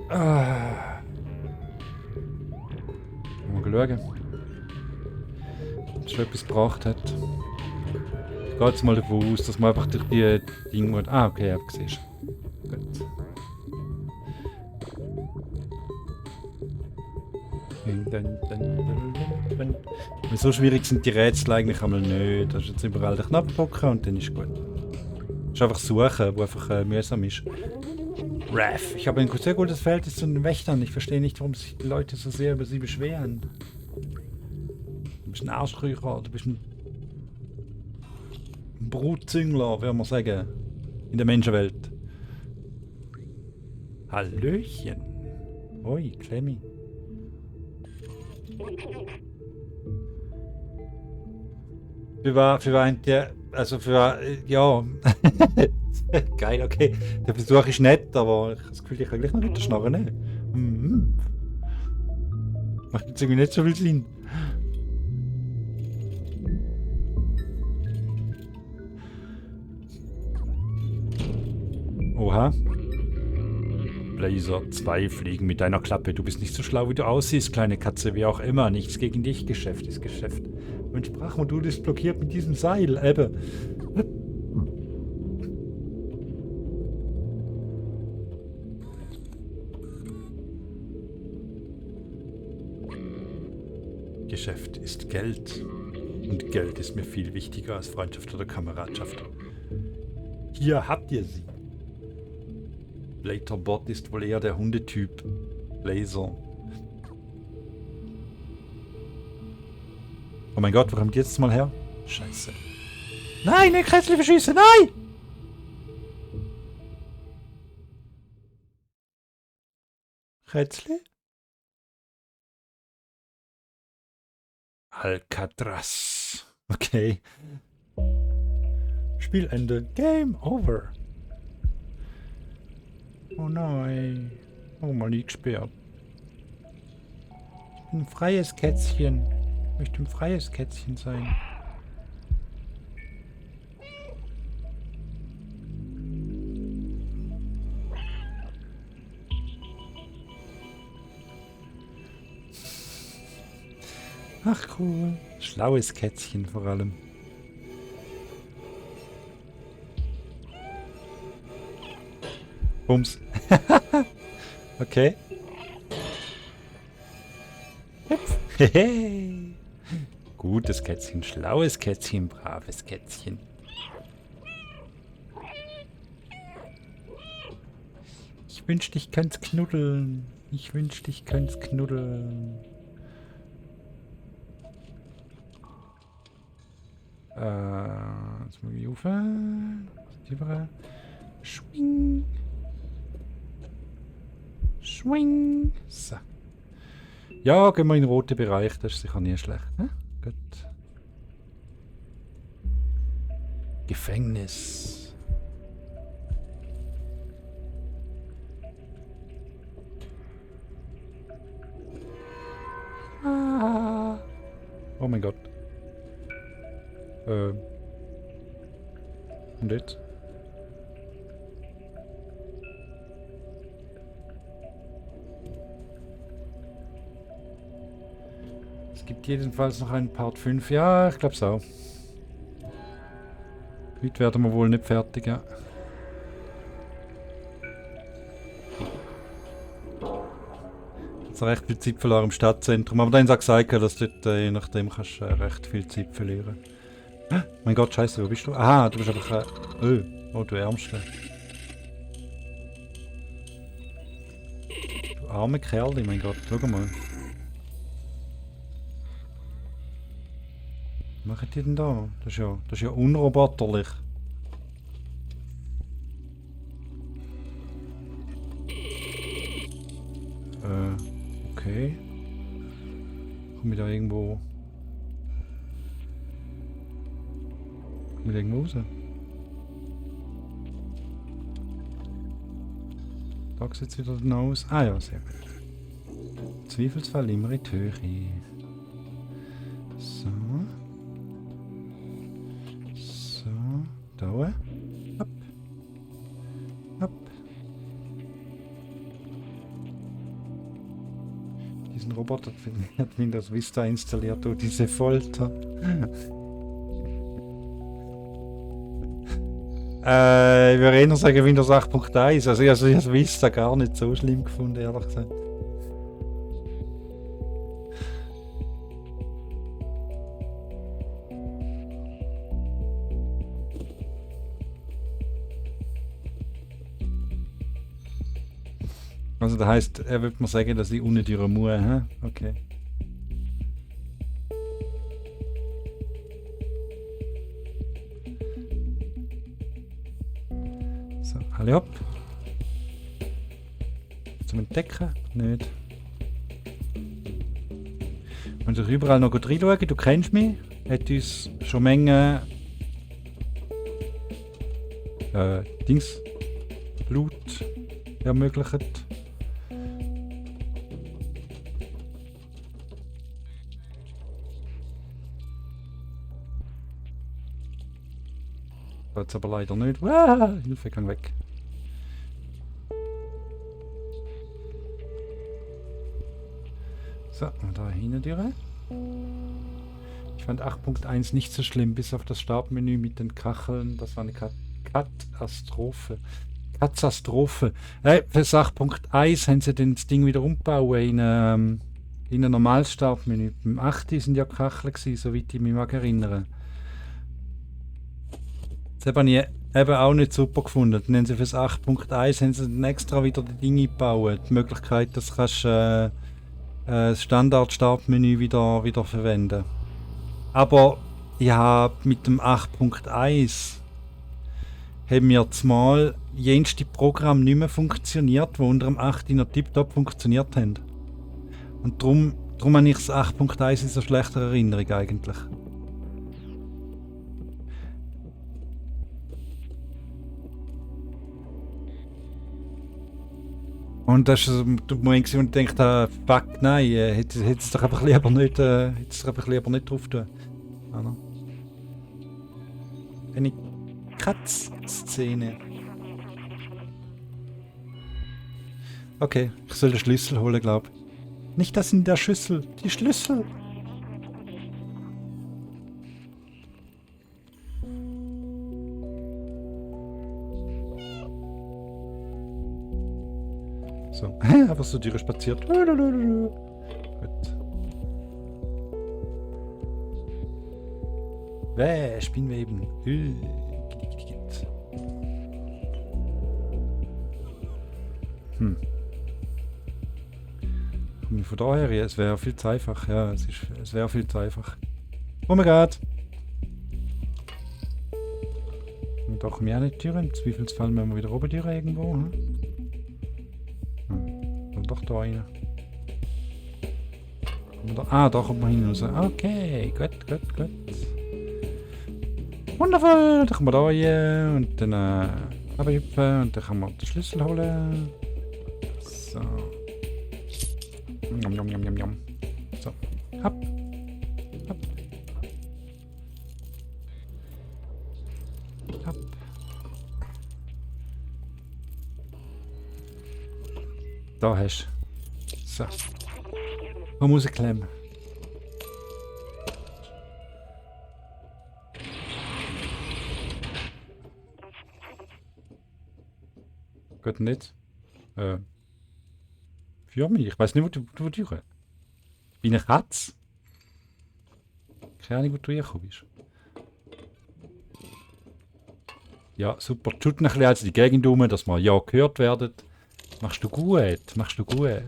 Ah. Mal schauen. Ob es schon etwas gebracht hat. Ich gehe jetzt mal davon aus, dass man einfach durch die Dinge... Ah, okay, ja, siehst du. Gut. Weil so schwierig sind die Rätsel eigentlich einmal nicht. Da ist jetzt überall den Knopf drücken und dann ist gut. Das ist einfach suchen, wo einfach mühsam ist. Raph, ich habe ein sehr gutes Verhältnis zu den Wächtern. Ich verstehe nicht, warum sich die Leute so sehr über sie beschweren. Du bist ein Arschkriecher, du bist ein Brutzüngler, würde man sagen. In der Menschenwelt. Hallöchen. Oi, Clemmy. Für wen der, also für, ja. Geil, okay. Der Versuch ist nett, aber ich habe das Gefühl, ich kann gleich noch weiter schnarren. Ne? Mhm. Macht jetzt irgendwie nicht so viel Sinn. Oha. Blazer, 2 fliegen mit deiner Klappe. Du bist nicht so schlau, wie du aussiehst, kleine Katze. Wie auch immer. Nichts gegen dich. Geschäft ist Geschäft. Mein Sprachmodul ist blockiert mit diesem Seil. Ebbe. Geschäft ist Geld. Und Geld ist mir viel wichtiger als Freundschaft oder Kameradschaft. Hier habt ihr sie. Blaterbot ist wohl eher der Hundetyp. Laser. Oh mein Gott, wo kommt die jetzt mal her? Scheiße. Nein, nicht Kätzchen verschießen, nein! Kätzchen? Alcatraz. Okay. Spielende. Game over. Oh nein. Oh, mal nie gesperrt. Ich bin ein freies Kätzchen. Ich möchte ein freies Kätzchen sein. Ach cool. Schlaues Kätzchen vor allem. Bums. Okay. Hehe. Gutes Kätzchen, schlaues Kätzchen, braves Kätzchen. Ich wünschte, ich könnte knuddeln. Ich wünschte, ich könnte knuddeln. Jetzt muss ich aufhören. Schwing. Schwing. So. Ja, gehen wir in den roten Bereich. Das ist sicher nie schlecht. Ne? Gut. Gefängnis. Ah. Oh mein Gott. Und jetzt? Es gibt jedenfalls noch einen Part 5. Ja, ich glaube es auch. Heute werden wir wohl nicht fertig, ja. Jetzt recht viel Zeit verloren im Stadtzentrum. Aber dann haben sie auch gesagt, dass du dort, je nachdem kannst recht viel Zeit verlieren. Mein Gott, scheiße, wo bist du? Aha, du bist einfach... oh, du Ärmste. Du arme Kerl, mein Gott, schau mal. Was machen die denn da? Das ist ja unroboterlich. Okay. Komme ich da irgendwo... Komme ich da irgendwo raus? Da sieht es wieder dann aus. Ah ja, sehr gut. Zweifelsfall immer in die Höhe. So. So. Da oben. Hopp. Hopp. Diesen Roboter hat Windows Vista installiert durch diese Folter. Ich würde eher sagen Windows 8.1. Also ich habe das Vista gar nicht so schlimm gefunden, ehrlich gesagt. Also das heisst, er würde mir sagen, dass ich unnötig muss, hä? Okay. So, alle hopp. Zum Entdecken? Nicht. Und ich überall noch gut reinschauen, du kennst mich. Hat uns schon Menge Dings Loot ermöglicht. Jetzt aber leider nicht. Hilfe, gang weg. So, da hinten durch. Ich fand 8.1 nicht so schlimm, bis auf das Startmenü mit den Kacheln. Das war eine Katastrophe. Katastrophe. Fürs 8.1 haben sie das Ding wieder umgebaut in ein normales Startmenü. Beim 8 sind ja Kacheln gewesen, soweit ich mich mag erinnern. Das habe ich eben auch nicht super gefunden. Dann haben sie fürs 8.1 haben sie dann extra wieder die Dinge gebaut. Die Möglichkeit, dass du das Standard-Startmenü wieder verwenden. Aber ich habe mit dem 8.1 haben mir zumal jenste Programme nicht mehr funktioniert, die unter dem 8 noch tiptop funktioniert haben. Und darum habe ich das 8.1 in so schlechter Erinnerung eigentlich. Und das ist der Moment, wo ich dachte, fuck, nein, hätte es doch einfach lieber nicht drauf tun. Eine Katz-Szene. Okay, ich soll den Schlüssel holen, glaube ich. Nicht das in der Schüssel, die Schlüssel. So, einfach so durchspaziert. Gut. Spinnweben. Von daher, ja, es wäre viel zu einfach. Ja, es wäre viel zu einfach. Oh mein Gott! Und da komme ich auch nicht durch. Im Zweifelsfall müssen wir wieder oben durch irgendwo. Und doch da rein. Da kommt man hin raus. Okay, gut. Wundervoll! Da kommen wir da rein und dann runterhüpfen und dann kann man den Schlüssel holen. So. Jom. So. Hopp. Da hast du. So. Man muss klemmen. Geht nicht. Für mich. Ich weiß nicht, wo du durch. Wie eine Katze. Keine Ahnung, wo du hergekommen bist. Ja, super. Tut ein bisschen also die Gegend um, dass wir ja gehört werden. Machst du gut. Machst du gut.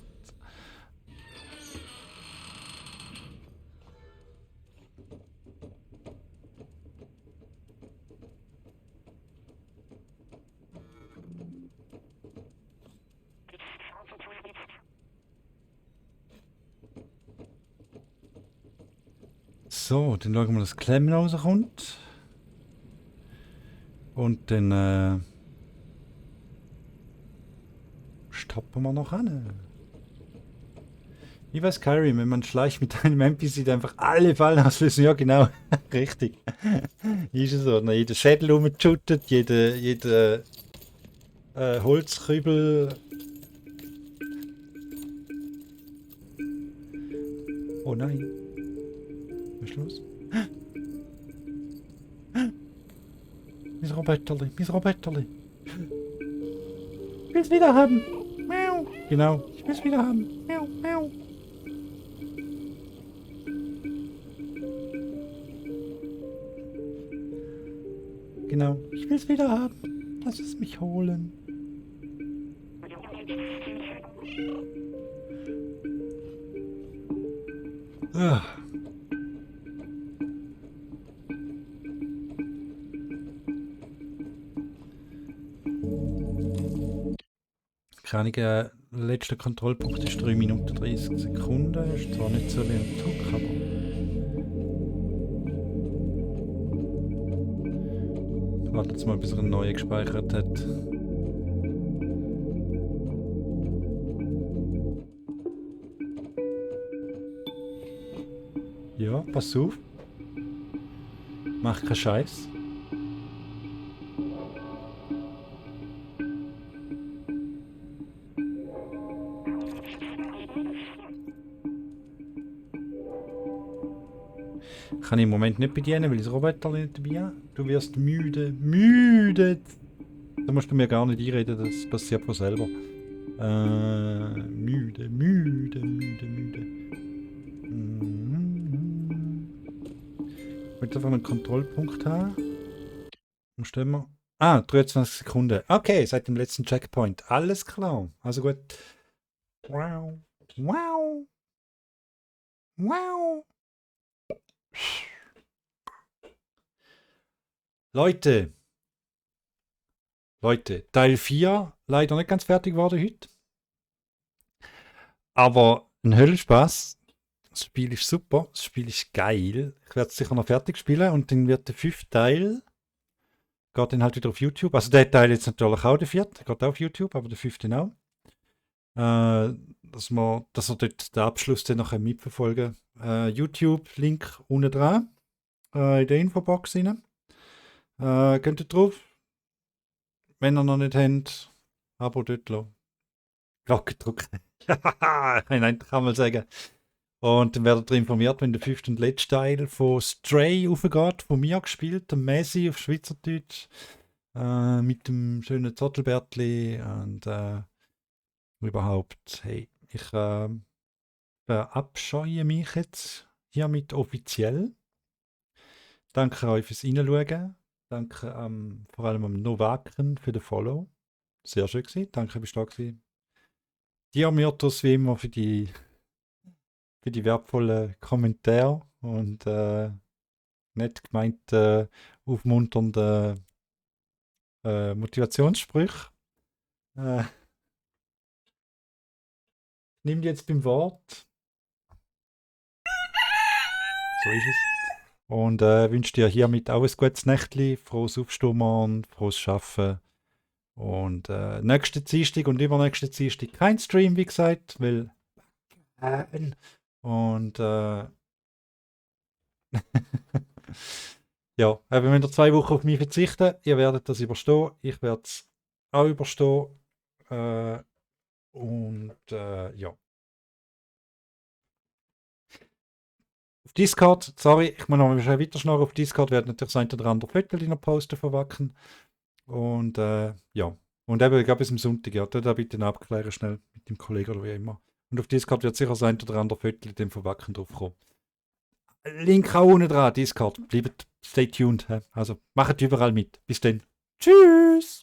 So, dann schauen wir, dass Clem rauskommt. Und dann stoppen wir noch an. Wie bei Skyrim, wenn man schleicht mit einem NPC, der einfach alle Fallen auslösen. Ja, genau. Richtig. Ist es so. Jeder Schädel rumgeschüttet, jeder Holzkübel. Oh nein. Was ist los? Mein Roboterli, mein Roboterli. Ich will's wieder haben. Miau. Genau, ich will's wieder haben. Miau, miau. Genau, ich will's wieder haben. Lass es mich holen. Ah. Keine Ahnung, letzter Kontrollpunkt ist 3 Minuten 30 Sekunden. Ist zwar nicht so wie ein Zug, aber. Warte jetzt mal, bis er einen neuen gespeichert hat. Ja, pass auf. Mach keinen Scheiß. Kann ich im Moment nicht bedienen, weil ich das Roboter nicht dabei habe. Du wirst müde. Müde! Da musst du mir gar nicht einreden, das passiert von selber. Müde, müde, müde, müde. Ich will einfach einen Kontrollpunkt haben. Wo stehen wir? Ah, 23 Sekunden. Okay, seit dem letzten Checkpoint. Alles klar. Also gut. Wow. Wow. Wow. Leute, Teil 4 leider nicht ganz fertig geworden heute. Aber ein Höllenspaß. Das Spiel ist super, das Spiel ist geil. Ich werde es sicher noch fertig spielen und dann wird der 5. Teil geht dann halt wieder auf YouTube. Also der Teil jetzt natürlich auch, der 4. geht auch auf YouTube, aber der 5. auch. Dass wir dort den Abschluss dann noch mitverfolgen. YouTube-Link unten dran, in der Infobox rein. Könnt ihr drauf. Wenn ihr noch nicht habt, Abo dort lassen. Glocke drücken. Nein, kann man sagen. Und dann werdet ihr informiert, wenn der 5. und letzte Teil von Stray aufgeht, von mir gespielt, der Messi auf Schweizerdeutsch, mit dem schönen Zottelbärtli und überhaupt, hey, ich verabscheue mich jetzt hiermit offiziell. Danke euch fürs Reinschauen. Danke vor allem am Novaken für den Follow. Sehr schön gewesen. Danke, bist du da gewesen. Dir, Myrtus, wie immer, für die wertvollen Kommentare und nett gemeint aufmunternde Motivationssprüche. Nimm die jetzt beim Wort. So ist es. Und wünsche dir hiermit auch ein gutes Nächtli, frohes Aufstehen und frohes Schaffen. Und nächste Dienstag und übernächste Dienstag kein Stream, wie gesagt, weil. Und ja, eben wenn ihr 2 Wochen auf mich verzichten, ihr werdet das überstehen, ich werde es auch überstehen. Ja. Auf Discord, sorry, ich muss noch mal weiter schnarren, auf Discord wird natürlich das ein oder andere Foto noch posten von Wacken. Und ja, Und eben, ich glaube, bis am Sonntag, ja, da bitte abklären schnell mit dem Kollegen oder wie immer. Und auf Discord wird sicher sein oder andere Viertel dem Verwacken draufkommen. Link auch unten dran, Discord. Bleibt, stay tuned. Also, macht überall mit. Bis dann. Tschüss!